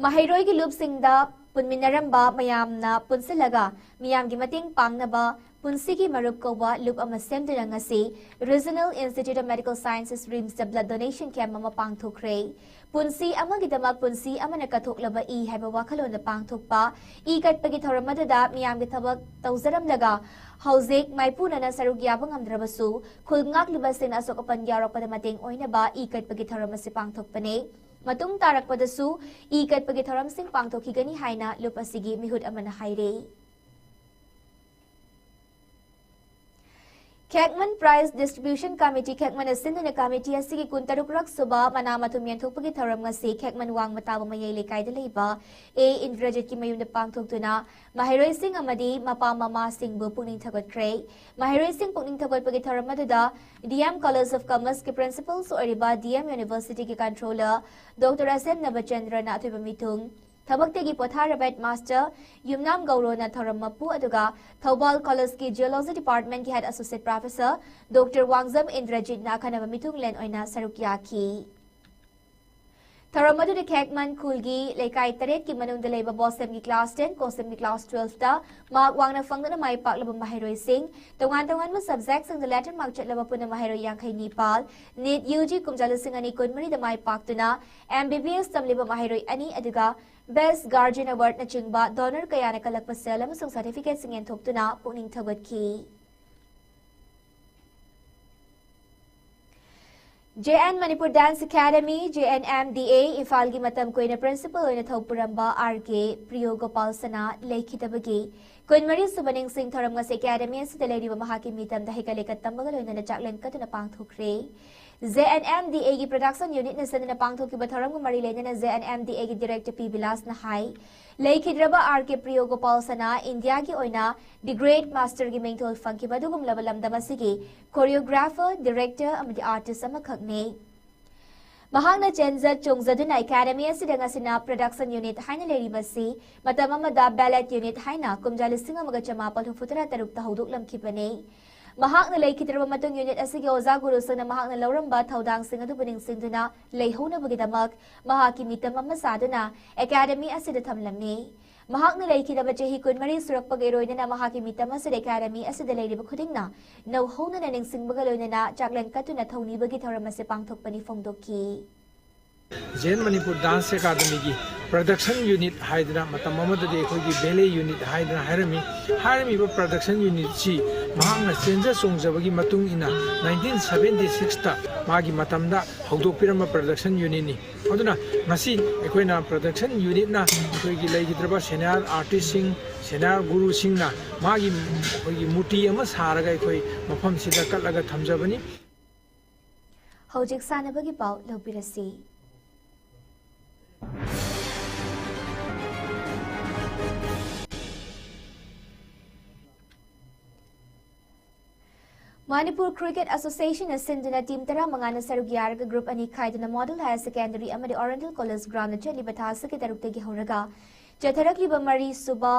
ꯃꯍꯩꯔꯣꯏꯒꯤ ꯂꯨꯞꯁꯤꯡꯗ ꯄꯨꯟꯃꯤꯟꯅꯔꯝꯕ ꯃꯌꯥꯝꯅ ꯄꯨꯟꯁꯤꯜꯂꯒ ꯃꯤꯌꯥꯝꯒꯤ ꯃꯇꯦꯡ ꯄꯥꯡꯅꯕ ꯄꯨꯟꯁꯤꯒꯤ ꯃꯔꯨꯞ ꯀꯧꯕ ꯂꯨꯞ ꯑꯃ ꯁꯦꯝꯗꯨꯅ ꯉꯁꯤ Regional Institute of Medical Sciences, RIMSꯇ blood donation camp ꯑꯃ ꯄꯥꯡꯊꯣꯛꯈ꯭ꯔꯦ꯫ ꯄꯨꯟꯁꯤ ꯑꯃꯒꯤꯗꯃꯛ ꯄꯨꯟꯁꯤ ꯑꯃꯅ ꯀꯠꯊꯣꯛꯂꯕ ꯏ ꯍꯥꯏꯕ ꯋꯥꯈꯜꯂꯣꯟꯗ ꯄꯥꯡꯊꯣꯛꯄ ꯏ ꯀꯠꯄꯒꯤ ꯊꯧꯔꯝ ꯑꯗꯨꯗ ꯃꯤꯌꯥꯝꯒꯤ ꯊꯕꯛ ꯇꯧꯖꯔꯝꯂꯒ ꯍꯧꯖꯤꯛ ꯃꯥꯏꯄꯨꯅꯅ ꯁꯔꯨꯛ ꯌꯥꯕ ꯉꯝꯗ꯭ꯔꯕꯁꯨ ꯈꯨꯜ ꯉꯥꯛꯂꯤꯕꯁꯤꯡꯅ ꯑꯁꯣꯛ ꯑꯄꯟ ꯌꯥꯎꯔꯛꯄꯗ ꯃꯇꯦꯡ ꯑꯣꯏꯅꯕ ꯏ ꯀꯠꯄꯒꯤ ꯊꯧꯔꯝ ꯑꯁꯤ ꯄꯥꯡꯊꯣꯛꯄꯅꯤ꯫ ꯃꯇꯨꯡ ꯇꯥꯔꯛꯄꯗꯁꯨ ꯏ ꯀꯠꯄꯒꯤ ꯊꯧꯔꯝꯁꯤꯡ ꯄꯥꯡꯊꯣꯛꯈꯤꯒꯅꯤ ꯍꯥꯏꯅ ꯂꯨꯞ ꯑꯁꯤꯒꯤ ꯃꯤꯍꯨꯠ ꯑꯃꯅ ꯍꯥꯏꯔꯤ꯫ ꯈꯦꯛꯃꯟ Prize Distribution Committee, ꯈꯦꯛꯃꯟꯅ ꯁꯤꯟꯗꯨꯅ committee ꯑꯁꯤꯒꯤ ꯀꯨꯟꯇꯔꯨꯛ ꯔꯛ ꯁꯨꯕ ꯃꯅꯥ ꯃꯊꯨꯝ ꯌꯦꯟꯊꯣꯛꯄꯒꯤ ꯊꯧꯔꯝ ꯉꯁꯤ ꯈꯦꯛꯃꯟ ꯋꯥꯡꯃ ꯇꯥꯕ ꯃꯌꯥꯏ ꯂꯩꯀꯥꯏꯗ ꯂꯩꯕ ꯑꯦ ꯏꯟꯗ꯭ꯔꯖꯤꯠꯀꯤ ꯃꯌꯨꯝꯗ ꯄꯥꯡꯊꯣꯛꯇꯨꯅ ꯃꯍꯩꯔꯣꯏꯁꯤꯡ ꯑꯃꯗꯤ ꯃꯄꯥ ꯃꯃꯥꯁꯤꯡꯕꯨ ꯄꯨꯛꯅꯤꯡ ꯊꯧꯒꯠꯈ꯭ꯔꯦ꯫ ꯃꯍꯩꯔꯣꯏꯁꯤꯡ ꯄꯨꯛꯅꯤꯡ ꯊꯧꯒꯠꯄꯒꯤ ꯊꯧꯔꯝ ꯑꯗꯨꯗ D M College of Commerceꯀꯤ principalꯁꯨ ꯑꯣꯏꯔꯤꯕ D M Universityꯒꯤ controller Doctor ꯑꯁꯦꯝ ꯅꯕꯆꯟꯗ꯭ꯔꯅ ꯑꯊꯣꯏꯕ ꯃꯤꯊꯨꯡ, ꯊꯕꯛꯇꯒꯤ ꯄꯣꯊꯥꯔꯕ headmaster ꯌꯨꯝꯅꯥꯝ ꯒꯧꯔꯣꯅ ꯊꯧꯔꯝ ꯃꯄꯨ, ꯑꯗꯨꯒ Thoubal Collegeꯀꯤ Geology Departmentꯀꯤ head associate professor Doctor ꯋꯥꯡꯖꯝ ꯏꯟꯗ꯭ꯔꯖꯤꯠꯅ ꯑꯈꯟꯅꯕ ꯃꯤꯊꯨꯡꯂꯦꯟ ꯑꯣꯏꯅ ꯁꯔꯨꯛ ꯌꯥꯈꯤ꯫ ꯊꯧꯔꯝ ꯑꯗꯨꯗ ꯈꯦꯛꯃꯟ ꯈꯨꯜꯒꯤ ꯂꯩꯀꯥꯏ ꯇꯔꯦꯠꯀꯤ ꯃꯅꯨꯡꯗ ꯂꯩꯕ ꯕꯣꯁꯦꯝꯒꯤ class ten, ꯀꯣꯁꯦꯝꯒꯤ class twelveꯇ mark ꯋꯥꯡꯅ ꯐꯪꯗꯨꯅ ꯃꯥꯏ ꯄꯥꯛꯂꯕ ꯃꯍꯩꯔꯣꯏꯁꯤꯡ, ꯇꯣꯉꯥꯟ ꯇꯣꯉꯥꯟꯕ subjectꯁꯤꯡꯗ letter mark ꯆꯠꯂꯕ ꯄꯨꯟꯅ ꯃꯍꯩꯔꯣꯏ ꯌꯥꯡꯈꯩ ꯅꯤꯄꯥꯜ, NEET U G ꯀꯨꯝꯖꯥ ꯂꯤꯁꯤꯡ ꯑꯅꯤ ꯀꯨꯟꯃꯔꯤꯗ ꯃꯥꯏ ꯄꯥꯛꯇꯨꯅ M B B S ꯇꯝꯂꯤꯕ ꯃꯍꯩꯔꯣꯏ ꯑꯅꯤ, ꯑꯗꯨꯒ Best Guardian Awardꯅꯆꯤꯡꯕ donor ꯀꯌꯥꯅ ꯀꯜꯂꯛꯄ ꯁꯦꯜ ꯑꯃꯁꯨꯡ certificateꯁꯤꯡ ꯌꯦꯟꯊꯣꯛꯇꯨꯅ ꯄꯨꯛꯅꯤꯡ ꯊꯧꯒꯠꯈꯤ꯫ J N Manipur dance academy, J N M D A, ꯏꯝꯐꯥꯜꯒꯤ ꯃꯇꯝ ꯀꯨꯏꯅ ꯄ꯭ꯔꯤꯟꯁꯤꯄꯜ ꯑꯣꯏꯅ ꯊꯧ ꯄꯨꯔꯝꯕ ꯑꯥꯔ ꯀꯦ ꯄ꯭ꯔꯤꯌꯣ ꯒꯣꯄꯥꯜ ꯁꯅꯥ ꯂꯩꯈꯤꯗꯕꯒꯤ ꯀꯨꯟꯃꯔꯤ ꯁꯨꯕ ꯅꯤꯡꯁꯤꯡ ꯊꯧꯔꯝ ꯉꯁꯤ ꯑꯦꯀꯥꯗꯃꯤ ꯑꯁꯤꯗ ꯂꯩꯔꯤꯕ ꯃꯍꯥꯛꯀꯤ ꯃꯤꯇꯝꯗ ꯍꯩꯀꯠ ꯂꯩꯀꯠ ꯇꯝꯕꯒ ꯂꯣꯏꯅꯅ ꯆꯥꯛꯂꯦꯟ ꯀꯠꯇꯨꯅ ꯄꯥꯡꯊꯣꯛꯈ꯭ꯔꯦ꯫ ꯖꯦ ꯑꯦꯟ ꯑꯦꯝ ꯗꯤ ꯑꯦꯒꯤ ꯄ꯭ꯔꯗꯛꯁꯟ ꯌꯨꯅꯤꯠꯅ ꯁꯤꯟꯗꯨꯅ ꯄꯥꯡꯊꯣꯛꯈꯤꯕ ꯊꯧꯔꯝꯒ ꯃꯔꯤ ꯂꯩꯅꯅ ꯖꯦ ꯑꯦꯟ ꯑꯦꯝ ꯗꯤ ꯑꯦꯒꯤ ꯗꯤꯔꯦꯛꯇꯔ ꯄꯤ ꯕꯤꯂꯥꯁꯅ ꯍꯥꯏ, ꯂꯩꯈꯤꯗ꯭ꯔꯕ ꯑꯥꯔ ꯀꯦ ꯄ꯭ꯔꯤꯌꯣ ꯒꯣꯄꯥꯜ ꯁꯅꯥ ꯏꯟꯗꯤꯌꯥꯒꯤ ꯑꯣꯏꯅ ꯗꯤ ꯒ꯭ꯔꯦꯠ ꯃꯥꯁꯇꯔꯒꯤ ꯃꯤꯡꯊꯣꯜ ꯐꯪꯈꯤꯕ ꯑꯗꯨꯒꯨꯝꯂꯕ ꯂꯝꯗꯝ ꯑꯁꯤꯒꯤ ꯀꯣꯔꯤꯌꯣꯒ꯭ꯔꯥꯐꯔ, ꯗꯤꯔꯦꯛꯇꯔ ꯑꯃꯗꯤ ꯑꯥꯔꯇꯤꯁ ꯑꯃꯈꯛꯅꯤ꯫ ꯃꯍꯥꯛꯅ ꯆꯦꯟꯖ ꯆꯣꯡꯖꯗꯨꯅ ꯑꯦꯀꯥꯗꯃꯤ ꯑꯁꯤꯗ ꯉꯁꯤꯅ ꯄ꯭ꯔꯗꯛꯁꯟ ꯌꯨꯅꯤꯠ ꯍꯥꯏꯅ ꯂꯩꯔꯤꯕꯁꯤ ꯃꯇꯝ ꯑꯃꯗ ꯕꯦꯂꯦꯠ ꯌꯨꯅꯤꯠ ꯍꯥꯏꯅ ꯀꯨꯝꯖꯥ ꯂꯤꯁꯤꯡ ꯑꯃꯒ ꯆꯃꯥꯄꯜ ꯍꯨꯝꯐꯨꯇꯔꯥ ꯇꯔꯨꯛꯇ ꯍꯧꯗꯣꯛꯂꯝꯈꯤꯕꯅꯤ꯫ ꯃꯍꯥꯛꯅ ꯂꯩꯈꯤꯗ꯭ꯔꯕ ꯃꯇꯨꯡ ꯌꯨꯅꯤꯠ ꯑꯁꯤꯒꯤ ꯑꯣꯖꯥ ꯒꯨꯔꯨꯁꯤꯡꯅ ꯃꯍꯥꯛꯅ ꯂꯧꯔꯝꯕ ꯊꯧꯗꯥꯡꯁꯤꯡ ꯑꯗꯨꯕꯨ ꯅꯤꯡꯁꯤꯡꯗꯨꯅ ꯂꯩꯍꯧꯅꯕꯒꯤꯗꯃꯛ ꯃꯍꯥꯛꯀꯤ ꯃꯤꯇꯝ ꯑꯃ ꯁꯥꯗꯨꯅ ꯑꯦꯀꯥꯗꯃꯤ ꯑꯁꯤꯗ ꯊꯝꯂꯝꯃꯤ꯫ ꯃꯍꯥꯛꯅ ꯂꯩꯈꯤꯗꯕ ꯆꯍꯤ ꯀꯨꯟꯃꯔꯤ ꯁꯨꯔꯛꯄꯒ ꯏꯔꯣꯏꯅꯅ ꯃꯍꯥꯛꯀꯤ ꯃꯤꯇꯝ ꯑꯁꯤꯗ ꯑꯦꯀꯥꯗꯃꯤ ꯑꯁꯤꯗ ꯂꯩꯔꯤꯕ ꯈꯨꯗꯤꯡꯅ ꯅꯧꯍꯧꯅꯅ ꯅꯤꯡꯁꯤꯡꯕꯒ ꯂꯣꯏꯅꯅ ꯆꯥꯛꯂꯦꯟ ꯀꯠꯇꯨꯅ ꯊꯧꯅꯤꯕꯒꯤ ꯊꯧꯔꯝ ꯑꯁꯤ ꯄꯥꯡꯊꯣꯛꯄꯅꯤ ꯐꯣꯡꯗꯣꯛꯈꯤ꯫ ꯖꯦꯟ ꯃꯅꯤꯄꯨꯔ ꯗꯥꯟꯁ ꯑꯦꯀꯥꯗꯃꯤꯒꯤ ꯄ꯭ꯔꯗꯛꯁꯟ ꯌꯨꯅꯤꯠ ꯍꯥꯏꯗꯅ ꯃꯇꯝ ꯑꯃꯗꯗꯤ ꯑꯩꯈꯣꯏꯒꯤ ꯕꯦꯂꯦ ꯌꯨꯅꯤꯠ ꯍꯥꯏꯗꯅ ꯍꯥꯏꯔꯝꯃꯤ꯫ ꯍꯥꯏꯔꯝꯃꯤꯕ ꯄ꯭ꯔꯗꯛꯁꯟ ꯌꯨꯅꯤꯠꯁꯤ ꯃꯍꯥꯛꯅ ꯆꯦꯟꯖ ꯆꯣꯡꯖꯕꯒꯤ ꯃꯇꯨꯡ ꯏꯟꯅ ꯅꯥꯏꯟꯇꯤꯟ ꯁꯚꯦꯟꯇꯤ ꯁꯤꯛꯁꯇ ꯃꯥꯒꯤ ꯃꯇꯝꯗ ꯍꯧꯗꯣꯛꯄꯤꯔꯝꯕ ꯄ꯭ꯔꯗꯛꯁꯟ ꯌꯨꯅꯤꯠꯅꯤ꯫ ꯑꯗꯨꯅ ꯉꯁꯤ ꯑꯩꯈꯣꯏꯅ ꯄ꯭ꯔꯗꯛꯁꯟ ꯌꯨꯅꯤꯠꯅ ꯑꯩꯈꯣꯏꯒꯤ ꯂꯩꯈꯤꯗ꯭ꯔꯕ ꯁꯦꯅꯤꯌꯔ ꯑꯥꯔꯇꯤꯁꯁꯤꯡ, ꯁꯦꯅꯤꯌꯔ ꯒꯨꯔꯨꯁꯤꯡꯅ ꯃꯥꯒꯤ ꯑꯩꯈꯣꯏꯒꯤ ꯃꯨꯔꯇꯤ ꯑꯃ ꯁꯥꯔꯒ ꯑꯩꯈꯣꯏ ꯃꯐꯝꯁꯤꯗ ꯀꯠꯂꯒ ꯊꯝꯖꯕꯅꯤ꯫ ꯍꯧꯖꯤꯛ ꯁꯥꯟꯅꯕꯒꯤ ꯄꯥꯎ ꯂꯧꯕꯤꯔꯁꯤ꯫ ꯃꯅꯤꯄꯨꯔ ꯀ꯭ꯔꯤꯀꯦꯠ ꯑꯦꯁꯣꯁꯤꯌꯦꯁꯟꯅ ꯁꯤꯟꯗꯨꯅ ꯇꯤꯝ ꯇꯔꯥꯃꯉꯥꯅ ꯁꯔꯨꯛ ꯌꯥꯔꯒ ꯒ꯭ꯔꯨꯞ ꯑꯅꯤ ꯈꯥꯏꯗꯨꯅ ꯃꯣꯗꯦꯜ ꯍꯥꯌꯔ ꯁꯦꯀꯦꯟꯗꯔꯤ ꯑꯃꯗꯤ ꯑꯣꯔꯤꯌꯦꯟꯇꯦꯜ ꯀꯣꯂꯦꯖ ꯒ꯭ꯔꯥꯎꯟꯗ ꯆꯠꯂꯤꯕ ꯊꯥ ꯑꯁꯤꯒꯤ ꯇꯔꯨꯛꯇꯒꯤ ꯍꯧꯔꯒ ꯆꯠꯊꯔꯛꯂꯤꯕ ꯃꯔꯤ ꯁꯨꯕ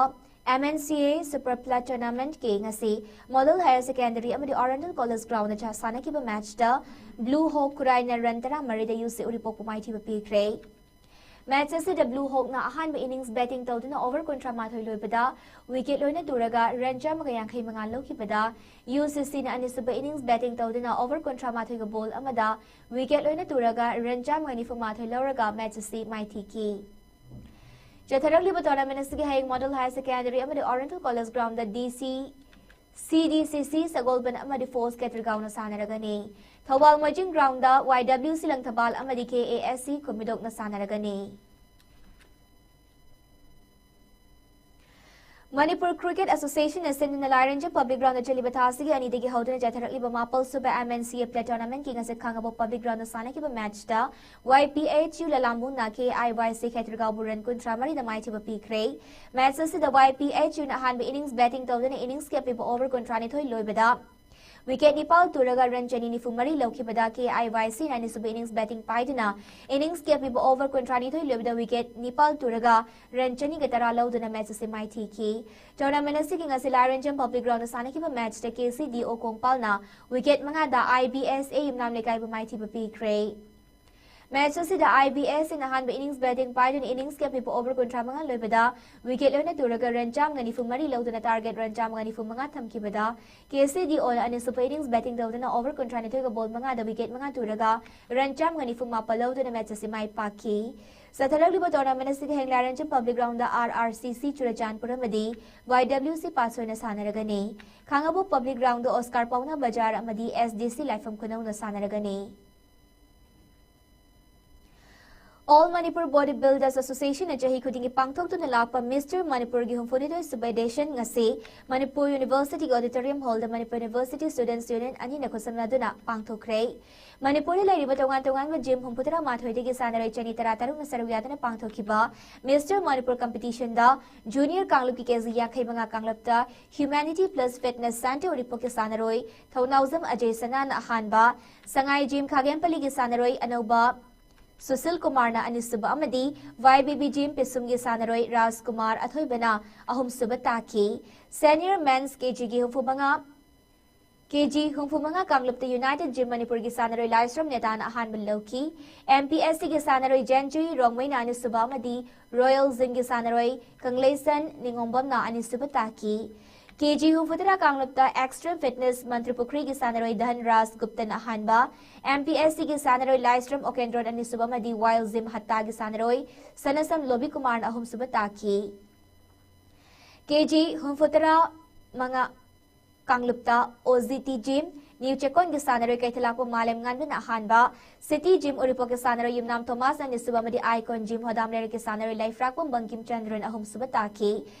ꯑꯦꯝ ꯑꯦꯟ ꯁꯤ ꯑꯦ ꯁꯨꯄꯔ ꯄ꯭ꯂꯥ ꯇꯣꯔꯅꯥꯃꯦꯟꯠꯀꯤ ꯉꯁꯤ ꯃꯣꯗꯦꯜ ꯍꯥꯌꯔ ꯁꯦꯀꯦꯟꯗꯔꯤ ꯑꯃꯗꯤ ꯑꯣꯔꯤꯌꯦꯟꯇꯦꯜ ꯀꯣꯂꯦꯖ ꯒ꯭ꯔꯥꯎꯟꯗ ꯁꯥꯟꯅꯈꯤꯕ ꯃꯦꯆꯇ ꯕ꯭ꯂꯨ ꯍꯣꯛ ꯈꯨꯔꯥꯏꯅ ꯔꯟ ꯇꯔꯥꯃꯔꯤꯗ ꯌꯨ ꯁꯤ ꯎꯔꯤꯄꯣꯛꯄꯨ ꯃꯥꯏꯊꯤꯕ ꯄꯤꯈ꯭ꯔꯦ꯫ ꯃꯦꯆ ꯑꯁꯤꯗ ꯕ꯭ꯂꯨ ꯍꯣꯛꯅ ꯑꯍꯥꯟꯕ ꯏꯅꯤꯡꯁ ꯕꯦꯇꯤꯡ ꯇꯧꯗꯨꯅ ꯑꯣꯚꯔ ꯀꯨꯟꯊ꯭ꯔꯥ ꯃꯥꯊꯣꯏ ꯂꯣꯏꯕꯗ ꯋꯤꯀꯦꯠ ꯂꯣꯏꯅ ꯇꯨꯔꯒ ꯔꯟ ꯆꯥꯝꯃꯒ ꯌꯥꯡꯈꯩ ꯃꯉꯥ ꯂꯧꯈꯤꯕꯗ, ꯌꯨ ꯁꯤ ꯁꯤꯅ ꯑꯅꯤꯁꯨꯕ ꯏꯅꯤꯡꯁ ꯕꯦꯇꯤꯡ ꯇꯧꯗꯨꯅ ꯑꯣꯚꯔ ꯀꯨꯟꯊ꯭ꯔꯥ ꯃꯥꯊꯣꯏꯒ ꯕꯣꯜ ꯑꯃꯗ ꯋꯤꯀꯦꯠ ꯂꯣꯏꯅ ꯇꯨꯔꯒ ꯔꯟ ꯆꯥꯝꯃꯒ ꯅꯤꯐꯨ ꯃꯥꯊꯣꯏ ꯂꯧꯔꯒ ꯃꯦꯆ ꯑꯁꯤ ꯃꯥꯏꯊꯤꯈꯤ꯫ ꯆꯠꯊꯔꯛꯂꯤꯕ ꯇꯣꯔꯅꯥꯃꯦꯟꯠ ꯑꯁꯤꯒꯤ ꯍꯌꯦꯡ ꯃꯣꯗꯦꯜ ꯍꯥꯌꯔ ꯁꯦꯀꯦꯟꯗꯔꯤ ꯑꯃꯗꯤ oriental college ground D C CDCC Sagolband ꯑꯃꯗꯤ ꯐꯣꯔꯁ ꯈꯦꯇ꯭ꯔꯤꯒꯥꯎꯅ ꯁꯥꯟꯅꯔꯒꯅꯤ꯫ ꯊꯧꯕꯥꯜ ꯃꯣꯏꯖꯤꯡ ꯒ꯭ꯔꯥꯎꯟꯗ YWC ꯂꯪꯊꯕꯥꯜ ꯑꯃꯗꯤ KASC ꯈꯨꯃꯤꯗꯣꯛꯅ ꯁꯥꯟꯅꯔꯒꯅꯤ꯫ ꯃꯅꯤꯄꯨꯔ ꯀ꯭ꯔꯤꯀꯦꯠ ꯑꯦꯁꯣꯁꯤꯌꯦꯁꯟꯅ ꯁꯤꯟꯗꯨꯅ ꯂꯥꯏꯔꯦꯟꯖꯝ ꯄꯕ꯭ꯂꯤꯛ ꯒ꯭ꯔꯥꯎꯟꯗ ꯆꯠꯂꯤꯕ ꯊꯥ ꯑꯁꯤꯒꯤ ꯑꯅꯤꯗꯒꯤ ꯍꯧꯗꯨꯅ ꯆꯠꯊꯔꯛꯂꯤꯕ ꯃꯥꯄꯜ ꯁꯨꯕ MNCA ꯄ꯭ꯂꯦ ꯇꯣꯔꯅꯥꯃꯦꯟꯠꯀꯤ ꯉꯁꯤ ꯈꯥꯡꯉꯕꯣꯛ ꯄꯕ꯭ꯂꯤꯛ ꯒ꯭ꯔꯥꯎꯟꯗ ꯁꯥꯟꯅꯈꯤꯕ ꯃꯦꯠꯆꯇ YPHU ꯂꯂꯥꯝꯕꯨꯡꯅ KIYC ꯈꯦꯇ꯭ꯔꯤꯒꯥꯎꯕꯨ ꯔꯟ ꯀꯨꯟꯊ꯭ꯔꯥ ꯃꯔꯤꯗ ꯃꯥꯏꯊꯤꯕ ꯄꯤꯈ꯭ꯔꯦ꯫ ꯃꯦꯠꯆ ꯑꯁꯤꯗ YPHUꯅ ꯑꯍꯥꯟꯕ ꯏꯅꯤꯡꯁ ꯕꯦꯇꯤꯡ ꯇꯧꯗꯨꯅ ꯏꯅꯤꯡꯁꯀꯤ ꯑꯄꯤꯕ ꯑꯣꯚꯔ ꯀꯨꯟꯊ꯭ꯔꯥꯅꯤꯊꯣꯏ ꯂꯣꯏꯕꯗ ꯋꯤꯀꯦꯠ ꯅꯤꯄꯥꯜ ꯇꯨꯔꯒ ꯔꯟ ꯆꯅꯤ ꯅꯤꯐꯨ ꯃꯔꯤ ꯂꯧꯈꯤꯕꯗ KIYCꯅ ꯑꯅꯤꯁꯨꯕ ꯏꯅꯤꯡꯁ ꯕꯦꯇꯤꯡ ꯄꯥꯏꯗꯨꯅ ꯏꯅꯤꯡꯁꯀꯤ ꯑꯄꯤꯕ ꯑꯣꯚꯔ ꯀꯨꯟꯊ꯭ꯔꯥꯅꯤꯊꯣꯏ ꯂꯣꯏꯕꯗ ꯋꯤꯀꯦꯠ ꯅꯤꯄꯥꯜ ꯇꯨꯔꯒ ꯔꯟ ꯆꯅꯤꯒ ꯇꯔꯥ ꯂꯧꯗꯨꯅ ꯃꯦꯠꯆ ꯑꯁꯤ ꯃꯥꯏꯊꯤꯈꯤ꯫ ꯇꯣꯔꯅꯥꯃꯦꯟꯠ ꯑꯁꯤꯒꯤ ꯉꯁꯤ ꯂꯥꯏꯔꯦꯟꯖꯝ ꯄꯕ꯭ꯂꯤꯛ ꯒ꯭ꯔꯥꯎꯟꯗ ꯁꯥꯟꯅꯈꯤꯕ ꯃꯦꯠꯆꯇ KCDO ꯀꯣꯡꯄꯥꯜꯅ ꯋꯤꯀꯦꯠ ꯃꯉꯥꯗ IBSA ꯌꯨꯝꯅꯥꯝ ꯂꯩꯀꯥꯏꯕꯨ ꯃꯥꯏꯊꯤꯕ ꯄꯤꯈ꯭ꯔꯦ꯫ ꯃꯦꯠꯆ ꯑꯁꯤꯗ IBSAꯅ ꯑꯍꯥꯟꯕ ꯏꯅꯤꯡꯁ ꯕꯦꯇꯤꯡ ꯄꯥꯏꯗꯨꯅ ꯏꯅꯤꯡꯁꯀꯤ ꯑꯄꯤꯕ ꯑꯣꯚꯔ ꯀꯨꯟꯊ꯭ꯔꯥ ꯃꯉꯥ ꯂꯣꯏꯕꯗ ꯋꯤꯀꯦꯠ ꯂꯣꯏꯅ ꯇꯨꯔꯒ ꯔꯟ ꯆꯥꯝꯃꯒ ꯅꯤꯐꯨ ꯃꯔꯤ ꯂꯧꯗꯨꯅ ꯇꯥꯔꯒꯦꯠ ꯔꯟ ꯆꯥꯝꯃꯒ ꯅꯤꯐꯨ ꯃꯉꯥ ꯊꯝꯈꯤꯕꯗ KCDOꯅ ꯑꯅꯤꯁꯨꯕ ꯏꯅꯤꯡꯁ ꯕꯦꯇꯤꯡ ꯇꯧꯗꯨꯅ ꯑꯣꯚꯔ ꯀꯨꯟꯊ꯭ꯔꯥꯅꯤꯊꯣꯏꯒ ꯕꯣꯜ ꯃꯉꯥꯗ ꯋꯤꯀꯦꯠ ꯃꯉꯥ ꯇꯨꯔꯒ ꯔꯟ ꯆꯥꯝꯃꯒ ꯅꯤꯐꯨ ꯃꯥꯄꯜ ꯂꯧꯗꯨꯅ ꯃꯦꯠꯆ ꯑꯁꯤ ꯃꯥꯏ ꯄꯥꯛꯈꯤ꯫ ꯆꯠꯊꯔꯛꯂꯤꯕ ꯇꯣꯔꯅꯥꯃꯦꯟꯠ ꯑꯁꯤꯗ ꯍꯌꯦꯡ ꯂꯥꯏꯔꯦꯟꯖꯝ ꯄꯕ꯭ꯂꯤꯛ ꯒ꯭ꯔꯥꯎꯟꯗ RRCC ꯆꯨꯔꯆꯥꯟꯄꯨꯔ ꯑꯃꯗꯤ YWC ꯄꯥꯠꯁꯣꯏꯅ ꯁꯥꯟꯅꯔꯒꯅꯤ꯫ ꯈꯥꯡꯉꯕꯣꯛ ꯄꯕ꯭ꯂꯤꯛ ꯒ꯭ꯔꯥꯎꯟꯗ ꯑꯣꯁꯀꯥꯔ ꯄꯥꯎꯅꯥ ꯕꯖꯥꯔ ꯑꯃꯗꯤ SDC ꯂꯥꯏꯐꯝ ꯈꯨꯅꯧꯅ ꯁꯥꯟꯅꯔꯒꯅꯤ꯫ All Manipur Body Builders Associationꯅ ꯆꯍꯤ ꯈꯨꯗꯤꯡꯒꯤ ꯄꯥꯡꯊꯣꯛꯇꯨꯅ ꯂꯥꯛꯄ ꯃꯤꯁꯇꯔ ꯃꯅꯤꯄꯨꯔꯒꯤ ꯍꯨꯝꯐꯨꯅꯤꯊꯣꯏ ꯁꯨꯕ ꯏꯗꯤꯁꯟ ꯉꯁꯤ ꯃꯅꯤꯄꯨꯔ ꯌꯨꯅꯤꯚꯔꯁꯤꯇꯤꯒꯤ ꯑꯣꯗꯤꯇꯣꯔꯤꯌꯝ ꯍꯣꯜꯗ ꯃꯅꯤꯄꯨꯔ ꯌꯨꯅꯤꯚꯔꯁꯤꯇꯤ ꯁ꯭ꯇꯨꯗꯦꯟꯠꯁ ꯌꯨꯅꯤꯌꯟ ꯑꯅꯤꯅ ꯈꯨꯠꯁꯝꯅꯗꯨꯅ ꯄꯥꯡꯊꯣꯛꯈ꯭ꯔꯦ꯫ ꯃꯅꯤꯄꯨꯔꯗ ꯂꯩꯔꯤꯕ ꯇꯣꯉꯥꯟ ꯇꯣꯉꯥꯟꯕ ꯖꯤꯝ ꯍꯨꯝꯐꯨꯇꯔꯥ ꯃꯥꯊꯣꯏꯗꯒꯤ ꯁꯥꯟꯅꯔꯣꯏ ꯆꯅꯤ ꯇꯔꯥ ꯇꯔꯨꯛꯅ ꯁꯔꯨꯛ ꯌꯥꯗꯨꯅ ꯄꯥꯡꯊꯣꯛꯈꯤꯕ ꯃꯤꯁꯇꯔ ꯃꯅꯤꯄꯨꯔ ꯀꯝꯄꯤꯇꯤꯁꯟꯗ ꯖꯨꯅꯤꯌꯔ ꯀꯥꯡꯂꯨꯞꯀꯤ KG ꯌꯥꯡꯈꯩ ꯃꯉꯥ ꯀꯥꯡꯂꯨꯞꯇ Humanity Plus Fitness Centre ꯎꯔꯤꯄꯣꯛꯀꯤ ꯁꯥꯟꯅꯔꯣꯏ ꯊꯧꯅꯥꯎꯖꯝ ꯑꯖꯌ ꯁꯅꯥꯅ ꯑꯍꯥꯟꯕ, ꯁꯉꯥꯏ ꯖꯤꯝ ꯈꯥꯒꯦꯝꯄꯜꯂꯤꯒꯤ ꯁꯥꯟꯅꯔꯣꯏ ꯑꯅꯧꯕ ꯁꯨꯁꯤꯜ ꯀꯨꯃꯥꯔꯅ ꯑꯅꯤꯁꯨꯕ ꯑꯃꯗꯤ YBB ꯖꯤꯝ ꯄꯤꯁꯨꯝꯒꯤ ꯁꯥꯟꯅꯔꯣꯏ ꯔꯥꯖ ꯀꯨꯃꯥꯔ ꯑꯊꯣꯏꯕꯅ ꯑꯍꯨꯝꯁꯨꯕ ꯇꯥꯈꯤ꯫ Senior Men's KGꯒꯤ ꯍꯨꯝꯐꯨ ꯃꯉꯥ, KG ꯍꯨꯝꯐꯨ ꯃꯉꯥ ꯀꯥꯡꯂꯨꯞꯇ United Gym ꯃꯅꯤꯄꯨꯔꯒꯤ ꯁꯥꯟꯅꯔꯣꯏ ꯂꯥꯏꯁ꯭ꯔꯝ ꯅꯦꯇꯥꯅ ꯑꯍꯥꯟꯕ ꯂꯧꯈꯤ꯫ MPSCꯒꯤ ꯁꯥꯟꯅꯔꯣꯏ ꯖꯦꯟꯖꯨꯏ ꯔꯣꯡꯃꯩꯅ ꯑꯅꯤꯁꯨꯕ ꯑꯃꯗꯤ Royal Gymꯒꯤ ꯁꯥꯟꯅꯔꯣꯏ ꯀꯪꯂꯩꯁꯟ ꯅꯤꯉꯣꯝꯕꯝꯅ ꯑꯅꯤꯁꯨꯕ ꯇꯥꯈꯤ꯫ KG ꯍꯨꯝꯐꯨꯇꯔꯥ ꯀꯥꯡꯂꯨꯞꯇ Extreme Fitness ꯃꯟꯇ꯭ꯔꯤꯄꯨꯈ꯭ꯔꯤꯒꯤ ꯁꯥꯟꯅꯔꯣꯏ ꯙꯟ ꯔꯥꯖ ꯒꯨꯞꯇꯅ ꯑꯍꯥꯟꯕ, MPSCꯒꯤ ꯁꯥꯟꯅꯔꯣꯏ ꯂꯥꯏꯁ꯭ꯔꯝ ꯑꯣꯀꯦꯟꯗ꯭ꯔꯣꯟ ꯑꯅꯤꯁꯨꯕ ꯑꯃꯗꯤ Wild Gym ꯍꯠꯇꯥꯒꯤ ꯁꯥꯟꯅꯔꯣꯏ ꯁꯅꯁꯝ ꯂꯣꯕꯤ ꯀꯨꯃꯥꯔꯅ ꯑꯍꯨꯝꯁꯨꯕ ꯇꯥꯈꯤ꯫ KG ꯍꯨꯝꯐꯨꯇꯔꯥ ꯃꯉꯥ, ꯀꯥꯡꯂꯨꯞꯇ ꯑꯣ ꯖꯤ ꯇꯤ ꯖꯤꯝ, ꯅ꯭ꯌꯨ ꯆꯦꯛꯀꯣꯟꯒꯤ ꯁꯥꯟꯅꯔꯣꯏ ꯀꯩꯊꯦꯜꯂꯥꯛꯄꯝ ꯃꯥꯂꯦꯝꯉꯥꯟꯕꯅ ꯑꯍꯥꯟꯕ, ꯁꯤꯇꯤ ꯖꯤꯝ ꯎꯔꯤꯄꯣꯛꯀꯤ ꯁꯥꯟꯅꯔꯣꯏ ꯌꯨꯝꯅꯥꯝ ꯊꯣꯃꯥꯁꯅ ꯑꯅꯤꯁꯨꯕ ꯑꯃꯗꯤ ꯑꯥꯏꯀꯣꯟ ꯖꯤꯝ ꯍꯣꯗꯥꯝ ꯂꯩꯔꯛꯀꯤ ꯁꯥꯟꯅꯔꯣꯏ ꯂꯩꯐ꯭ꯔꯥꯛꯄꯝ ꯕꯪꯀꯤꯝ ꯆꯟꯗ꯭ꯔꯟ ꯑꯍꯨꯝꯁꯨꯕ ꯇꯥꯈꯤ꯫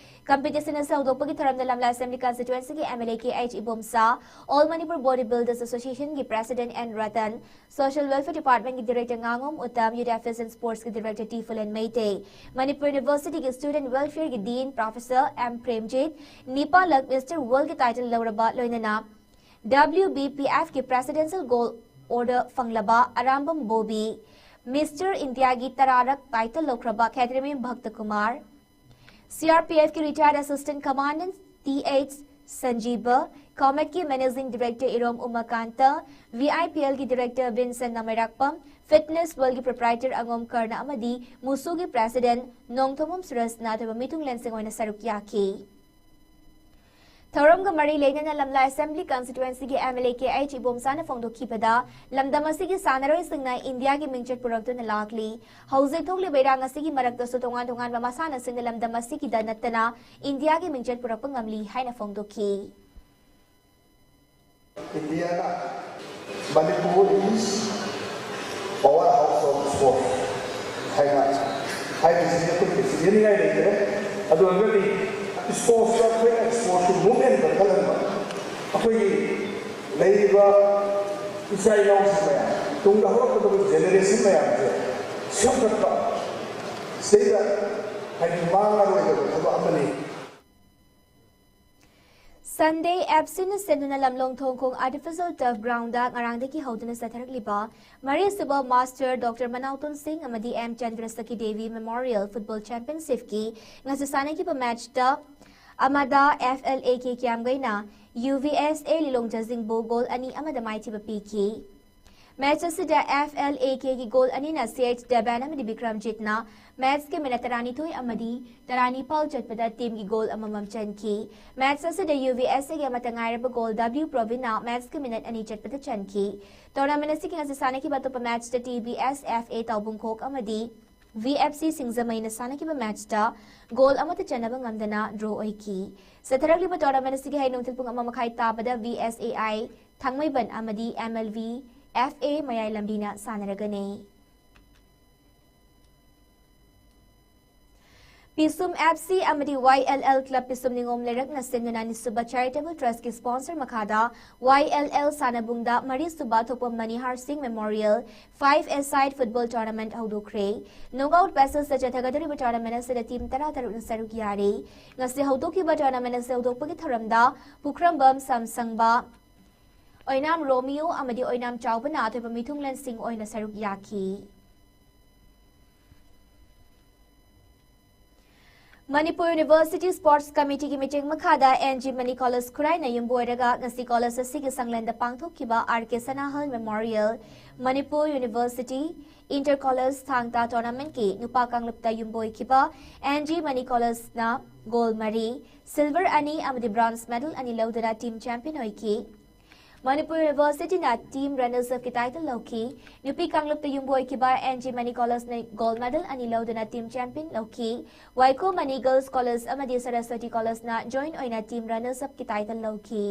ꯀꯝꯄꯤꯇꯤꯁꯟ ꯑꯁꯤ ꯍꯧꯗꯣꯛꯄꯒꯤ ꯊꯧꯔꯝꯗ ꯂꯝꯂꯥꯏ ꯑꯦꯁꯦꯝꯕ꯭ꯂꯤ ꯀꯟꯁꯇꯤꯇ꯭ꯋꯦꯟꯁꯤꯒꯤ M L A K H Ibomcha, all Manipur body builders ꯑꯦꯁꯣꯁꯤꯌꯦꯁꯟꯒꯤ president N Ratan, social welfare ꯗꯤꯄꯥꯔꯠꯃꯦꯟꯠꯀꯤ ꯗꯤꯔꯦꯛꯇꯔ ꯉꯥꯉꯣꯝ ꯎꯇꯝ, ꯌꯨꯠ ꯑꯦꯐꯤꯌꯔꯁ ꯑꯦꯟ ꯁ꯭ꯄꯣꯔꯠꯁꯀꯤ ꯗꯤꯔꯦꯛꯇꯔ ꯇꯤ ꯐꯨꯂꯦꯟ ꯃꯩꯇꯩ, ꯃꯅꯤꯄꯨꯔ ꯌꯨꯅꯤꯚꯔꯁꯤꯇꯤꯒꯤ ꯁ꯭ꯇꯨꯗꯦꯟꯠ ꯋꯦꯜꯐꯤꯌꯔꯒꯤ ꯗꯤꯟ ꯄ꯭ꯔꯣꯐꯦꯁꯔ ꯑꯦꯝ ꯄ꯭ꯔꯦꯝꯖꯤꯠ, ꯅꯤꯄꯥꯂꯛ ꯃꯤꯁꯇꯔ ꯋꯥꯔꯜꯗꯒꯤ ꯇꯥꯏꯇꯜ ꯂꯧꯔꯕ, ꯂꯣꯏꯅꯅ ꯗꯕ꯭ꯂꯤꯎ ꯕꯤ ꯄꯤ ꯑꯦꯐꯀꯤ ꯄ꯭ꯔꯦꯁꯤꯗꯦꯟꯁꯤꯌꯦꯜ ꯒꯣꯜ ꯑꯣꯔꯗꯔ ꯐꯪꯂꯕ ꯑꯔꯥꯝꯕꯝ ꯕꯣꯕꯤ, ꯃꯤꯁꯇꯔ ꯏꯟꯗꯤꯌꯥꯒꯤ ꯇꯔꯥꯔꯛ title ꯂꯧꯈ꯭ꯔꯕ Khetrimayum Bhaktakumar, C R P ꯑꯦꯐꯀꯤ retired assistant commandant T H Sanjiba, ꯀꯣꯃꯦꯠꯀꯤ managing director Irom Umakanta, V I P ꯑꯦꯜꯒꯤ ꯗꯤꯔꯦꯛꯇꯔ ꯚꯤꯟꯁꯦꯟ ꯅꯃꯩꯔꯥꯛꯄꯝ, ꯐꯤꯠꯅꯦꯁ ꯋꯥꯔꯜꯗꯒꯤ ꯄ꯭ꯔꯣꯄ꯭ꯔꯥꯏꯇꯔ ꯑꯉꯣꯝ ꯀꯔꯅ ꯑꯃꯗꯤ ꯃꯨꯁꯨꯒꯤ ꯄ꯭ꯔꯦꯁꯤꯗꯦꯟꯠ ꯅꯣꯡꯊꯣꯝꯕꯝ ꯁꯨꯔꯖꯅ ꯑꯊꯣꯏꯕ ꯃꯤꯊꯨꯡꯂꯦꯟꯁꯤꯡ ꯑꯣꯏꯅ ꯁꯔꯨꯛ ꯌꯥꯈꯤ꯫ ꯊꯧꯔꯝꯒ ꯃꯔꯤ ꯂꯩꯅꯅ ꯂꯝꯂꯥꯏ ꯑꯦꯁꯦꯝꯕ꯭ꯂꯤ ꯀꯟꯁꯇꯤꯇ꯭ꯋꯦꯟꯁꯤꯒꯤ M L A K H ꯏꯕꯣꯝꯆꯥꯅ ꯐꯣꯡꯗꯣꯛꯈꯤꯕꯗ, ꯂꯝꯗꯝ ꯑꯁꯤꯒꯤ ꯁꯥꯟꯅꯔꯣꯏꯁꯤꯡꯅ ꯏꯟꯗꯤꯌꯥꯒꯤ ꯃꯤꯡꯆꯠ ꯄꯨꯔꯛꯇꯨꯅ ꯂꯥꯛꯂꯤ꯫ ꯍꯧꯖꯤꯛ ꯊꯣꯛꯂꯤꯕ ꯏꯔꯥꯡ ꯑꯁꯤꯒꯤ ꯃꯔꯛꯇꯁꯨ ꯇꯣꯉꯥꯟ ꯇꯣꯉꯥꯟꯕ ꯃꯁꯥꯟꯅꯁꯤꯡꯅ ꯂꯝꯗꯝ ꯑꯁꯤꯒꯤꯗ ꯅꯠꯇꯅ ꯏꯟꯗꯤꯌꯥꯒꯤ ꯃꯤꯡꯆꯠ ꯄꯨꯔꯛꯄ ꯉꯝꯂꯤ ꯍꯥꯏꯅ ꯐꯣꯡꯗꯣꯛꯈꯤ꯫ India, Manipur is power house of sport ꯍꯥꯏꯅ ꯍꯥꯏꯕꯁꯤꯗꯤ ꯑꯩꯈꯣꯏ ꯀꯩꯁꯨ ꯌꯦꯡꯅꯤꯡꯉꯥꯏ ꯂꯩꯇ꯭ꯔꯦ꯫ ꯑꯗꯨ ꯑꯣꯏꯔꯒꯗꯤ ꯁ꯭ꯄꯣꯔꯠꯁꯇ ꯑꯩꯈꯣꯏꯅ ꯁ꯭ꯄꯣꯔꯠꯁꯀꯤ ꯃꯨꯚꯃꯦꯟꯠ ꯀꯟꯈꯠꯍꯟꯕ, ꯑꯩꯈꯣꯏꯒꯤ ꯂꯩꯔꯤꯕ ꯏꯆꯥ ꯏꯅꯥꯎꯁꯤꯡ ꯃꯌꯥꯝ, ꯇꯨꯡꯗ ꯍꯧꯔꯛꯀꯗꯕ ꯖꯦꯅꯦꯔꯦꯁꯟ ꯃꯌꯥꯝꯁꯦ ꯁꯦꯝꯒꯠꯄ, ꯁꯤꯗꯩꯗ ꯍꯥꯏꯗꯤ ꯃꯥꯡꯉꯔꯣꯏꯗꯕ ꯊꯕꯛ ꯑꯃꯅꯤ꯫ ꯁꯟꯗꯦ ꯑꯦꯐ ꯁꯤꯅ ꯁꯤꯟꯗꯨꯅ ꯂꯝꯂꯣꯡ ꯊꯣꯡꯈꯣꯡ ꯑꯥꯔꯇꯤꯐꯤꯁꯤꯌꯦꯜ ꯇꯔꯐ ꯒ꯭ꯔꯥꯎꯟꯗ ꯉꯔꯥꯡꯗꯒꯤ ꯍꯧꯗꯨꯅ ꯆꯠꯊꯔꯛꯂꯤꯕ ꯃꯔꯤꯁꯨꯕ ꯃꯥꯁꯇꯔ ꯗꯣꯛꯇꯔ ꯃꯅꯥꯎꯇꯣꯟ ꯁꯤꯡ ꯑꯃꯗꯤ M Chandrasakhi Devi memorial football ꯆꯦꯝꯄꯤꯌꯟꯁꯤꯞꯀꯤ ꯉꯁꯤ ꯁꯥꯟꯅꯈꯤꯕ ꯃꯦꯠꯆꯇ ꯑꯃꯗ ꯑꯦꯐ ꯑꯦꯜ ꯑꯦ ꯀꯦ ꯀ꯭ꯌꯥꯝꯒꯩꯅ U V S A Lilong ꯖꯖꯤꯡꯕꯨ ꯒꯣꯜ ꯑꯅꯤ ꯑꯃꯗ ꯃꯥꯏꯊꯤꯕ ꯄꯤꯈꯤ꯫ ꯃꯦꯠꯆ ꯑꯁꯤꯗ ꯑꯦꯐ ꯑꯦꯜ ꯑꯦ ꯀꯦꯒꯤ ꯒꯣꯜ ꯑꯅꯤꯅ ꯁꯤ ꯑꯩꯆ ꯗꯦꯕꯦꯟ ꯑꯃꯗꯤ ꯕꯤꯀ꯭ꯔꯝꯖꯤꯠꯅ ꯃꯦꯠꯆꯀꯤ ꯃꯤꯅꯠ ꯇꯔꯥꯅꯤꯊꯣꯏ ꯑꯃꯗꯤ ꯇꯔꯥꯅꯤꯄꯥꯜ ꯆꯠꯄꯗ ꯇꯤꯝꯒꯤ ꯒꯣꯜ ꯑꯃꯃꯝ ꯆꯟꯈꯤ꯫ ꯃꯦꯠꯆ ꯑꯁꯤꯗ ꯌꯨ ꯚꯤ ꯑꯦꯁ ꯑꯦꯒꯤ ꯑꯃꯠꯇ ꯉꯥꯏꯔꯕ ꯒꯣꯜ ꯗꯕ꯭ꯂꯤꯎ ꯄ꯭ꯔꯣꯕꯤꯟꯅ ꯃꯦꯠꯆꯀꯤ ꯃꯤꯅꯠ ꯑꯅꯤ ꯆꯠꯄꯗ ꯆꯟꯈꯤ꯫ ꯇꯣꯔꯅꯥꯃꯦꯟꯠ ꯑꯁꯤꯒꯤ ꯉꯁꯤ ꯁꯥꯟꯅꯈꯤꯕ ꯑꯇꯣꯞꯄ ꯃꯦꯠꯆꯇ T B S F A ꯇꯥꯎꯕꯨꯡꯈꯣꯛ ꯑꯃꯗꯤ VFC ꯁꯤꯡꯖꯃꯩꯅ ꯁꯥꯟꯅꯈꯤꯕ ꯃꯦꯠꯆꯇ ꯒꯣꯜ ꯑꯃꯠꯇ ꯆꯟꯅꯕ ꯉꯝꯗꯅ ꯗ꯭ꯔꯣ ꯑꯣꯏꯈꯤ꯫ ꯆꯠꯊꯔꯛꯂꯤꯕ ꯇꯣꯔꯅꯥꯃꯦꯟ ꯑꯁꯤꯒꯤ ꯍꯌꯦꯡ ꯅꯨꯡꯊꯤꯜ ꯄꯨꯡ ꯑꯃ ꯃꯈꯥꯏ ꯇꯥꯕꯗ VSAI ꯊꯥꯡꯃꯩꯕꯟ ꯑꯃꯗꯤ MLV FA ꯃꯌꯥꯏ ꯂꯝꯕꯤꯅ ꯁꯥꯟꯅꯔꯒꯅꯤ꯫ ꯄꯤꯁꯨꯝ FC ꯑꯃꯗꯤ YLL Club ꯄꯤꯁꯨꯝ ꯅꯤꯉꯣꯝ ꯂꯩꯔꯛꯅ ꯁꯤꯟꯗꯨꯅ ꯑꯅꯤꯁꯨꯕ Charitable Trustꯀꯤ sponsor ꯃꯈꯥꯗ YLL ꯁꯥꯟꯅꯕꯨꯡꯗ ꯃꯔꯤꯁꯨꯕ ꯊꯣꯛꯄꯝ ꯃꯅꯤꯍꯥꯔ ꯁꯤꯡ Memorial Five-a-side Football Tournament ꯍꯧꯗꯣꯛꯈ꯭ꯔꯦ꯫ Knockout phases ꯆꯠꯊꯒꯗꯧꯔꯤꯕ ꯇꯣꯔꯅꯥꯃꯦꯟ ꯑꯁꯤꯗ ꯇꯤꯝ ꯇꯔꯥꯇꯔꯨꯛꯅ ꯁꯔꯨꯛ ꯌꯥꯔꯤ꯫ ꯉꯁꯤ ꯍꯧꯗꯣꯛꯈꯤꯕ ꯇꯣꯔꯅꯥꯃꯦꯟ ꯑꯁꯤ ꯍꯧꯗꯣꯛꯄꯒꯤ ꯊꯧꯔꯝꯗ ꯄꯨꯈ꯭ꯔꯝꯕꯝ ꯁꯝꯁꯪꯕ, ꯑꯣꯏꯅꯥꯝ ꯔꯣꯃꯤꯌꯣ ꯑꯃꯗꯤ ꯑꯣꯏꯅꯥꯝ ꯆꯥꯎꯕꯅ ꯑꯊꯣꯏꯕ ꯃꯤꯊꯨꯡꯂꯦꯟꯁꯤꯡ ꯑꯣꯏꯅ ꯁꯔꯨꯛ ꯌꯥꯈꯤ꯫ ꯃꯅꯤꯄꯨꯔ University Sports Committeeꯒꯤ ꯃꯤꯠꯌꯦꯡ ꯃꯈꯥꯗ NG Mani College ꯈꯨꯔꯥꯏꯅ ꯌꯨꯝꯕꯨ ꯑꯣꯏꯔꯒ ꯉꯁꯤ ꯀꯣꯂꯦꯖ ꯑꯁꯤꯒꯤ ꯁꯪꯂꯦꯟꯗ ꯄꯥꯡꯊꯣꯛꯈꯤꯕ R K Sanahal Memorial Manipur University Inter College ꯊꯥꯡ ꯇꯥ ꯇꯣꯔꯅꯥꯃꯦꯟꯠꯀꯤ ꯅꯨꯄꯥ ꯀꯥꯡꯂꯨꯞꯇ ꯌꯨꯝꯕꯨ ꯑꯣꯏꯈꯤꯕ NG Mani Collegeꯅ ꯒꯣꯜ ꯃꯔꯤ, ꯁꯤꯜꯚꯔ ꯑꯅꯤ ꯑꯃꯗꯤ ꯕ꯭ꯔꯣꯟꯖ ꯃꯦꯗꯜ ꯑꯅꯤ ꯂꯧꯗꯨꯅ ꯇꯤꯝ ꯆꯦꯝꯄꯤꯌꯟ ꯑꯣꯏꯈꯤ꯫ ꯃꯅꯤꯄꯨꯔ ꯌꯨꯅꯤꯚꯔꯁꯤꯇꯤꯅ ꯇꯤꯝ ꯔꯟꯅꯔꯁ ꯑꯞꯀꯤ ꯇꯥꯏꯇꯜ ꯂꯧꯈꯤ꯫ ꯅꯨꯄꯤ ꯀꯥꯡꯂꯨꯞꯇ ꯌꯨꯝꯕꯨ ꯑꯣꯏꯈꯤꯕ NG Mani Collegeꯅ ꯒꯣꯜ ꯃꯦꯗꯜ ꯑꯅꯤ ꯂꯧꯗꯨꯅ ꯇꯤꯝ ꯆꯦꯝꯄꯤꯌꯟ ꯂꯧꯈꯤ꯫ ꯋꯥꯏꯈꯣꯝ ꯃꯅꯤ Girls College ꯑꯃꯗꯤ ꯁꯔꯁꯋꯇꯤ Collegeꯅ ꯖꯣꯏꯟ ꯑꯣꯏꯅ ꯇꯤꯝ ꯔꯟꯅꯔꯁ ꯑꯞꯀꯤ ꯇꯥꯏꯇꯜ ꯂꯧꯈꯤ꯫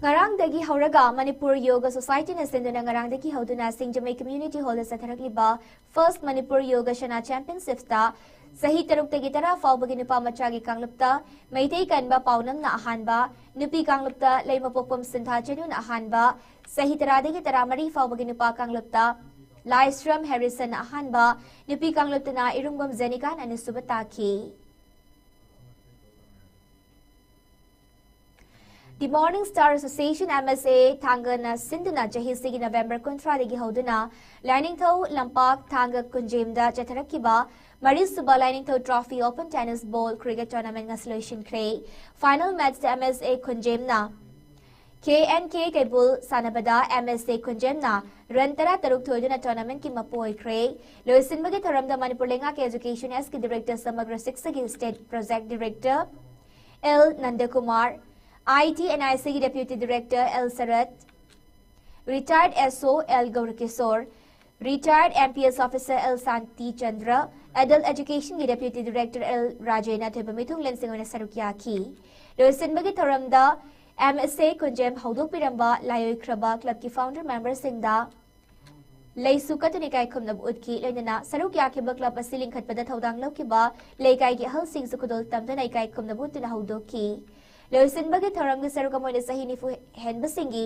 ꯉꯔꯥꯡꯗꯒꯤ ꯍꯧꯔꯒ ꯃꯅꯤꯄꯨꯔ ꯌꯣꯒ ꯁꯣꯁꯥꯏꯇꯤꯅ ꯁꯤꯟꯗꯨꯅ ꯉꯔꯥꯡꯗꯒꯤ ꯍꯧꯗꯨꯅ ꯁꯤꯡꯖꯃꯩ Community Hallꯗ ꯆꯠꯊꯔꯛꯂꯤꯕ First Manipur Yoga Shana Championshipꯇ ꯆꯍꯤ ꯇꯔꯨꯛꯇꯒꯤ ꯇꯔꯥ ꯐꯥꯎꯕꯒꯤ ꯅꯨꯄꯥ ꯃꯆꯥꯒꯤ ꯀꯥꯡꯂꯨꯞꯇ ꯃꯩꯇꯩ ꯀꯟꯕ ꯄꯥꯎꯅꯝꯅ ꯑꯍꯥꯟꯕ, ꯅꯨꯄꯤ ꯀꯥꯡꯂꯨꯞꯇ ꯂꯩꯃꯄꯣꯛꯄꯝ ꯁꯤꯟꯊꯥ ꯆꯅꯨꯅ ꯑꯍꯥꯟꯕ, ꯆꯍꯤ ꯇꯔꯥꯗꯒꯤ ꯇꯔꯥꯃꯔꯤ ꯐꯥꯎꯕꯒꯤ ꯅꯨꯄꯥ ꯀꯥꯡꯂꯨꯞꯇ ꯂꯥꯏꯁ꯭ꯔꯝ ꯍꯦꯔꯤꯁꯟꯅ ꯑꯍꯥꯟꯕ, ꯅꯨꯄꯤ ꯀꯥꯡꯂꯨꯞꯇꯅ ꯏꯔꯨꯡꯕꯝ ꯖꯦꯅꯤꯀꯥꯅ ꯑꯅꯤꯁꯨꯕ ꯇꯥꯈꯤ꯫ The Morning Star Association, MSA, ꯊꯥꯡꯒꯅ ꯁꯤꯟꯗꯨꯅ ꯆꯍꯤꯁꯤꯒꯤ ꯅꯕꯦꯝꯕꯔ ꯀꯨꯟꯊ꯭ꯔꯥꯗꯒꯤ ꯍꯧꯗꯨꯅ ꯂꯥꯏꯅꯤꯡꯊꯧ ꯂꯝꯄꯥꯛ ꯊꯥꯡꯒ ꯀꯨꯟꯖꯦꯝꯗ ꯆꯠꯊꯔꯛꯈꯤꯕ ꯃꯔꯤꯁꯨꯕ ꯂꯥꯏꯅꯤꯡꯊꯧ Trophy Open Tennis Ball Cricket Tournament ꯉꯁꯤ ꯂꯣꯏꯁꯤꯟꯈ꯭ꯔꯦ꯫ Final matchꯇ MSA ꯈꯨꯟꯖꯦꯝꯅ KNK ꯀꯩꯕꯨꯜ ꯁꯥꯟꯅꯕꯗ MSA ꯈꯨꯟꯖꯦꯝꯅ run ꯇꯔꯥꯇꯔꯨꯛ ꯊꯣꯏꯗꯨꯅ tournamentꯀꯤ ꯃꯄꯨ ꯑꯣꯏꯈ꯭ꯔꯦ꯫ ꯂꯣꯏꯁꯤꯟꯕꯒꯤ ꯊꯧꯔꯝꯗ ꯃꯅꯤꯄꯨꯔ ꯂꯩꯉꯥꯛꯀꯤ Education Sꯀꯤ Director ꯁꯃꯒ꯭ꯔ ꯁꯤꯛꯁꯥꯒꯤ State Project Director L ꯅꯟꯗꯀꯨꯃꯥꯔ, IT and ICꯒꯤ Deputy Director L shirt, Retired S O L Gaurakishore, Retired M P S Officer L Santi Chandra, Adult Education ꯒꯤ Deputy Director L Rajena ꯊꯣꯏꯕ ꯃꯤꯊꯨꯡꯂꯦꯟꯁꯤꯡ ꯑꯣꯏꯅ ꯁꯔꯨꯛ ꯌꯥꯈꯤ꯫ ꯂꯣꯏꯁꯤꯟꯕꯒꯤ ꯊꯧꯔꯝꯗ M S A ꯈꯨꯟꯖꯦꯝ ꯍꯧꯗꯣꯛꯄꯤꯔꯝꯕ ꯂꯥꯏꯑꯣꯏꯈ꯭ꯔꯕ club ꯀꯤ founder member ꯁꯤꯡꯗ ꯂꯩꯁꯨ ꯀꯠꯇꯨꯅ ꯏꯀꯥꯏ ꯈꯨꯝꯅꯕ ꯎꯠꯈꯤ꯫ ꯂꯣꯏꯅꯅ ꯁꯔꯨꯛ ꯌꯥꯈꯤꯕ club ꯑꯁꯤ ꯂꯤꯡꯈꯠꯄꯗ ꯊꯧꯗꯥꯡ ꯂꯧꯈꯤꯕ ꯂꯩꯀꯥꯏꯒꯤ ꯑꯍꯜꯁꯤꯡꯁꯨ ꯈꯨꯗꯣꯜ ꯇꯝꯗꯨꯅ ꯏꯀꯥꯏ ꯈꯨꯝꯅꯕ ꯎꯠꯇꯨꯅ ꯍꯧꯗꯣꯛꯈꯤ꯫ ꯂꯣꯏꯁꯤꯟꯕꯒꯤ ꯊꯧꯔꯝꯒꯤ ꯁꯔꯨꯛ ꯑꯃ ꯑꯣꯏꯅ ꯆꯍꯤ ꯅꯤꯐꯨ ꯍꯦꯟꯕꯁꯤꯡꯒꯤ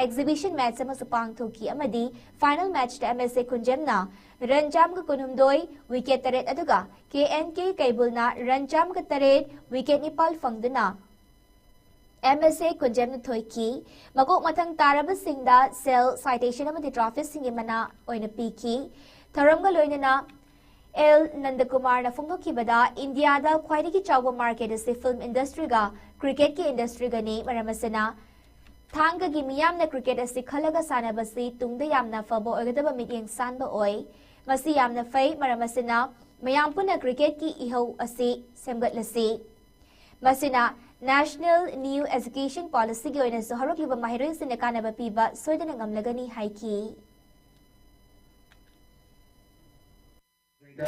exhibition match ꯑꯃꯁꯨ ꯄꯥꯡꯊꯣꯛꯈꯤ ꯑꯃꯗꯤ final match ꯇ M S A ꯈꯨꯟꯖꯦꯝꯅ run ꯆꯥꯝꯃꯒ ꯀꯨꯟꯍꯨꯝꯗꯣꯏ, wicket ꯇꯔꯦꯠ, ꯑꯗꯨꯒ K N K ꯀꯩꯕꯨꯜꯅ run ꯆꯥꯝꯃꯒ ꯇꯔꯦꯠ, wicket ꯅꯤꯄꯥꯜ ꯐꯪꯗꯨꯅ M S A ꯈꯨꯟꯖꯦꯝꯅ ꯊꯣꯏꯈꯤ꯫ ꯃꯀꯣꯛ ꯃꯊꯪ ꯇꯥꯔꯕꯁꯤꯡꯗ cell, citation ꯑꯃꯗꯤ trophy ꯁꯤꯡꯒꯤ ꯃꯅꯥ ꯑꯣꯏꯅ ꯄꯤꯈꯤ꯫ ꯊꯧꯔꯝꯒ ꯂꯣꯏꯅꯅ L ꯅꯟꯗꯀꯨꯃꯥꯔꯅ ꯐꯣꯡꯗꯣꯛꯈꯤꯕꯗ, ꯏꯟꯗꯤꯌꯥꯗ ꯈ꯭ꯋꯥꯏꯗꯒꯤ ꯆꯥꯎꯕ market ꯑꯁꯤ film industry ꯒ cricket ꯀꯤ industry ꯒꯅꯤ꯫ ꯃꯔꯝ ꯑꯁꯤꯅ, ꯊꯥꯡꯒꯒꯤ ꯃꯤꯌꯥꯝꯅ cricket ꯑꯁꯤ ꯈꯜꯂꯒ ꯁꯥꯟꯅꯕꯁꯤ ꯇꯨꯡꯗ ꯌꯥꯝꯅ ꯐꯕ ꯑꯣꯏꯒꯗꯕ ꯃꯤꯠꯌꯦꯡ ꯁꯥꯟꯕ ꯑꯣꯏ꯫ ꯃꯁꯤ ꯌꯥꯝꯅ ꯐꯩ꯫ ꯃꯔꯝ ꯑꯁꯤꯅ, ꯃꯌꯥꯝ ꯄꯨꯟꯅ cricket ꯀꯤ ꯏꯍꯧ ꯑꯁꯤ ꯁꯦꯝꯒꯠꯂꯁꯤ꯫ ꯃꯁꯤꯅ National New Education Policy ꯒꯤ ꯑꯣꯏꯅꯁꯨ ꯍꯧꯔꯛꯂꯤꯕ ꯃꯍꯩꯔꯣꯏꯁꯤꯡꯗ ꯀꯥꯟꯅꯕ ꯄꯤꯕ ꯁꯣꯏꯗꯅ ꯉꯝꯂꯒꯅꯤ ꯍꯥꯏꯈꯤ꯫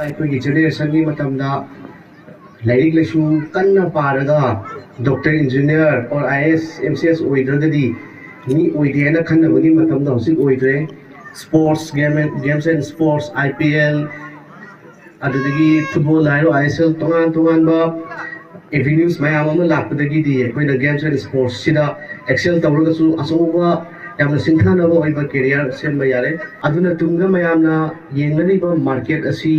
ꯑꯩꯈꯣꯏꯒꯤ generation ꯒꯤ ꯃꯇꯝꯗ ꯂꯥꯏꯔꯤꯛ ꯂꯥꯏꯁꯨ ꯀꯟꯅ ꯄꯥꯔꯒ doctor, engineer or I A S, M C S ꯑꯣꯏꯗ꯭ꯔꯒꯗꯤ ꯃꯤ ꯑꯣꯏꯗꯦꯅ ꯈꯟꯅꯕꯒꯤ ꯃꯇꯝꯗ ꯍꯧꯖꯤꯛ ꯑꯣꯏꯗ꯭ꯔꯦ꯫ Sports, game, games and sports, I P L, ꯑꯗꯨꯗꯒꯤ football ꯍꯥꯏꯔꯣ, I S L, ꯇꯣꯉꯥꯟ ꯇꯣꯉꯥꯟꯕ avenues ꯃꯌꯥꯝ ꯑꯃ ꯂꯥꯛꯄꯗꯒꯤꯗꯤ ꯑꯩꯈꯣꯏꯅ games and sports ꯁꯤꯗ excel ꯇꯧꯔꯒꯁꯨ ꯑꯆꯧꯕ ꯌꯥꯝꯅ ꯁꯤꯡꯊꯥꯅꯕ ꯑꯣꯏꯕ career ꯁꯦꯝꯕ ꯌꯥꯔꯦ꯫ ꯑꯗꯨꯅ ꯇꯨꯡꯗ ꯃꯌꯥꯝꯅ ꯌꯦꯡꯅꯔꯤꯕ market ꯑꯁꯤ,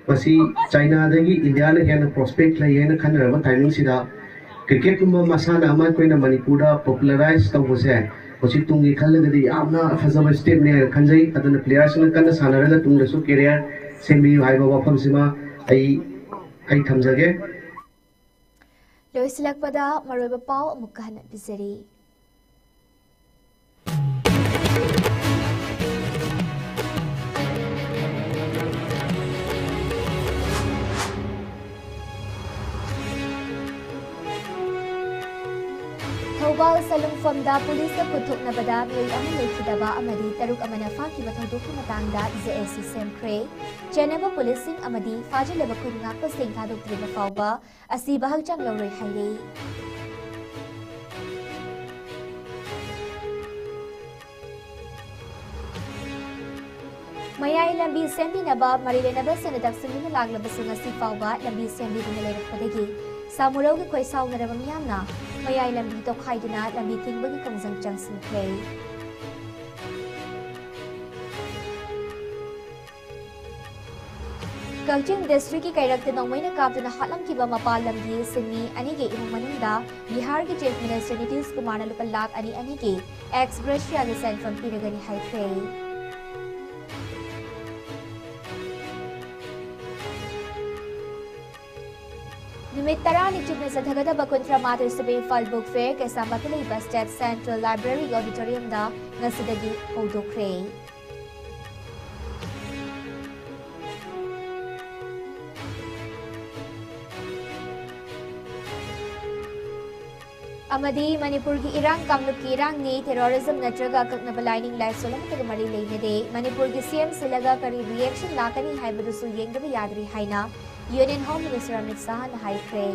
ꯃꯁꯤ ꯆꯥꯏꯅꯥꯗꯒꯤ ꯏꯟꯗꯤꯌꯥꯅ ꯍꯦꯟꯅ prospect ꯂꯩ ꯍꯥꯏꯅ ꯈꯟꯅꯔꯕ timing ꯁꯤꯗ cricket ꯀꯨꯝꯕ ꯃꯁꯥꯟꯅ ꯑꯃ ꯑꯩꯈꯣꯏꯅ ꯃꯅꯤꯄꯨꯔꯗ popularize ꯇꯧꯕꯁꯦ ꯍꯧꯖꯤꯛ ꯇꯨꯡꯒꯤ ꯈꯜꯂꯒꯗꯤ ꯌꯥꯝꯅ ꯐꯖꯕ step ꯅꯦ ꯍꯥꯏꯅ ꯈꯟꯖꯩ꯫ ꯑꯗꯨꯅ player ꯁꯤꯡꯅ ꯀꯟꯅ ꯁꯥꯟꯅꯔꯒ ꯇꯨꯡꯗꯁꯨ career ꯁꯦꯝꯕꯤꯌꯨ ꯍꯥꯏꯕ ꯋꯥꯐꯝꯁꯤꯃ ꯑꯩ, ꯑꯩ ꯊꯝꯖꯒꯦ꯫ ꯂꯣꯏꯁꯤꯜꯂꯛꯄꯗ ꯃꯔꯨꯑꯣꯏꯕ ꯄꯥꯎ ꯑꯃꯨꯛꯀ ꯍꯟꯅ ꯄꯤꯖꯔꯤ꯫ ꯊꯧꯕꯥꯜ ꯁꯂꯨꯡꯐꯝꯗ ꯄꯨꯂꯤꯁꯀ ꯈꯨꯠꯊꯣꯛꯅꯕꯗ ꯃꯤꯑꯣꯏ ꯑꯃ ꯂꯩꯈꯤꯗꯕ ꯑꯃꯗꯤ ꯇꯔꯨꯛ ꯑꯃꯅ ꯐꯥꯈꯤꯕ ꯊꯧꯗꯣꯛꯀꯤ ꯃꯇꯥꯡꯗ ꯖꯦ ꯑꯦꯁ ꯁꯤ ꯁꯦꯝꯈ꯭ꯔꯦ꯫ ꯆꯦꯟꯅꯕ ꯄꯨꯂꯤꯁꯁꯤꯡ ꯑꯃꯗꯤ ꯐꯥꯖꯤꯜꯂꯕ ꯈꯨꯟ ꯉꯥꯛꯄꯁꯤꯡ ꯊꯥꯗꯣꯛꯇ꯭ꯔꯤꯕ ꯐꯥꯎꯕ ꯑꯁꯤꯕ ꯍꯛꯆꯥꯡ ꯂꯧꯔꯣꯏ ꯍꯥꯏꯔꯤ꯫ ꯃꯌꯥꯏ ꯂꯝꯕꯤ ꯁꯦꯝꯕꯤꯅꯕ ꯃꯔꯤ ꯂꯩꯅꯕꯁꯤꯡꯅ ꯇꯛꯁꯤꯟꯗꯨꯅ ꯂꯥꯛꯂꯕꯁꯨ ꯉꯁꯤ ꯐꯥꯎꯕ ꯂꯝꯕꯤ ꯁꯦꯝꯕꯤꯗꯨꯅ ꯂꯩꯔꯛꯄꯗꯒꯤ ꯁꯥꯃꯨꯔꯧꯒꯤ ꯈꯣꯏ ꯁꯥꯎꯅꯔꯕ ꯃꯤꯌꯥꯝꯅ ꯃꯌꯥꯏ ꯂꯝꯕꯤ ꯇꯣꯈꯥꯏꯗꯨꯅ ꯂꯝꯕꯤ ꯊꯤꯡꯕꯒꯤ ꯈꯣꯡꯖꯪ ꯆꯪꯁꯤꯟꯈ꯭ꯔꯦ꯫ ꯀꯛꯆꯤꯡ ꯗꯤꯁꯇ꯭ꯔꯤꯛꯀꯤ ꯀꯩꯔꯛꯇ ꯅꯣꯡꯃꯩꯅ ꯀꯥꯞꯇꯨꯅ ꯍꯥꯠꯂꯝꯈꯤꯕ ꯃꯄꯥꯟ ꯂꯝꯒꯤ ꯁꯤꯟꯃꯤ ꯑꯅꯤꯒꯤ ꯏꯃꯨꯡ ꯃꯅꯨꯡꯗ ꯕꯤꯍꯥꯔꯒꯤ ꯆꯤꯐ ꯃꯤꯅꯤꯁꯇꯔ ꯅꯤꯇꯤꯁ ꯀꯨꯃꯥꯔꯅ ꯂꯨꯄꯥ ꯂꯥꯈ ꯑꯅꯤ ꯑꯅꯤꯒꯤ ꯑꯦꯛꯁ ꯒ꯭ꯔꯦꯁꯤꯌꯥꯒꯤ ꯁꯦꯟꯐꯝ ꯄꯤꯔꯒꯅꯤ ꯍꯥꯏꯈ꯭ꯔꯦ꯫ ꯅꯨꯃꯤꯠ ꯇꯔꯥꯅꯤ ꯆꯨꯞꯅ ꯆꯠꯊꯒꯗꯕ ꯀꯨꯟꯊ꯭ꯔꯥ ꯃꯥꯊꯣꯏ ꯁꯨꯕ ꯏꯝꯐꯥꯜ ꯕꯨꯛ ꯐꯦꯌꯔ ꯀꯩꯁꯥꯝꯄꯥꯠꯇ ꯂꯩꯕ ꯁ꯭ꯇꯦꯠ ꯁꯦꯟꯇ꯭ꯔꯦꯜ ꯂꯥꯏꯕ꯭ꯔꯦꯔꯤꯒꯤ ꯑꯣꯗꯤꯇꯣꯔꯤꯌꯝꯗ ꯉꯁꯤꯗꯒꯤ ꯍꯧꯗꯣꯛꯈ꯭ꯔꯦ꯫ ꯑꯃꯗꯤ ꯃꯅꯤꯄꯨꯔꯒꯤ ꯏꯔꯥꯡ ꯀꯥꯡꯂꯨꯞꯀꯤ ꯏꯔꯥꯡꯅꯤ, ꯇꯦꯔꯣꯔꯤꯖꯝ ꯅꯠꯇ꯭ꯔꯒ ꯑꯀꯛꯅꯕ ꯂꯥꯏꯅꯤꯡ ꯂꯥꯏꯁꯣꯜ ꯑꯃꯠꯇꯒ ꯃꯔꯤ ꯂꯩꯅꯗꯦ꯫ ꯃꯅꯤꯄꯨꯔꯒꯤ ꯁꯤ ꯑꯦꯝ ꯁꯤꯜꯂꯒ ꯀꯔꯤ ꯔꯤꯑꯦꯛꯁꯟ ꯂꯥꯛꯀꯅꯤ ꯍꯥꯏꯕꯗꯨꯁꯨ ꯌꯦꯡꯗꯕ ꯌꯥꯗ꯭ꯔꯤ ꯍꯥꯏꯅ ꯌꯨꯅꯤꯌꯟ ꯍꯣꯝ ꯃꯤꯅꯤꯁꯇꯔ ꯑꯃꯤꯠ ꯁꯥꯍꯅ ꯍꯥꯏꯈ꯭ꯔꯦ꯫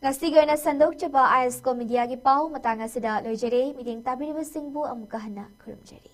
ꯉꯁꯤꯒꯤ ꯑꯣꯏꯅ ꯁꯟꯗꯣꯛꯆꯕ ꯑꯥꯏ ꯑꯦꯁ ꯀꯣ ꯃꯤꯗꯤꯌꯥꯒꯤ ꯄꯥꯎ ꯃꯇꯥꯡ ꯑꯁꯤꯗ ꯂꯣꯏꯖꯔꯦ꯫ ꯃꯤꯠꯌꯦꯡ ꯇꯥꯕꯤꯔꯤꯕꯁꯤꯡꯕꯨ ꯑꯃꯨꯛꯀ ꯍꯟꯅ ꯈꯨꯔꯨꯝꯖꯔꯤ꯫